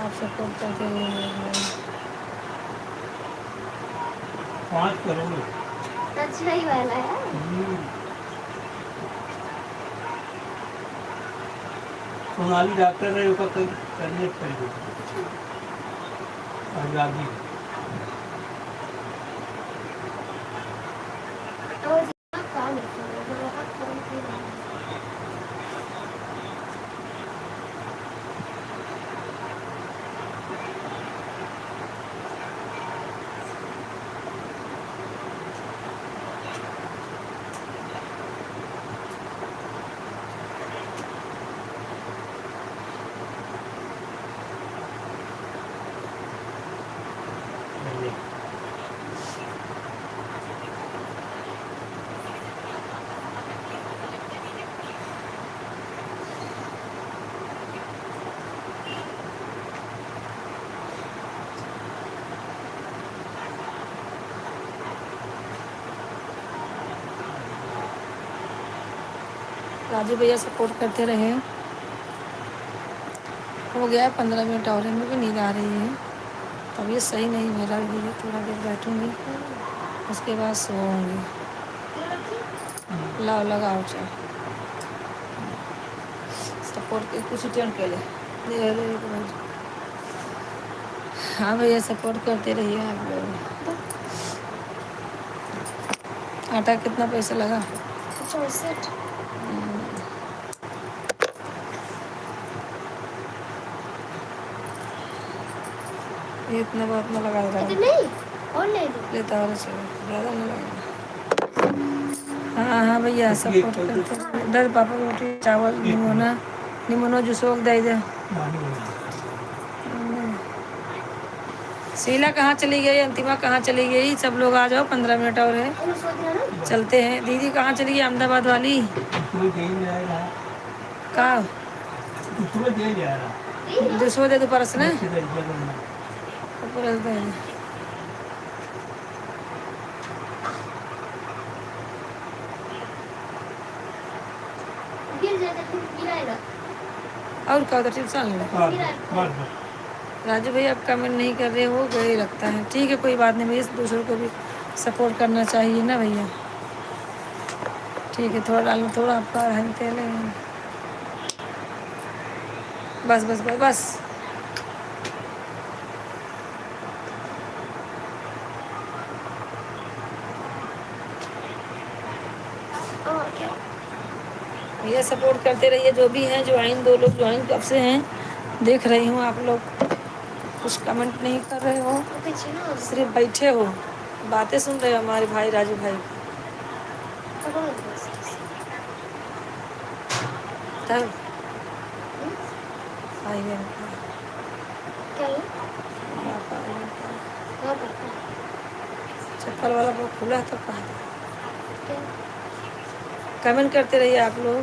आप सपोर्ट करते रहिए मेरे भाई। पाँच करोड़। सच नहीं वाला है। हम्म। सोनाली डॉक्टर रहे, ओकर कर-, करने पड़ गई। आजादी। राजू भैया सपोर्ट करते रहे। हो गया है पन्द्रह मिनट और, इनमें भी नींद आ रही है, तबीयत सही नहीं मेरा भी है, थोड़ा देर बैठूंगी, उसके बाद सोऊंगी। लाओ लगाओ चाय, सपोर्ट के कुछ टर्न के ले। ये ले एक बार। हाँ भैया, सपोर्ट करते रहिए आप लोग। आटा कितना पैसा लगा? चौसठ। हम्म। ये इतना बहुत ना लगा रहा। इतना ही? और ले लो। लेता और चलो, ज़्यादा ना लगा। हाँ, हाँ भैया, सपोर्ट करते हैं। इधर पापड़, रोटी, चावल, निमोना, निमोना जूस दे दे। शीला कहाँ चली गई, अंतिमा कहाँ चली गई? सब लोग आ जाओ, पन्द्रह मिनट और है, चलते हैं। दीदी कहाँ चली गई, अहमदाबाद वाली? का? दूसरो दे दे, परस ने? परस दे। गिर जाए तो फिर गिराएगा। और का होता, टेंशन नहीं। हाँ, बस, बस। राजू भैया, आप कमेंट नहीं कर रहे हो, गए लगता है। ठीक है, कोई बात नहीं भैया, दूसरों को भी सपोर्ट करना चाहिए ना भैया। ठीक है, थोड़ा डाल लो, थोड़ा आपका है तेल है। बस, बस, बस, बस। भैया सपोर्ट करते रहिए, जो भी हैं ज्वाइन, दो लोग ज्वाइन कब से हैं देख रही हूँ आप लोग, कुछ कमेंट नहीं कर रहे हो, सिर्फ बैठे हो, बातें सुन रहे हो हमारे भाई राजू भाई की। तब आइए। क्या है? पापा, ये पापा। कहाँ पर? चप्पल वाला वो खुला है, तब कहाँ? क्या? कमेंट करते रहिए आप लोग।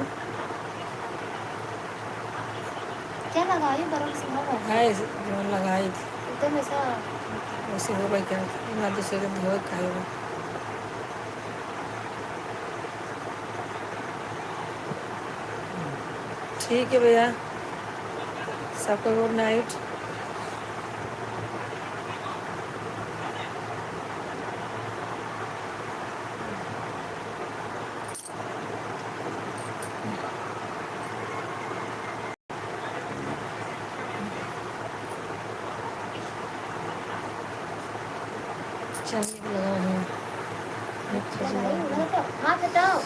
क्या लगाई? बर्फ से ना लगाई। लगाई, जो लगाई थी। एकदम ऐसा। वैसे हो गई क्या? ना दूसरे दिन धोए खाए हो। ठीक है भैया, सबको गुड नाइट। चलिए, लगा है। अच्छा, लगा है, लगा तो हाथ हटाओ।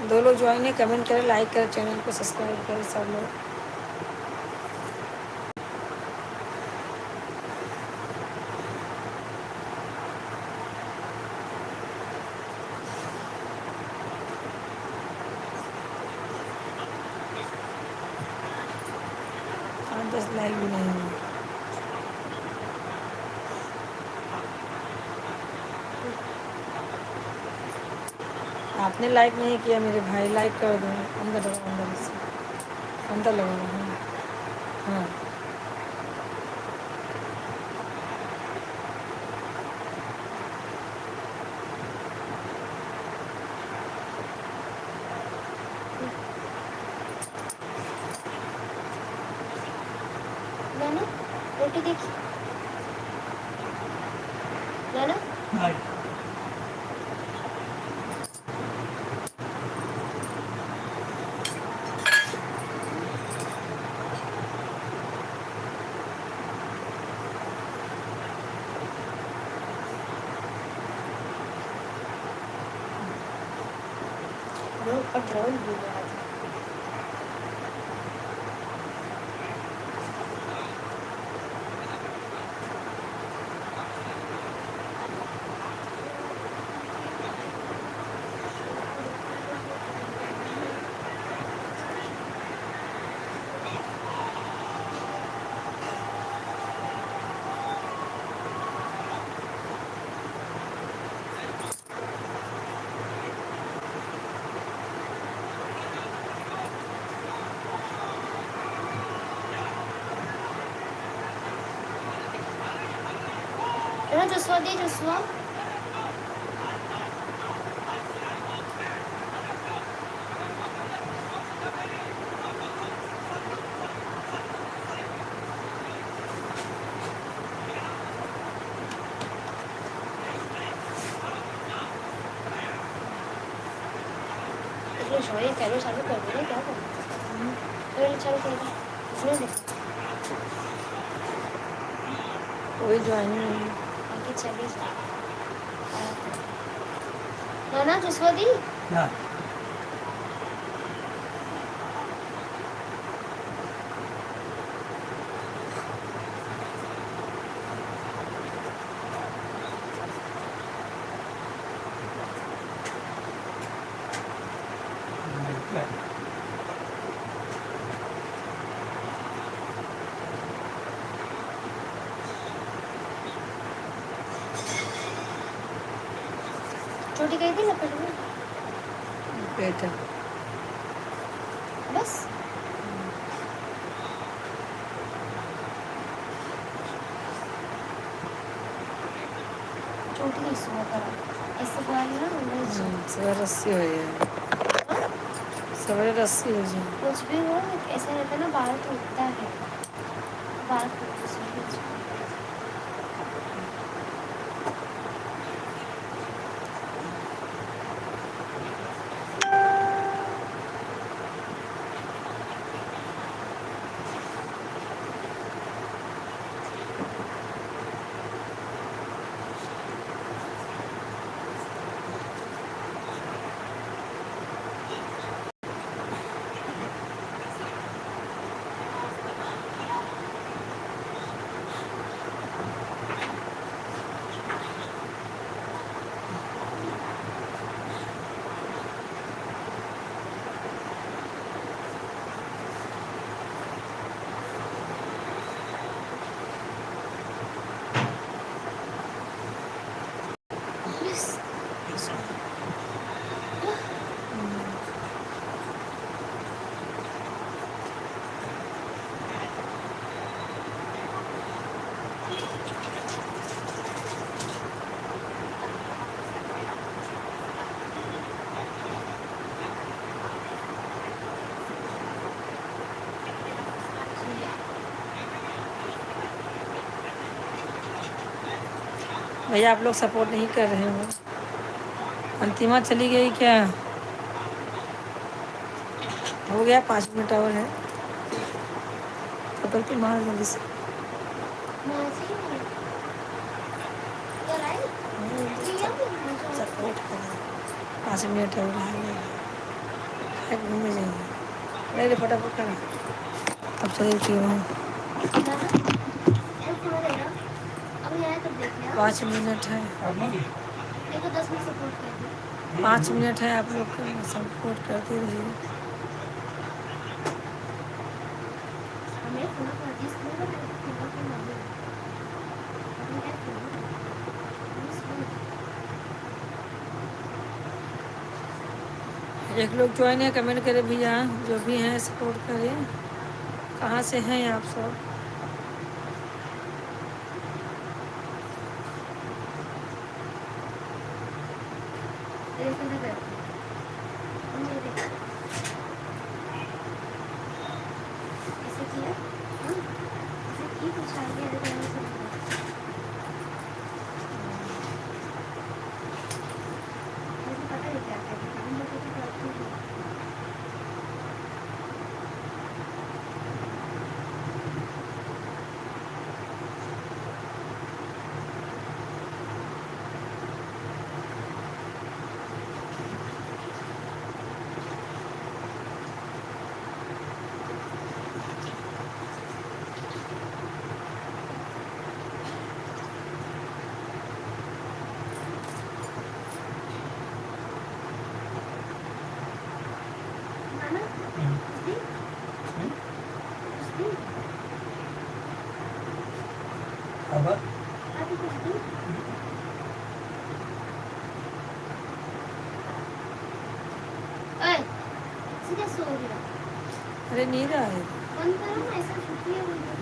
दो लोग ज्वाइन है, कमेंट करें, लाइक करें, चैनल को सब्सक्राइब करें सब लोग। पाँच दस लाइक भी नहीं हुए। आपने लाइक नहीं किया मेरे भाई, लाइक कर दो। अंदर लगाओ, अंदर से, अंदर लगाओ। हाँ, हाँ। नाना, रोटी देखी। नाना। ना जोशुआ, दे जोशुआ। इसमें शोर, ये कैमरा चालू कर दो ना, क्या करूँ? कैमरा चालू कर दो। इसमें देखो। वही ज्वाइनिंग हुई। आगे चली जा। ना, ना, जोशुआ दी। ना। चोटी कही थी ना पहले? बेटा। बस? चोटी नहीं सुआ करा। ऐसे बोला ना, वो हम्म, सब रस्सी हो जाए। हाँ? सब रस्सी हो जाए। कुछ भी हो, ऐसा रहता ना, बाल टूटता है। बाल टूटता है। भैया, आप लोग सपोर्ट नहीं कर रहे हो। अंतिमा चली गई क्या? हो गया, पाँच मिनट और है। पकड़ के मार जल्दी से। सपोर्ट करो। पाँच मिनट और है। घूमे जाएंगे। ले ले, फटाफट करो। अब चलिए, उठिए वहाँ। पाँच मिनट है। पाँच मिनट है, आप लोग को सपोर्ट करते रहिए। एक लोग ज्वाइन है, कमेंट करे भैया, जो भी हैं सपोर्ट करें। कहाँ से हैं आप सब? अरे, नींद आ रही।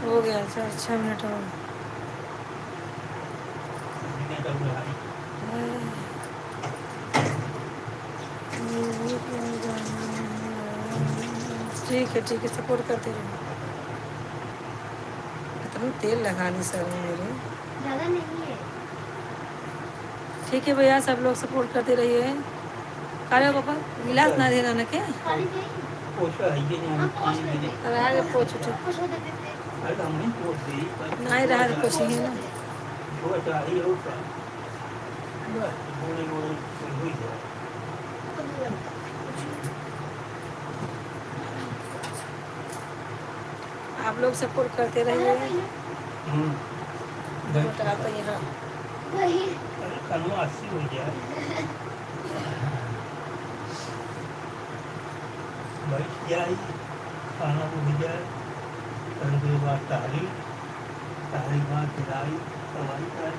हो गया, चार, छह मिनट और। ठीक है, ठीक है, support करते रहिए। इतना तेल लगा ली सर ने मेरे। ज़्यादा नहीं है। ठीक है भैया, सब लोग support करते रहिए। का रे पापा, गिलास ना देना ना के? खाली नहीं। पोछा है, ये नहीं, हम पोछ पानी लेते। अरे आगे पोछ उठो। पोछ देते थे। अरे हम नहीं पोछ रही, पर नहीं रहा तो पोछ ही है ना। थोड़ा सा ये होता। बस, बोले, बोले, कोई हुई जाए। आप लोग support करते रहिए। हम्म। मोटा तो यहाँ। अरे, कनवा अस्सी हो जाए। बैठ जाई, खाना उठ जाए, तनी देर बाद टहली, टहली बाद फिर आई, दवाई खाई।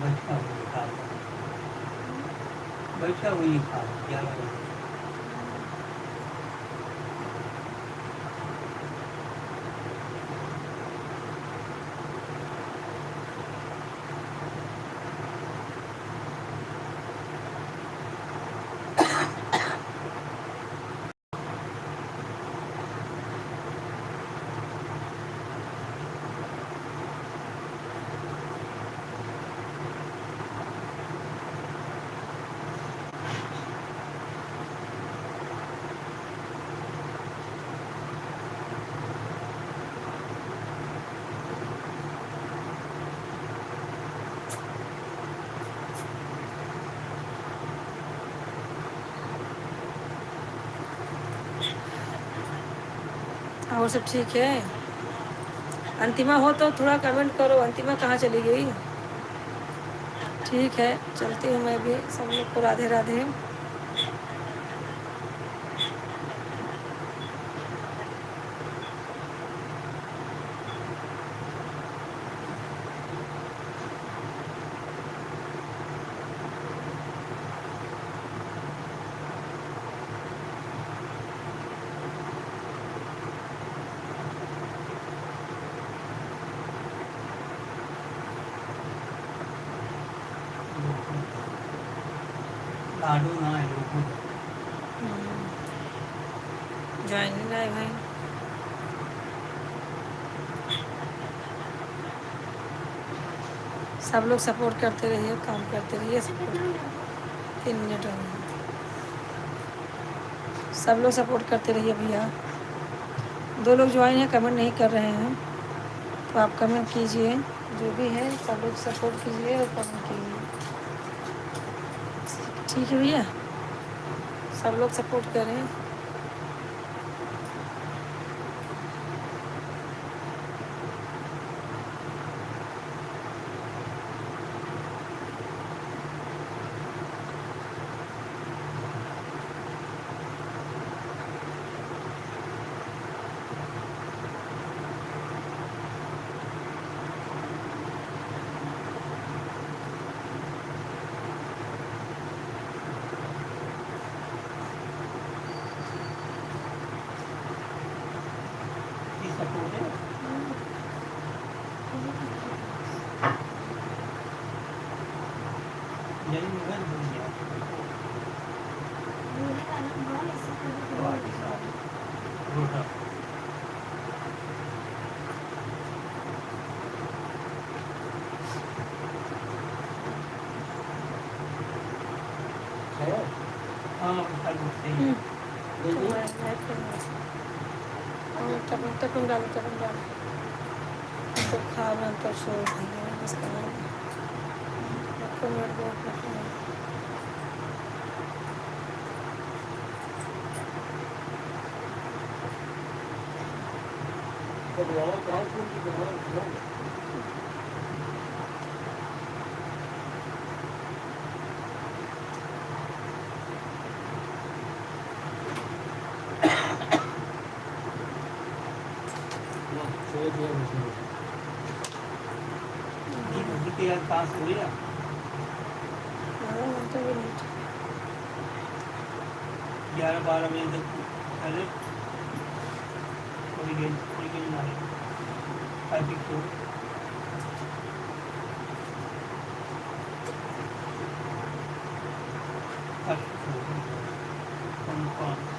बैठा हुई खा, बैठा हुई खा, ग्यारह बजे। और सब ठीक है? अंतिमा हो तो थोड़ा comment करो, अंतिमा कहाँ चली गई? ठीक है, चलती हूँ मैं भी, सब लोग को राधे राधे। लाडू ना है, लोगो। हम्म। ज्वाइनिंग आए भाई। सब लोग support करते रहिए, काम करते रहिए, support। तीन मिनट हो गए। सब लोग support करते रहिए भैया। दो लोग join हैं, comment नहीं कर रहे हैं, तो आप comment कीजिए। जो भी है, सब लोग support कीजिए और comment कीजिए। ठीक है भैया, सब लोग support करें। हाँ, हाँ, हाँ। हम्म। और टपन, टपन डालो, टपन डालो। तो खा रहा, तो सो भैया, बस करो। आपको मैं बहुत पसंद है। हाँ, तो भी नहीं। ग्यारह बारह बजे तक पहले थोड़ी देर, थोड़ी देर में आएगा। Traffic तो traffic तो कम, कम।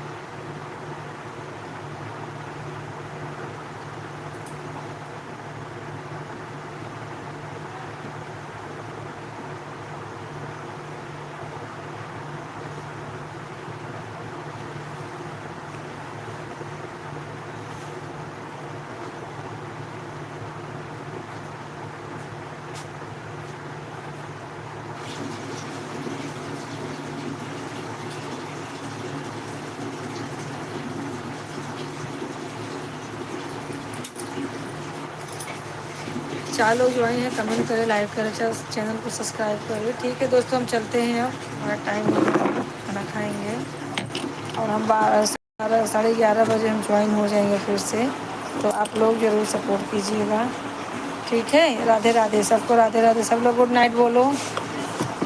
चार लोग ज्वाइन है, कमेंट करें, लाइक करें, चैनल को सब्सक्राइब करें। ठीक है दोस्तों, हम चलते हैं, अब थोड़ा टाइम हो गया, खाना खाएंगे। और हम बारह, साढ़े ग्यारह बजे हम ज्वाइन हो जाएंगे फिर से, तो आप लोग ज़रूर सपोर्ट कीजिएगा। ठीक है, राधे राधे सबको, राधे राधे। सब लोग गुड नाइट बोलो,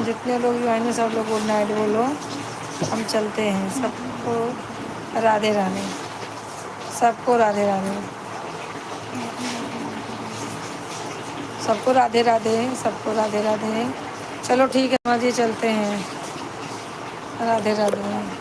जितने लोग ज्वाइन हैं सब लोग गुड नाइट बोलो। हम चलते हैं, सबको राधे राधे, सबको राधे राधे, सबको राधे राधे, सबको राधे राधे। चलो ठीक है माँ जी, चलते हैं, राधे राधे।